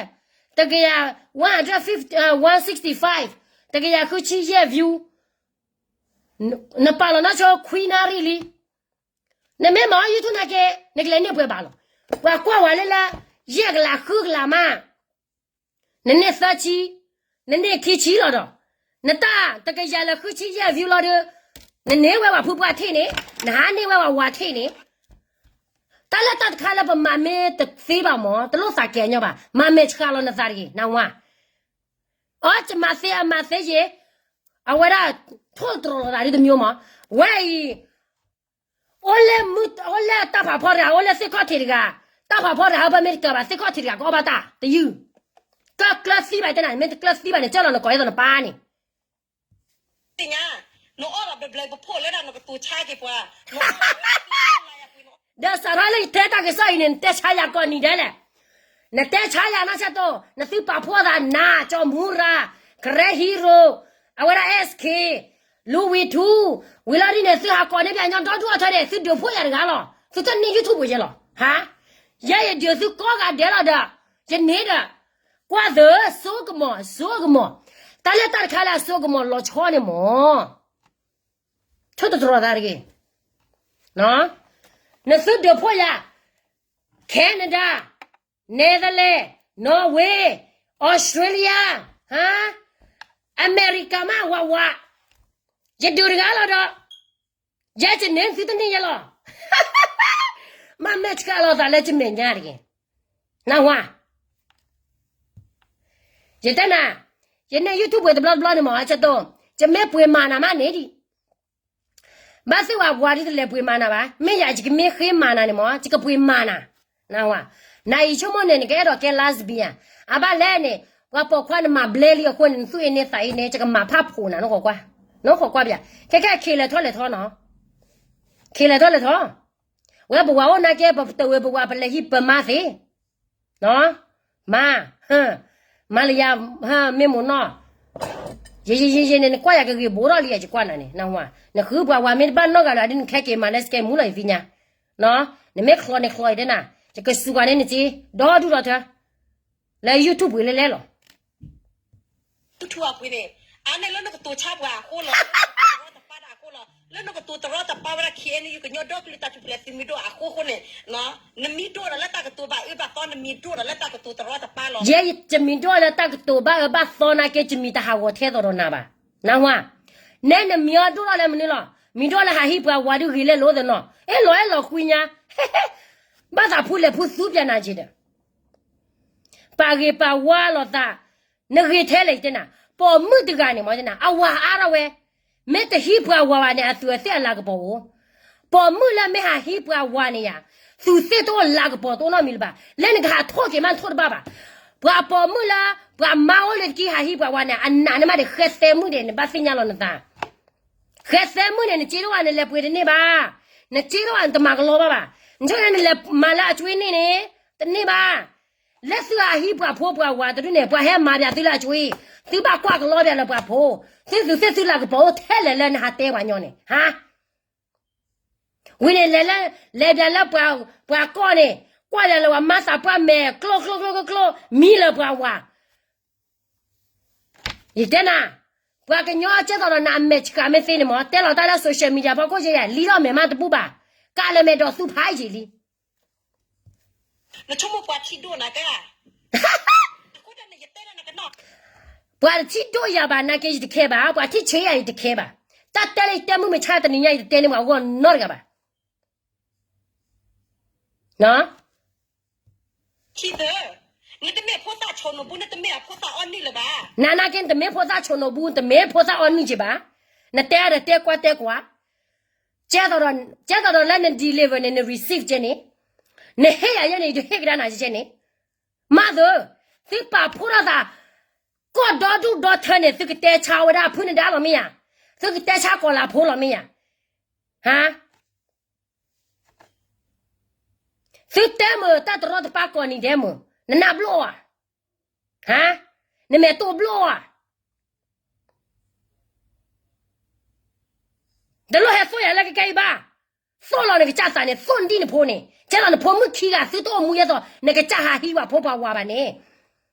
တကယၤ one hundred fifty, uh, one sixty-five, တကယၤဃုဆံယဲၢ် view, နပာ်လီၤနီၢ်ဆိခွံနၣ်ရံၣ်လံ, နမ့ၢ်မၤအီၤ YouTube နာ်က့, နကလဲၤန့ၢ်ပှဲၤဘၣ်လီၤ, ပှၤကွၢ်ဝဲလၢလၢ, ယဲၢ်ကလးဃုကလးမး နန့ၢ်သၢဆံ, နန့ၢ်ခံဆံလီၤဒီး, နတၢ်တကယၤလၢဃုဆံယဲၢ် view လီၤဒီး, နန့ၢ်ဝဲပှၤဖုပှၢ်ထံၣ်န့ၣ်, နဟးန့ၢ်ဝဲပှၤဝၤထံၣ်န့ၣ်, တၢ်လၢတၢ်တခါလၢပမၤမ့ၢ်တသ့ဘၣ်မၢ် တလိၣ်သးကဲညီဘၣ်, မၤမဲာ်ဆှးလီၤနသးတဂ့ၤ နဝၤ. အီ ယမၤသ့အမၤသ့ယ့ၣ်, အဝဲဒၣ် ထိၣ်တြီၤလိာ်သးဒ်တမံၤမၢ်, ဝဲအံၤ အိၣ်လၢမုၢ် အိၣ်လၢတၢ်ဖးဖီတဂၤ အိၣ်လၢသ့ၣ်ခီၣ်ထံးတဂၤ, တၢ်ဖးဖီတဂၤဟဲဘၢမ့ၢ်တကးဘၣ် သ့ၣ်ခီၣ်ထံးတဂၤကအီၣ်ဘၣ်တၢ်တယုၢ်, ကကျၢၤသံဘၣ်တဲနၤ မ့ၢ်တကျၢၤသံဘၣ်န့ၣ် ကၢၢ်လီၤနကိးအသိးနပၢ်န့ၣ် သ့ၣ်ညါ, နအီၣ်ဒီးဘျဲးဘျဲးပဖှိၣ်လၢဒၣ်နကတိၤဆါက့ၤပှၤ, ဒီးစးထီၣ်လၢယတဲတၢ်ကစီၣ်အံၤန့ၣ် နတဲဆါယၤကိးနံၤဒဲးလဲၣ်, နတဲဆါယၤနီၢ်ဆၢတိၢ် နသုပာ်ဖှိၣ်သးနၤ ကၠီမူရၤ, ကရဲဟံရိ, အဝဲဒၣ် SK, လူဝံထူ, ဝံၤလီၤဒ်န့ၣ် သုဟးကိးန့ၢ်ပှၤကညီဒီဒူၣ်အီၤထဲန့ၣ် သုဒုးဖှိၣ်ယၤတဂၤလီၤ, သုတန့ၢ် YouTube ယဲလီၤ, ဟါ, ယဲယဒုးသုကိးဂၤဒဲးလီၤဒီး, ယန့ၢ်ဒီး ကွၢ်သၢ စိကမီၤ စိကမီၤ, တၢ်လၢတၢ်တခါလၢအစိကမီၤလီၤဆီန့ၣ်မၢ်, ထိၣ်တတြီၤသးတဂ့ၤ, နသုဒုးဖှိၣ်ယၤ, Canada, Netherlands, Norway, Australia, ဟါ, America မး ဝးဝး, ယဒုးတဂၤလီၤဒီး, ယဲယန့ၢ်သုတန့ၢ်ယဲလီၤ, မၤမဲာ်ဆှးလီၤသးလၢယမဲာ်ညါတဂ့ၤ, နဝၤ ယတဲနၤ, ယန့ၢ် YouTube ဝဲတဘျီတဘျီန့ၣ်မၢ် ဆၢတိၢ်, ယမ့ၢ်ပှ့ၤမၤနၤမးန့ၣ်ဒံး, ဘၣ်သ့ၣ်ဝဲပှၤဒ်တလဲၤပှ့ၤမၤနၤဘၣ်, မ့ၢ်ယၤယကမ့ၢ်ဃ့မၤနၤန့ၣ်မၢ် ယကပှ့ၤမၤနၤ, နဝၤ, နအံၤဆိကမိၣ်န့ၣ် နကအဲၣ်ဒိးကဲ lesbian, အဘၣ်လဲၣ်န့ၣ်, ပှၤပိာ်ခွါနမၤဘျဲလံအဃိန့ၣ် နသူၣ်အ့န့သးအ့န့ ယကမၤဖးဖှိၣ်နၤ နကွၢ်ကွၢ်, နကွၢ်ကွၢ်ပျး, ခဲခဲခံလဲၤထီၣ်လဲၤထီၣ်နီၤ, ခံလဲၤထီၣ်လဲၤထီၣ် ဝဲပဝၤအိၣ်နာ်က့ ပတဝဲပဝၤ ပလဲၤဟံးပမါသ့, မါ, မါလၢယၤ, မ့ၢ်မိၢ်နီၢ်, ယယယယန့ၣ် နကွၢ်ယၤကဂ့ၤဘိထီၣ်လံယၤ ယကွၢ်နၤန့ၣ် နဝၤ, နဃုပှၤဝၤမ့ၢ်တဘၣ်နီတဂၤဒီး ဒ်နခဲက့ၤမၤလၢစကဲမူလီၤယသ့ၣ်ညါ, နမ့ၢ်ချီန့ၣ်ချီယတဲနၤ, ယကစူးကွၢ်န့ၢ်နစ့, ဒီဒူၣ်ဒီထၢ လၢ YouTube ပှ့ၤလဲလဲလီၤ ထူထူအပှ့ၤန့ၣ်, အါန့ၢ်လၢနကတိၤဆါပှၤအဃိလီၤ, လၢနကတိၤတရီတပါဒၣ်အဃိလီၤ, လၢနကတိၤတရီတပါဝဲဒၣ် KNU ကညီဒီကလုာ်တၢ်ထူၣ်ဖျဲးသုးမုၢ်ဒိၣ်အဃိဃိန့ၣ်, နမံၤဒိၣ်ဒီးလၢတၢ်ကတိၤဘၣ်အၢဘၣ်သီ နမံၤဒိၣ်ဒီးလၢတၢ်ကတိၤတရီတပါလီၤ. ယဲယမံၤဒိၣ်လၢတၢ်ကတိၤဘၣ်အၢဘၣ်သီနာ်က့ ယမံၤတဟးဂီၤထဲသိးဒီးနၤဘၣ်, နဝၤ, နဲနမံၤဒိၣ်ထီၣ်လၢမနုၤလီၤ, မံၤဒိၣ်လၢဟးဟံးပှၤဝၤဒုးဂ့ၤလဲလိာ်သနီၤ, အဲၣ်လီၤအဲၣ်လီၤကွံညါ, ဘၣ်သးဖူလဲၣ်ဖူသူပျးနၤက့ဒီး ပာ်ဂ့ၤပာ်ဝါလိာ်သး, နဂ့ၤထဲလဲၣ်ယတဲနၤ, ပိာ်မုၣ်တဂၤန့ၣ်မ့ၢ်တဲနၤ အဝၤအါထီၣ်ဝဲ, မ့ၢ်တဟံးပှၤဝၤဘၣ်န့ၣ် အသူးအသ့ၣ်အလၤကပီၤဧိၤ, ပိာ်မုၣ်လၢမ့ၢ်ဟးဟံးပှၤဝၤန့ၣ်ယၤ, သူးသ့ၣ်တအိၣ်လၤကပီၤတအိၣ်နီတမံၤလၢၤဘၣ်, လၢနကဟးထိၣ်က့ၤမးထိၣ်တဘၣ်ဘၣ်, ပှၤပိာ်မုၣ်လၢ, ပှၤမါအိၣ်လၢတကံဟးဟံးပှၤဝၤန့ၣ် အနးန့ၢ်မးဒီး ဃဲသဲမုၣ်ဒဲးန့ၣ် ဘၣ်သ့ၣ်ညါလီၤနသး ဃဲသဲမုၣ်န့ၣ် နစ့တအိၣ်ဘၣ် နလဲၤပှ့ၤတန့ၢ်ဘၣ်, နစ့တအိၣ်ဘၣ် နတမၤကလီဘၣ်ဘၣ်, နဆိကမိၣ်နလဲၤမၤလၢအကွ့န့ၣ်န့ၣ်, တန့ၢ်ဘၣ်, လၢသုဟးဟံးပှၤဖိပှၤဝၤတဒူၣ်န့ၣ် ပှၤဟဲမၤပှၤသုလၢအကွ့, သုဘၣ်ကွၢ်ကလီပှၤလၢပှၤဖိ, သုသူးသ့ၣ်သုလၤကပီၤအိၣ်ထဲလဲၣ်လၢနဟးတဲပှၤညီန့ၣ်, ဟါ ဝံၤန့ၣ်လဲၤလၢ, လဲၤပှၤလၢပှၤ, ပှၤကီၢ်န့ၣ်, ကွၢ်လဲၤလၢပှၤမါသးပှၢ်မဲာ်ကျိကျိကျိကျိကျိ, မံလၢပှၤဝၤ, ယတဲနၤ, ပှၤကညီကဲသိးဒီးနၤအမဲာ်ဆှးမ့ၢ်သ့န့ၣ်မ့ၢ် တဲလီၤတၢ်လၢ social media ဖီခိၣ်ယဲယၤ လံထီၣ်မဲာ်မးတဘူၣ်ဘၣ်, ကးလၢမဲာ်ဒီးသူဖးယံာ်လံ နဆိကမိၣ်ပှၤထံၣ်ဒိၣ်နၤကဲ, ပှၤတထံၣ်ဒိၣ်ယၤဘၣ်နာ်က့ ယတခဲဘၣ်, ပှၤထံၣ်ဆံးယၤ ယတခဲဘၣ်, တၢ်တဲလၢယတဲမုၢ်မဆါတနံၤညါ ယတတဲန့ၢ်ပှၤအဂီၢ်နီတဂၤဘၣ်. နတမ့ၢ်ဖိသၣ်ဆိၣ်နီၤဘူ, နတမ့ၢ်အဖိသၣ်အီနုၢ်လၢၤဘၣ်. နနာ်က့ နတမ့ၢ်ဖိသၣ်ဆိၣ်နီၤဘူ, နတမ့ၢ်ဖိသၣ်အီနုၢ်က့ဘၣ်. နတဲအါဒီးတဲကွၢ်တဲကွၢ်, ကဲသိးဒီးလၢန deliver န့ၣ် န receive ကဲန့ၣ်, နဟ့ၣ်ယၤယဲန့ၣ် ယတဟ့ၣ်ကဒါနၤကဲန့ၣ်, မၤသၢ, သုပာ်ဖှိၣ်ထီၣ်သး ကီၢ်ဒီဒူၣ်ဒီထၢန့ၣ် သုကတဲဆါဝဲဒၣ်အဖုၣ်နဒါလီၤမ့ၢ်ဧါ, သုကတဲဆါကီၤလၤဖိလီၤမ့ၢ်ဧါ, ဟါ သုတဲမုာ်တၢ်တရီတပါကိးနံၤဒဲးမုာ်, နနၢ်ဘျီၣ်ဧါ, ဟါ, နမဲာ်တိၢ်ဘျီၣ်ဧါ, တလိၣ်ဟဲသိၣ်ယၤလၢကကဲအံၤဘၣ်, သိၣ်လီၤနကစၢ်သးန့ၣ် သိၣ်နဒံၣ်နဖိန့ၣ်, ကဲသိးနဖိမုၣ်ခံဂၤ သုတအိၣ်မူယဲသိး နကစၢ်ဟးဟံးပှၤဖိပှၤဝၤဘၣ်န့ၣ်,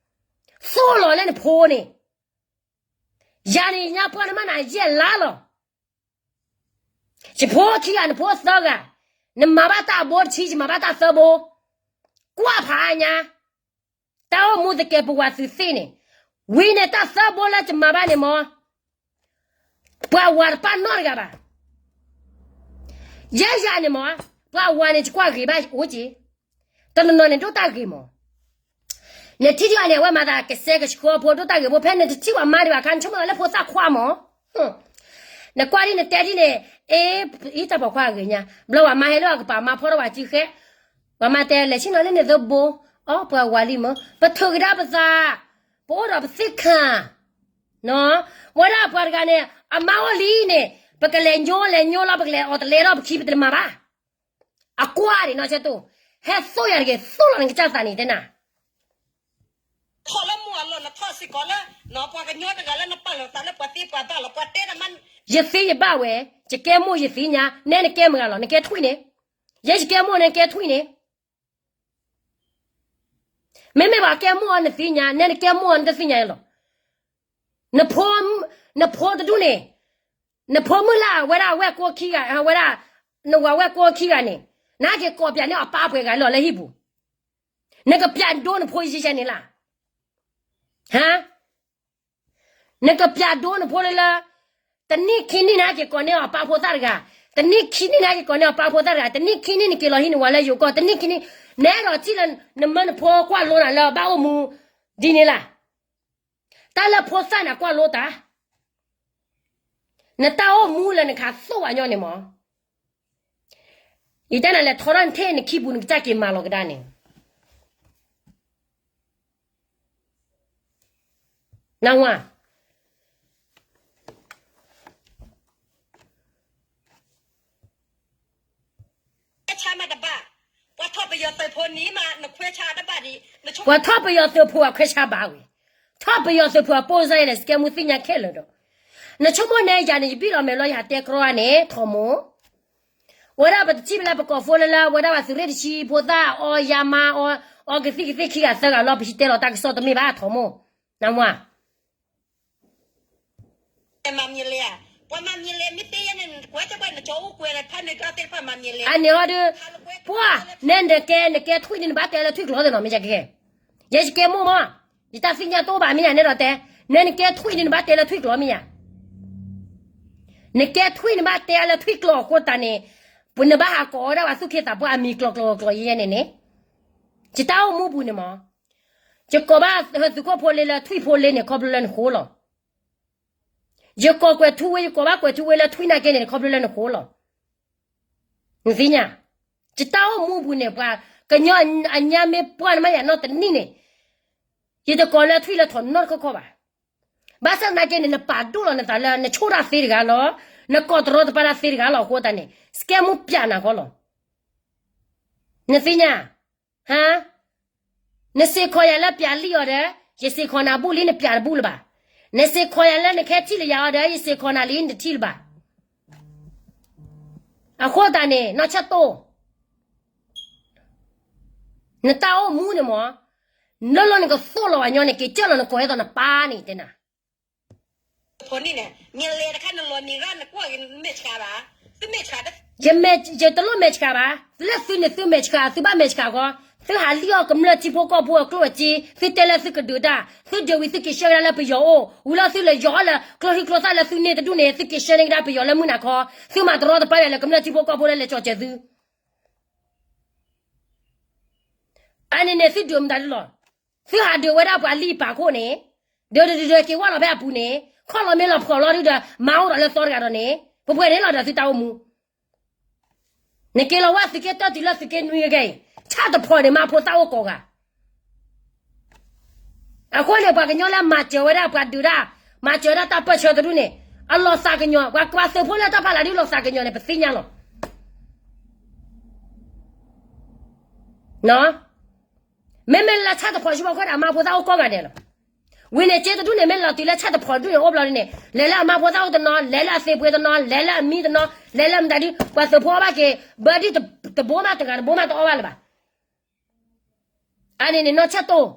သိၣ်လီၤလၢနဖိန့ၣ်, ယၤန့ၣ် ယညါပှၢ်နမ့ၢ်နၤယဲၢ်လါလီၤ ယဖိခံဂၤ နဖိသၢဂၤ, နမၤဘၣ်တၢ်အဘိတဆံ ယမၤဘၣ်တၢ်သၢဘိ, ကွၢ်ဖးအါညါ, တၢ်အိၣ်မူသကဲးပဝးသုးသ့ၣ်န့ၣ်, ဝံၤန့ၣ်တၢ်သၢဘိလၢယမၤဘၣ်န့ၣ်မ့ၢ်, ပှၤဝၤတပာ်နီတဂၤဘၣ်, ယဲယၤန့ၣ်မး, ပှၤဝၤန့ၣ် ယကွၢ်ဂ့ၤဘၣ်အိၣ်က့ၤ, တနီၤနီၤန့ၣ်ဒိၣ်တၢ်ဂ့ၤမး, နထံၣ်ဒံးဘၣ်န့ၣ် အဝဲမၤသးကစဲကဆှီဖိဒိၣ်တၢ်ဂ့ၤဖိ ဖဲနတထံၣ်ပှၤမါဒံးဘၣ်ခါ နဆိကမိၣ်လၢဖိသၣ်ခွါမး, နကွၢ်ဒ်နတဲဒ်န့ၣ်, အ့, အံၤတၢ်ပိာ်ခွါဂ့ၤညါ, ဘျီဝၤမါဟဲလၢအကပၤမၤဖီထီၣ်ဝဲစုဃဲ, ဝၤမါတဲလဲၤဆ့ၣ်နီၤလၢန့ၣ်သဘိ, အီ ပှၤဝၤလံမး ပထုးကဒါပသး, ပအိၣ်ဒီးပသ့ၣ်ခၣ် ဝဲဒၣ်ပှၤတဂၤန့ၣ် အမါအိၣ်လံန့ၣ် ပကလဲၤညိလဲၤညိလီၤ ပကလဲၤအီၤတလဲဒီးပခံပတမၤဘၣ်, အကွၢ်ဒံးနီၢ်ဆဲတိၢ်, ဟဲသိၣ်ယၤတဂ့ၤ သိၣ်လီၤနကစၢ်သးန့ၣ်တဲနၤ, ထီၣ်လၢမူအလီၢ် နထီၣ်စ့ၢ်ကီးလၢ ပှၤကညီတဂၤလၢနပာ်လီၤသးလၢပှၤသ့ပှၤဘၣ်လီၤ ပှၤတဲတၢ်မး, ယသ့ယဘၣ်ဝဲ, ယကဲမိၢ်ယသ့ၣ်ညါ, နဲနကဲမုာ်ဂၤလီၤ နကဲထွံၣ်န့ၣ်, ယဲယကဲမိၢ်န့ၣ်ကဲထွံၣ်န့ၣ် မ့မ့ၢ်ပှၤကဲမိၢ်အီၤနသ့ၣ်ညါ, နဲနကဲမိၢ်အီၤနတသ့ၣ်ညါလီၤ, နဖိ, နဖိတဒူၣ်န့ၣ်, နဖိမုၣ်လၢအဝဲဒၣ်အဝဲၢ်ကိခံဂၤ, အဝဲဒၣ်, နဝၤဝဲၢ်ကိခံဂၤန့ၣ်, နဟဲက့ၤကိးပၠးန့ၢ်အပၢ်ပှဲၤဂၤလီၤလၢဟံၣ်ပူၤ, နကပၠးဒိနဖိယဲၢ်န့ၣ်လၢ်, ဟါ နကပၠးဒိနဖိလၢလၢ, တနံၣ်ခံနံၣ်နဟဲက့ၤကိးန့ၢ်အပၢ်ဖိသၣ်တဂၤ, တနံၣ်ခံနံၣ်နဟဲက့ၤကိးန့ၢ်အပၢ်ဖိသၣ်တဂၤ, တနံၣ်ခံနံၣ်နက့ၤလီၤဟံးနဝၤလၢယိၤကီၢ်, တနံၣ်ခံနံၣ်, နအဲၣ်ဒိးထံၣ်လၢနမၢနဖိကွၢ်လိနၤလၢဘၣ်အိၣ်မူ, ဒ်န့ၣ်လၢ်, တၢ်လၢဖိသၣ်န့ၣ်ကွၢ်လိတၢ်, နတၢ်အိၣ်မူလၢနခးသိၣ်ဝဲညီန့ၣ်မး ယတဲနၤလဲၤထီထီၣ်နထံၣ်နခံပူၤနကစၢ်က့ၤမၤလီၤကဒါန့ၣ်, နဝၤ, ခွဲးဆါမးတဘၣ်, ပှၤထီၣ်ပယီၤသုးဖိန့ၣ်မး နခွဲးဆါတဘၣ်ဒံး, ပှၤထီၣ်ပယီၤသုးဖိအခွဲးဆါဘၣ်ဝဲ, ထီၣ်ပယီၤသုးဖိအပိၢ်စၢ်ယဲၢ်လဲၣ် စကဲမူသ့ၣ်ညါခဲလၢာ်ဒီး, နဆိကမိၣ်န့ၣ်ယၤန့ၣ် ယဘံၣ်လီၤမဲာ်လီၤယဟးတဲကြီအါန့ၣ် ထီၣ်မိၢ် ဝဲဒၣ်ပတထံၣ်ဘၣ်လၢပကိးဖိလၢလၢ ဝဲဒၣ်ပှၤသုးရ့ၣ်တဆံဖိသၣ်အီယါမါအီ, အီကသံၣ်ကသ့ၣ်ခံဂၤသၢဂၤလီၤ ပဟံးတဲလီၤတၢ်ကစီၣ်တမ့ၢ်ဘၣ် ထီၣ်မိၢ်, နမၤ, မၤမံၤလဲၣ်, ပှၤမၤမံၤလဲၣ် မ့ၢ်သ့ယဲန့ၣ် ကွဲးတပှဲၤနကၠီအိၣ်ကွဲးလၢဖးန့ၣ်ကသ့ၣ်တဖၣ်မၤမံၤလဲၣ်, အန့ၣ်ဟီဒီး, ပှၤ, နဲနကဲ နကဲထွံၣ်န့ၣ် နဘၣ်တဲလၢထွံၣ်ကျိာ်သ့ၣ်နီၤ မ့ၢ်ယကဲ, ယဲယကဲမိၢ်မး, ယတၢ်သ့ၣ်ညါတအိၣ်ဘၣ်မ့ၢ်ယၤနဲဒီးတဲ, နဲနကဲထွံၣ်န့ၣ် နဘၣ်တဲလၢထွံၣ်ကျိာ်မ့ၢ်ယၤ နကဲထွံၣ်န့ၣ် နဘၣ်တဲလၢထွံၣ်ကျိာ်အဃိသတးန့ၣ်, ပနဘၣ်ဟးကိးဝဲဒၣ်ပှၤသူၣ်က့သးပှၢ်အမံၤကျိာ်ကျိာ်ကျိာ်ယဲန့ၣ်န့ၣ်, ယတၢ်အိၣ်မူပူၤန့ၣ်မး, ယကိးဘၣ်သုးခိၣ်ဖိလ့လၢထွံၣ်ဖိလ့န့ၣ် ခီဖျိလၢနဃိလီၤ. ယကိးကွဲးထူဝ့ ယကိးဘၣ်ကွဲးထူဝ့လၢထွံၣ်နာ်က့န့ၣ် ခီဖျိလၢနဃိလီၤ. နသ့ၣ်ညါ, ယတၢ်အိၣ်မူပူၤန့ၣ် ပှၤကညီအညါမ့ၢ်ပှၢ်နမ့ၢ်ယၤနီတနံၣ်န့ၣ်, ယတကိးလၢထွံၣ်လၢထီၣ်နီတခီခီဘၣ်. ဘၣ်ဆၣ်သနာ်က့န့ၣ် နပာ်ဒိၣ်လီၤနသးလၢ နဆိၣ်တၢ်သ့တဂၤလီၤ, နကိးတရီတပါတၢ်သ့တဂၤလီၤအဃိသတးန့ၣ် စကဲမူပၠးနၤဃီလီၤ. နသ့ၣ်ညါ, ဟါ, နစ့ၢ်ကီးယၤလၢပၠးလံအီၤဒီး, ယစ့ၢ်ကီးနၤဘူၣ်လံနပၠးတဘူၣ်လၢၤဘၣ်. နစ့ၢ်ကီးယၤလၢနကဟဲထံၣ်လၢယၤအီၤဒီး ယစ့ၢ်ကီးနၤလံနတထံၣ်လၢၤဘၣ်. အဃိသတးန့ၣ် နီၢ်ဆၢတိၢ် နတၢ်အိၣ်မူန့ၣ်မး, လၢလီၤနကသိၣ်လီၤဝဲညီန့ၣ် က့ၤကၢၢ်လီၤနကိးဟဲသိးနပၢ်န့ၣ်တဲနၤ ဖိန့ၣ်န့ၣ် မ့ၢ်လဲၤတခါနလီၤနံၤရၣ်နကွၢ်ဂ့ၤ မ့ၢ်ဆှးဘၣ်, သုမ့ၢ်ဆှး, ယတလိၣ်မဲာ်ဆှးဘၣ်, လၢသုန့ၣ်သုမဲာ်ဆှး သုဘၣ်မဲာ်ဆှးဃီ, သုဟးလံၣ်အီၣ်ကမျၢၢ်ထံဖိကီၢ်ဖိအကျိၣ်အစ့, သုတဲလၢသုကဒုးတၢ်, သုဒုးဝံၤသုက့ၤဆှၢကဒါလၢပယီၤအိၣ်, ဝံၤလီၤသုလဲၤယီၤအီၣ်လၢကျိချံကျိသၣ်လၢသုန့ၢ်တဒူၣ်န့ၣ် သုက့ၤဆှၢန့ၢ်ကဒါပယီၤလၢမုၢ်နၤခီ, သုမၤတရီတပါယၤလၢကမျၢၢ်ထံဖိကီၢ်ဖိလၢလဲၤကၠီၤစၢၤသု အန့ၣ်န့ၣ် သုဒုးမတၤဒုလီၤ. သုဟးဒုးဝဲဒၣ်ပှၤလံၣ်ပာ်ခိၣ်န့ၣ်, ဒုးဒုးဒုးက့ၤဝဲလီၤဖဲအပူၤန့ၣ်, ခီၣ်လီၤမ့ၢ်လီၤဖှီၣ်လီၤဒုဒီး မၤအိၣ်ဒီးလၢသီတဂၤဒီးန့ၣ်, ပှဲၤပှဲၤန့ၣ်လီၤဒီးသုတၢ်အိၣ်မူ နက့ၤလီၤဝဲသုးက့တၢတုၤလၢသုးက့နွံကဲအံၤ, ဆၣ်တဖီၣ်န့ၣ် မါဖိသၣ်အိၣ်ကိးဂၤ အဃိန့ၣ် ပှၤကညီလၢမၤစၢၤဝဲဒၣ်ပှၤဒုးတၢ်, မၤစၢၤဝဲဒၣ်တၢ်ပၢၢ်ဆၢတဒူၣ်န့ၣ်, အလီၤသးကညီၤ, ပှၤကဘၣ်သုးဖိလၢတၢ်ဖးလၢ်ဒုးလီၤသးကညီၤန့ၣ် ပသ့ၣ်ညါလီၤ. မ့မ့ၢ်လၢဆၣ်တဖီၣ်ဆူဘၣ်ခွဲးဒီး အမါဖိသၣ်အိၣ်ကိးဂၤဒဲးလီၤ. ဝံၤန့ၣ် စ့တဒူၣ်န့ၣ် မ့ၢ်လီၤတုၤလၢဆၣ်တဖီၣ်ဒူၣ်န့ၣ် အိၣ်ဘျီဒ်န့ၣ်, လဲၤလၢအမါဖိသၣ်အိၣ်တနီၤ, လဲၤလၢအသ့ၣ်ပှ့ၤတနီၤ, လဲၤလၢအမံတနီၤ, လဲၤလၢမတၤဒု, ပှၤသုးဖိအီၣ်ဘၣ်က့ၤ, ဘၢဒ်တဘိမးတဂၤတဘိမးတအီၣ်ဘၣ်လၢၤဘၣ်. အန့ၣ်န့ၣ် နီၢ်ဆၢတိၢ်,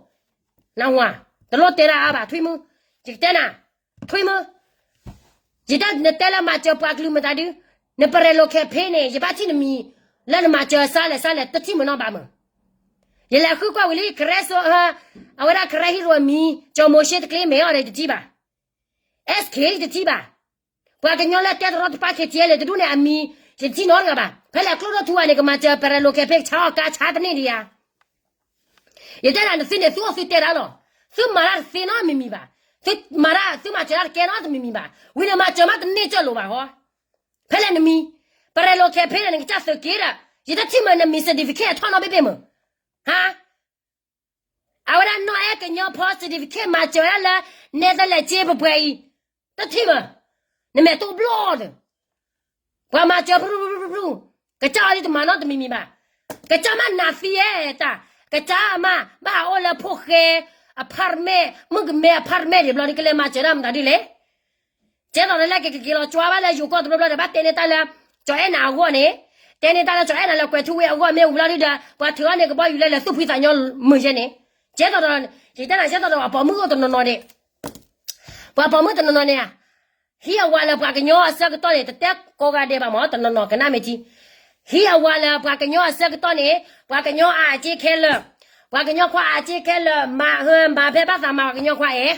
နဝၤ, တလိၣ်တဲဒၣ်အါဘၣ် ထွံၣ်မုၣ်, ယကတဲနၤ, ထွံၣ်မုၣ်, ယတၢ်နတဲလၢမၤစၢၤပှၤကလုာ်မတၤဒု, နပရဲၣ်လိာ်ခဲဖ့န့ၣ် ယဘၣ်ထံၣ်နမံၤ, လၢနမၤစၢၤစါလဲၣ်စါလဲၣ် တထံၣ်မုၢ်နီၢ်ဘၣ်မုၢ်. ယလဲၤဃုကွၢ်ဝံၤလံ ကရဲစိ, အဝဲဒၣ်ကရဲဟံၣ်ရိၣ်အမံၤ, ကၠီၤမိၤၡ့တကျ့မဲအီၤဒီးယတထံၣ်ဘၣ်. အ့ၣ်စခ့ ယတထံၣ်ဘၣ်. ပှၤကညီလၢတဲတရီတပါ ခဲထံအဲလ့ၣ် တဒူၣ်န့ၣ်အမံၤ, ယတထံၣ်နီတဂၤဘၣ်. ဖဲလဲၣ်ကျိၣ်ဒိၣ်ထူဝါန့ၣ် ကမၤစၢၤ parallel campaign ဆါအီၣ်ကါဆါတန့ၢ်ဒံးဧါ. ယတဲဒၣ်နသုန့ၣ် သုအိၣ်သုတဲတၢ်လီၤ. သုမၤတၢ်တသ့နီတမံၤမံၤဘၣ်. သုမၤတၢ် သုမၤစၢၤတၢ်တကဲနီတမံၤမံၤဘၣ်. ဝံၤန့ၣ်မၤစၢၤမးတန့ၢ်ကၢၢ်လိာ်ဘၣ်ဟီ. ဖဲလဲၣ်နမံၤ parallel campaign န့ၣ် နကစၢ်သုးက့ဒီး ယတထံၣ်မးနမံၤ certificate အထီၣ်နီတဘ့ၣ်ဘ့ၣ်မး. ဟါ အဝဲဒၣ်နီၢ်အဲၣ်ကညီဖီ certificate မၤစၢၤဝဲဒၣ်လၢ နဲတလဲၤစ့ပှဲၤပှဲၤအံၤ, တထံၣ်မး, နမဲာ်တိၢ်ဘျီၣ်ဒီး, ပှၤမၤစၢၤဖုဖုဖုဖု, ကစၢ်အီၤဒ်တမၤနီတမံၤမံၤဘၣ်, ကစၢ်မးနးသံယဲတၢ်, ကစၢ်မး ဘၣ်အိၣ်လၢဖိၣ်ဃဲ apartment မုၣ်ကမဲ apartment ဒံးဘျီဒ် ကလဲၤမၤစၢၤဒၣ်မတၤဒ်လဲၣ် ကဲသိးဒီးလၢကက့ၤလီၤကွၢ်ဘၣ်လၢယိၤကီၢ်တဘျီဘျီဒီး ဘၣ်တဲန့ၢ်တၢ်လၢ ကၠီၤအဲၣ်နၤအဂီၢ်န့ၣ်, တဲန့ၢ်တၢ်လၢကၠီၤအဲၣ်နၤလၢကွဲၤထူဝ့ၣ်အဂီၢ်မ့ၢ်ဝံၤလီၤဒုဒီး ပှၤထုးအီၤန့ၣ်ကဘီယူၤလၢလဲၤသူၣ်ဖှံသးညီမုာ်ယဲန့ၣ်, ကဲသိးဒီး ယတဲနၤကဲသိးဒီးအပိာ်မုၣ်အိၣ်တနီၤနီၤန့ၣ်, ပှၤပိာ်မုၣ်တနီၤနီၤန့ၣ်, ဟံးအဝၤလၢပှၤကညီအဆၢကတီၢ်န့ၣ် တတဲကိးဂၤဒဲးဘၣ်မး တနီၤနီၤကနၣ်မ့ၢ်ထံ ဟံးအဝၤလၢပှၤကညီအဆၢကတီၢ်န့ၣ် ပှၤကညီအါအစ့ခဲလၢာ်, ပှၤကညီခွါအါအစ့ခဲလၢာ် မၤဟၢမၤဖဲဘၣ်သးမၤပှၤကညီခွါအဲၣ်,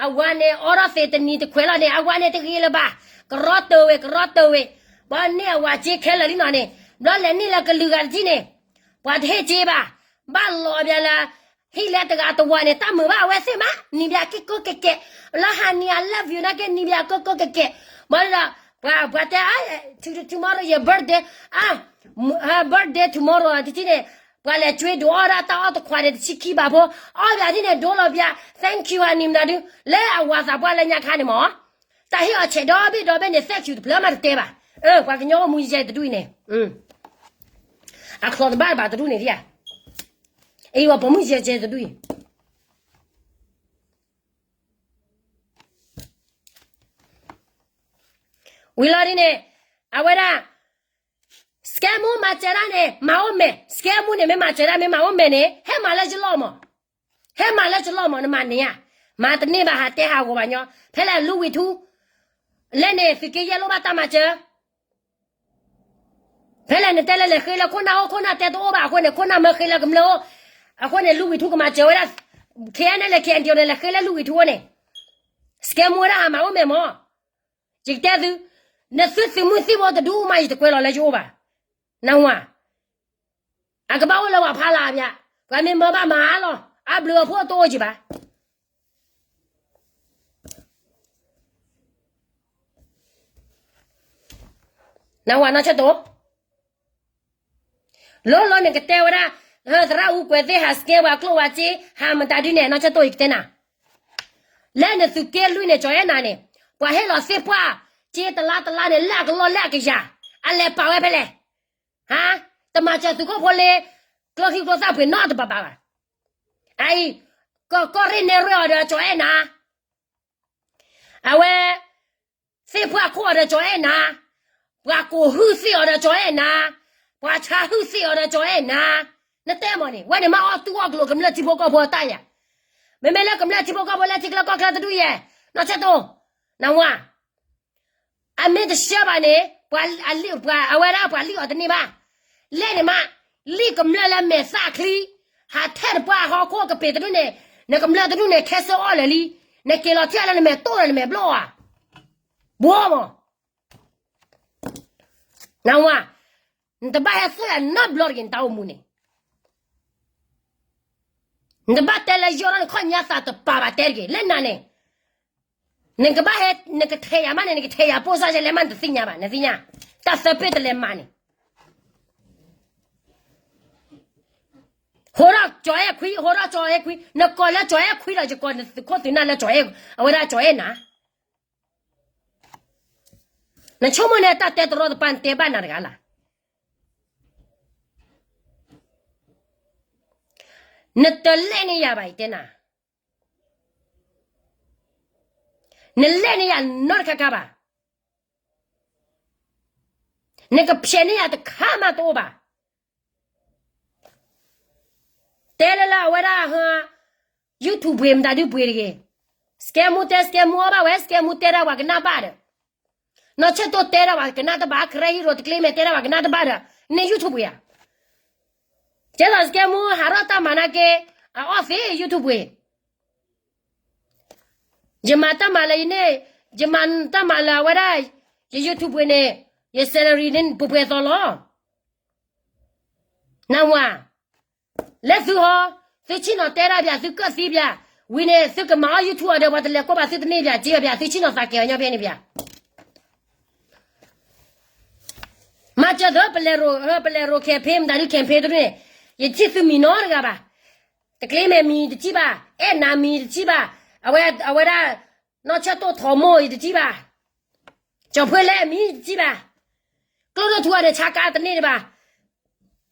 အဝၤန့ၣ် အိးထီၣ်သ့တနံၤတခွဲးလီၤန့ၣ် အဝၤန့ၣ်တဂ့ၤလၢၤဘၣ်, ကရီတၢၢ်ဝဲ ကရီတၢၢ်ဝဲ, ဘၣ်န့ၢ်အဝၤစ့ခဲလၢာ်လံနီၤန့ၣ်, ဘျီလဲၤနံၣ်လၢကလုာ်ဂၤတထံၣ်န့ၣ်, ပှၤတဟ့ၣ်စ့ဘၣ်, ဘၣ်လီၤဘၣ်လၢ ဟံၣ်လဲတဂၤတဝၤန့ၣ် တၢ်မုာ်ဘၣ်အဝဲသ့ၣ်မး, နံၤဘၣ်က့ၤကိးကဲကဲ, လၢဟါနံၤ I love you နာ်က့ နံၤဘၣ်ကိးကိးကဲကဲ, ဘၣ်ဒီး, ပှၤတဲ, tomorrow your birthday, birthday tomorrow တထံၣ်န့ၣ်, ပှၤလဲၤကွ့ဒိးအီၣ်ဒၣ်တၢ်အီၣ်တခွးန့ၣ် တဆံခံဘးဖိ, အီၣ်ဘၣ်ထံၣ်န့ၣ် ဒိလီၤဘၣ်, thank you အနံၤမတၤဒု, လၢအဝၤသးပှၢ်လၢညါခါန့ၣ်မး, တၢ်ဟ့ၣ်အီၤဆဲးဒီဘ့ၣ်ဒီဘ့ၣ်န့ၣ် thank you တဖျၢၣ်မးတတဲဘၣ်, ပှၤကညီအိၣ်မူယဲတဒူၣ်အံၤန့ၣ်, အချီးတဘၣ်တဘၣ်တဒူၣ်န့ၣ်ဒ်ဧါ, အံၤပှၤပိာ်မုၣ်ယဲယဲတဒူၣ်အံၤ ဝံၤလီၤဒ်န့ၣ်, အဝဲဒၣ်, စကဲမူမၤစၢၤဒၣ်န့ၣ် မၤအိၣ်မဲာ်, စကဲမူန့ၣ် မ့ၢ်မၤစၢၤဒၣ် မ့ၢ်မၤအိၣ်မဲာ်န့ၣ် ဟဲမၤလၢယလီၢ်မး, ဟဲမၤလၢယလီၢ်မး နမၤန့ၢ်ဧါ, မၤတန့ၢ်ဘၣ်ဟးတဲဟးဂီၤဘၣ်ညီ, ဖဲလဲၣ်လူဝံၤထူ, လဲၣ်န့ၣ် သုးက့ယဲၢ်လိၣ်ဘၣ်တၢ်မၤစၢၤ ဖဲလဲၣ်နတဲလၢလဲၤဃ့လၢခိၣ်နၢ်အိၣ် ခိၣ်နၢ်တဲတအိၣ်ဘၣ်အဃိန့ၣ် ခိၣ်နၢ်မၢဃ့လၢကမျၢၢ်အိၣ်, အဃိန့ၣ် လူဝံၤထူကမၤစၢၤဝဲဒၣ်, ခဲအံၤန့ၣ်လဲၤ ခဲအံၤန့ၣ် လဲၤဃ့လၢလူဝံၤထူအိၣ်န့ၣ်, စကဲမူဝဲဒၣ်ဟးမၤအိၣ်မဲာ်မး, ယကတဲသု, နသုသုးမုၢ်သံၣ်ဘိတဒူၣ်မး ယတကွဲးလီၤလၢယအိၣ်ဘၣ်, နဝၤ, အကဘၣ်အိၣ်လၢပှၤဖးလၢ်အဘၣ်, ပှၤမ့ၢ်မၢဘၣ်မၤလီၤ, အဘျုးအဖှိၣ်တအိၣ်ကံဘၣ် နဝၤနီၢ်ဆၢတိ, လိၤလိၤနကတဲဝဲဒၣ်, သရၣ်အူကွဲးသ့ၣ်ဟးစကဲပှၤကျိၣ်ဝၤစ့ ဟးမတၤဒ်န့ၣ် နီၢ်ဆၢတိ ယကတဲနၤ, လၢနသုးက့လွံၢ်န့ၣ် ကၠီၤအဲၣ်နၤန့ၣ်, ပှၤဟ့ၣ်လီၤသ့ၣ်ပှၢ်, စ့တလါတလါန့ၣ် လၢအကလီၢ်လၢအကယၤ, အလဲၤပာ်ဝဲဖဲလဲၣ်, ဟါ, တမၤစၢၤသုးခိၣ်ဖိလ့, ကျိချံကျိသၣ်ပှ့ၤနီတဘၣ်ဘၣ်ဘၣ်, အအံၤ, ကီၢ်ရ့ၣ်နဲရ့ၣ်အီၤဒီးကၠီၤအဲၣ်နၤ အဝဲ, သ့ၣ်ပှၢ်ခိၣ်အီၤဒီးကၠီၤအဲၣ်နၤ, ပှၤကိးဟုၣ်သ့ၣ်အီၤဒီးကၠီၤအဲၣ်နၤ, ပှၤဆါဟုၣ်သ့ၣ်အီၤဒီးကၠီၤအဲၣ်နၤ, နတဲမးန့ၣ် ဝဲန့ၣ်မ့ၢ်အီၣ်တူၢ်အီၣ်ကျိၤကမျၢၢ်ထံဖိကီၢ်ဖိအတၢ်ယၤ, မ့မ့ၢ်လၢကမျၢၢ်ထံဖိကီၢ်ဖိလၢထံချၢကီၢ်ချၢတဒူၣ်ယဲ, နီၢ်ဆၢတိ, နဝၤ အမ့ၢ်တဆှၢဘၣ်န့ၣ်, ပှၤအဝဲဒၣ်ပှၤလံၣ်အီၤတန့ၢ်ဘၣ်, လဲၣ်န့ၣ်မး, လံၣ်ကမျၢၢ်လၢမဲာ်သၣ်ချံ, ဟးထဲတပှၢ်ဟီၣ်ခိၣ်ကပ့ၤတဒူၣ်န့ၣ်, နကမျၢၢ်တဒူၣ်န့ၣ် cancer အီၣ်လၢာ်လံ, နက့ၤလီၤထံၣ်လၢနမဲာ်တိၢ်ဒီးနမဲာ်ဘျီၣ်ဧါ, ဘှီမး နဝၤ, နတဘၣ်ဟဲသိၣ်ယၤနီတဘျီတဂ့ၤ နတၢ်အိၣ်မူန့ၣ်, နတဘၣ်တဲလၢယီၢ်ထီၣ်နခီၣ်ညါသးတပာ်ဘၣ်တဲတဂ့ၤ လၢနၤန့ၣ်, နကဘၣ်ဟဲ, နကထဲးယၤမးန့ၣ် နကထဲးယၤပိၢ်စၢ်ယဲလဲၣ်မး နတသ့ၣ်ညါဘၣ် နသ့ၣ်ညါ, တၢ်သၢပ့ၢ်တလဲၤမၤန့ၣ် ဟိထီၣ်ကၠီၤအဲၣ်ခွံ, ဟိထီၣ်ကၠီၤအဲၣ်ခွံ, နကိးလၢကၠီၤအဲၣ်ခွံဒီး ယကိးနသုးခိၣ်သုးနၢ်လၢကၠီၤအဲၣ်, အဝဲဒၣ်ကၠီၤအဲၣ်နၤ, နဆိကမိၣ်န့ၣ် တၢ်တဲတရီတပါ နတဲဘၣ်နၤတဂၤလၢ်, နတလဲၣ်န့ၢ်ယၤဘၣ် ယတဲနၤ, နလဲၣ်န့ၢ်ယၤနီတခါခါဘၣ်, နကဖျဲးန့ၢ်ယၤတခါမးတအိၣ်ဘၣ် တဲလၢလၢအဝဲဒၣ်ဟ, YouTube ပှ့ၤမတၤဒုပှ့ၤတဂ့ၤ, စကဲမူတဲ စကဲမူအီၣ်ဘၣ်ဝဲ စကဲမူတဲဒၣ်ပှၤကနၣ်ဘၣ်ဒီး, နီၢ်ဆၢတိတဲဒၣ်ပှၤကနၣ်တဘၣ် ခရၢဟံရိတကျ့မဲာ်တဲဒၣ်ပှၤကနၣ်တဘၣ်ဒီး, န့ၣ် YouTube ပှ့ၤဧါ, ကဲသိးစကဲမူဟးထီၣ်တၢ်မၤနာ်က့, အအီၣ်သ့ YouTube ပှ့ၤ ယမၤတၢ်မၤလၢယန့ၣ်, ယမၤတၢ်မၤလၢအဝဲဒၣ်, ယ YouTube ပှ့ၤန့ၣ်, ယ salary န့ၣ်ပှဲၤပှဲၤသီလီၤ. နၢ်ဟူဧါ, လၢသုဟီ, သုဆ့ၣ်နီၤတဲဒၣ်ပၠး သုကၢၣ်သံပၠး, ဝံၤန့ၣ် သုကမၤအီၣ် YouTube အီၤဒီး ပှၤတလဲၤကွၢ်ဘၣ်သုတန့ၢ်ပၠး စ့အီၤပၠး သုဆ့ၣ်နီၤသးကဲၤအီၤညီဖဲန့ၣ်ပၠး. မၤစၢၤသု ပလဲၤရိၤ ပလဲၤရိၤ campaign မတၤဒု campaign တဒူၣ်န့ၣ်, ယထံၣ်သုမံၤနီတဂၤဘၣ်. တကျ့မဲာ်မံၤတထံၣ်ဘၣ်, အဲၣ်နၤမံၤတထံၣ်ဘၣ်, အဝဲ အဝဲဒၣ် နီၢ်ဆၢၣ်တိၣ်ထီၣ်မိၢ်ယတထံၣ်ဘၣ်, ကၠီၤဖှ့လၢအမံၤတထံၣ်ဘၣ်, ကျိဒိၣ်ထူအီၤန့ၣ် ဆါကါတန့ၢ်တဘၣ်,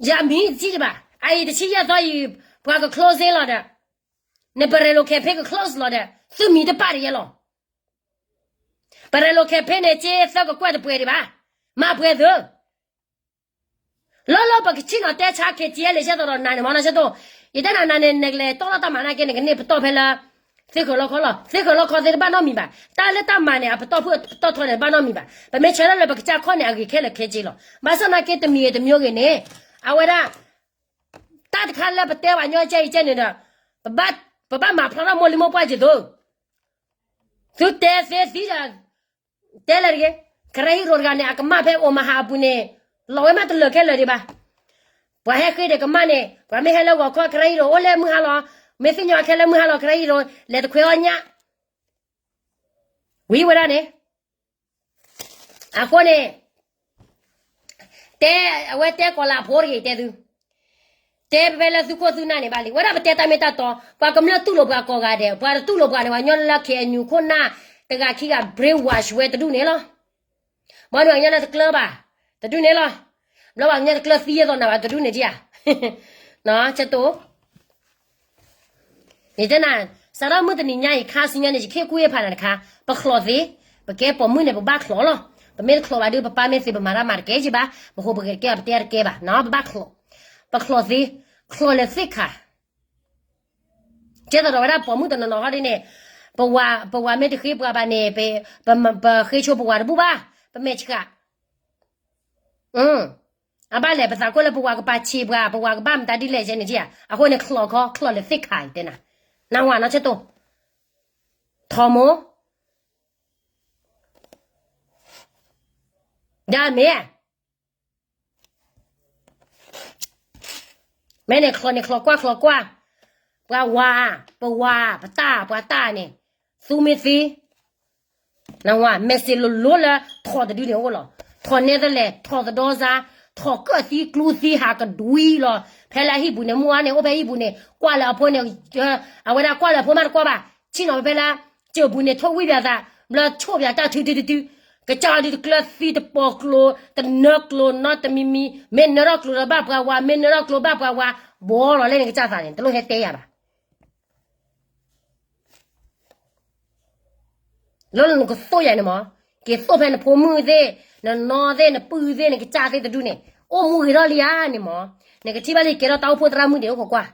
ယမံၤတထံၣ်တဘၣ်, အအံၤတဆံယဲၢ်သီအံၤ ပှၤက close လီၤဒီး, နပလဲၤရိၤ campaign က close လီၤဒီး သုမံၤတပာ်တယဲလီၤ. ပလဲၤရိၤ campaign န့ၣ် က့သၢကကွဲၢ်တပှဲၤဒံးဘၣ်, မၤပှဲၤသု လီၤလီၤ ပကဆ့ၣ်နီၤတဲဆါ KTLA ဆၢကတီၢ်ဒီးနၤန့ၣ် မ့ၢ်နီၢ်ဆၢၣ်တိၣ်, ယတဲနၤ နၤန့ၣ် နကလဲၤတီၢ်လီၤတၢ်မၤနာ်က့ နကန့ၢ်ပတီၢ်ဖဲလၢ သုးခိၣ်လီခီလီၤ, သုးခိၣ်လီခီသ့ၣ်တဘၣ်နီတမံၤဘၣ်, တၢ်လၢတၢ်မၤန့ၣ် အပတီၢ်ဖုၣ်ပတီၢ်ထီန့ၣ် တဘၣ်နီတမံၤဘၣ်, ပမ့ၢ်ဆၢထၢၣ်လၢပကစၢ်ခီၣ်န့ၣ် အဂ့ၤခဲလၢာ်ခဲဆ့လီၤ. ဘၣ်ဆၣ်သနာ်က့ တမံၤဂ့ၤတမံၤဂ့ၤန့ၣ်, အဝဲဒၣ် တၢ်တခါလၢပတဲပှၤညီကဲအံၤကဲန့ၣ်ဒီး, ပဘၣ်မၤဖျါထီၣ်မိၢ်လံမိၢ်ပှၢ်က့ၤသု သုတဲသ့သံဒီး, တဲလၢတဂ့ၤ, ကရၢဟံၣ်ရိၤတဂၤန့ၣ် အကမၣ်ဖဲအိၣ်မဟါအပူၤန့ၣ်, လီၤဝဲမးတလၢာ်ခဲလၢာ်ဒံးဘၣ်. ပှၤဟဲဃ့ဒီးကမၣ်န့ၣ် ပှၤမ့ၢ်ဟဲလၢဂီၤခီ ကရၢဟံၣ်ရိၤအိၣ်လၢမုၢ်ဟါလီၤ, မ့ၢ်သ့ၣ်ညါခဲလၢမုၢ်ဟါလီၤ ကရၢဟံၣ်ရိၤ လဲၤတခွဲအီၣ်ညၣ်, ဝံၤဝဲဒၣ်န့ၣ် အဃိန့ၣ်, တဲ, အဝဲတဲကီၤလၤဖိတဂ့ၤတဲသု, တဲဖဲလၢသုခိၣ်သုနၢ်န့ၣ်ဘၣ်လံ, ဝဲဒၣ်ပတဲတၢ်မ့ၢ်တၢ်တီ, ပှၤကမျၢၢ်တူၢ်လိာ်ပှၤကိးဂၤဒဲး, ပှၤတတူၢ်လိာ်ပှၤန့ၣ် ပှၤကညီလၢ KNU ခိၣ်နၢ် တဂၤခံဂၤ brainwash ဝဲတဒူၣ်န့ၣ်လီၤ. ဘၣ်န့ၣ်ပှၤကညီလၢတကျၢၤဘၣ်, တဒူၣ်န့ၣ်လီၤ. ဘျီပှၤကညီတကျၢၤသံယဲၢ်သိးနၤဘၣ်တဒူၣ်န့ၣ်ဒံးဧါ, ဆၢတိၣ် ယတဲနၤ, စးထီၣ်မုၢ်တနံၤညါအံၤ ခါဆူညါန့ၣ် ယခ့ၣ်ကူၣ်ယဲၢ်ဖးနၤတခါ, ပချီၣ်သ့, ပကဲပိာ်မုၣ်န့ၣ် ပဘၣ်ချီၣ်လီၤ. ပမ့ၢ်တချီၣ်ဘၣ်ဒီး ပပၢ်မ့ၢ်သံ ပမၤတၢ်မၤတကဲက့ၤဘၣ်, ပဃိပဂဲၤတကဲဘၣ် ပတဲတကဲဘၣ်, ပဘၣ်ချီၣ်, ပချီၣ်သ့, ချီၣ်လဲၤသ့ၣ်ခါ ကဲသိးဒီးဝဲဒၣ်ပိာ်မုၣ်တနီၤနီၤဟီဒ်န့ၣ်, ပဝၤ, ပဝၤမ့ၢ်တဃ့ပှၤဘၣ်န့ၣ်, ပ, ပဃ့ဆိပဝၤတဘူၣ်ဘၣ်, ပမဲာ်ဆှး, အဘၣ်လဲၣ် ပသးကွၢ်လၢပဝၤကပာ်ဆံးပှၤ, ပဝၤကဘၣ်မတၤဒ်လဲၣ်ကဲန့ၣ်ဧါ, အဃိန့ၣ်ချီၣ်ခီ ချီၣ်လဲၤသ့ၣ်ခါအံၤတဲနၤ, နၢ်ဟူဧါနီၢ်ဆၢၣ်တိၣ်, ထီၣ်မိၢ် ဒ်မ့ၢ် မ့ၢ်န့ၣ်ချီၣ်န့ၣ်ချီၣ်ကွၢ်ချီၣ်ကွၢ်, ပှၤဝၤ, ပဝၤ, ပတၢ်, ပှၤတၢ်န့ၣ်, သူမ့ၢ်သ့, နၢ်ဟူဧါ, မဲာ်စ့လိၤလိၤလၢထီၣ်တဒုန့ၣ်အိၣ်လီၤ. ထီၣ်နဲသလဲၣ်, ထီၣ်သဒီစါ, ထီၣ်ကၢၣ်သံကျူသံဟးကဒွံလီၤ. ဖဲလၢအဟံၣ်ပူၤန့ၣ် မုၢ်အါန့ၣ် အိၣ်ဖဲဟံၣ်ပူၤန့ၣ် ကွၢ်လၢအဖိန့ၣ်, အဝဲဒၣ်ကွၢ်လၢအဖိမးတကွၢ်ဘၣ်, ဆ့ၣ်နီၤဖဲလၢ စၢၤပူၤန့ၣ် ထိၣ်ဝံၣ်ပၠးသး, ဘျီဆိၣ်ပၠးတၢ်ထုထုထုထု, ကစၢ်အီၤဒုးတကျၢၤသံတပီၤကျိၤ, တနၢကျိၤနီတမံၤမံၤ, မ့ၢ်နၢထီၣ်ကျိၤဒီးဘၣ်ပှၤဝၤ, မ့ၢ်နၢထီၣ်ကျိၤဘၣ်ပှၤဝၤ, ဘီလီၤလၢန့ၣ်ကစၢ်သးန့ၣ် တလိၣ်ဟဲတဲယၤဘၣ်. လၢနကသိၣ်ယၤန့ၣ်မး, က့ၤသိၣ်ဖဲနဖိမုၣ်သ့ၣ်, နနီၢ်သ့ၣ်, နပုၢ်သ့ၣ်, နကစၢ်သ့ၣ်တဒူၣ်န့ၣ်, အိၣ်မူဂ့ၤထီၣ်လံဧါန့ၣ်မး, နကထံၣ်ဘၣ်လၢယကဲထီၣ်တၢ်အိၣ်ဖှိၣ်သရၣ်မုၣ်ဒံးအိၣ်ခိးကွၢ်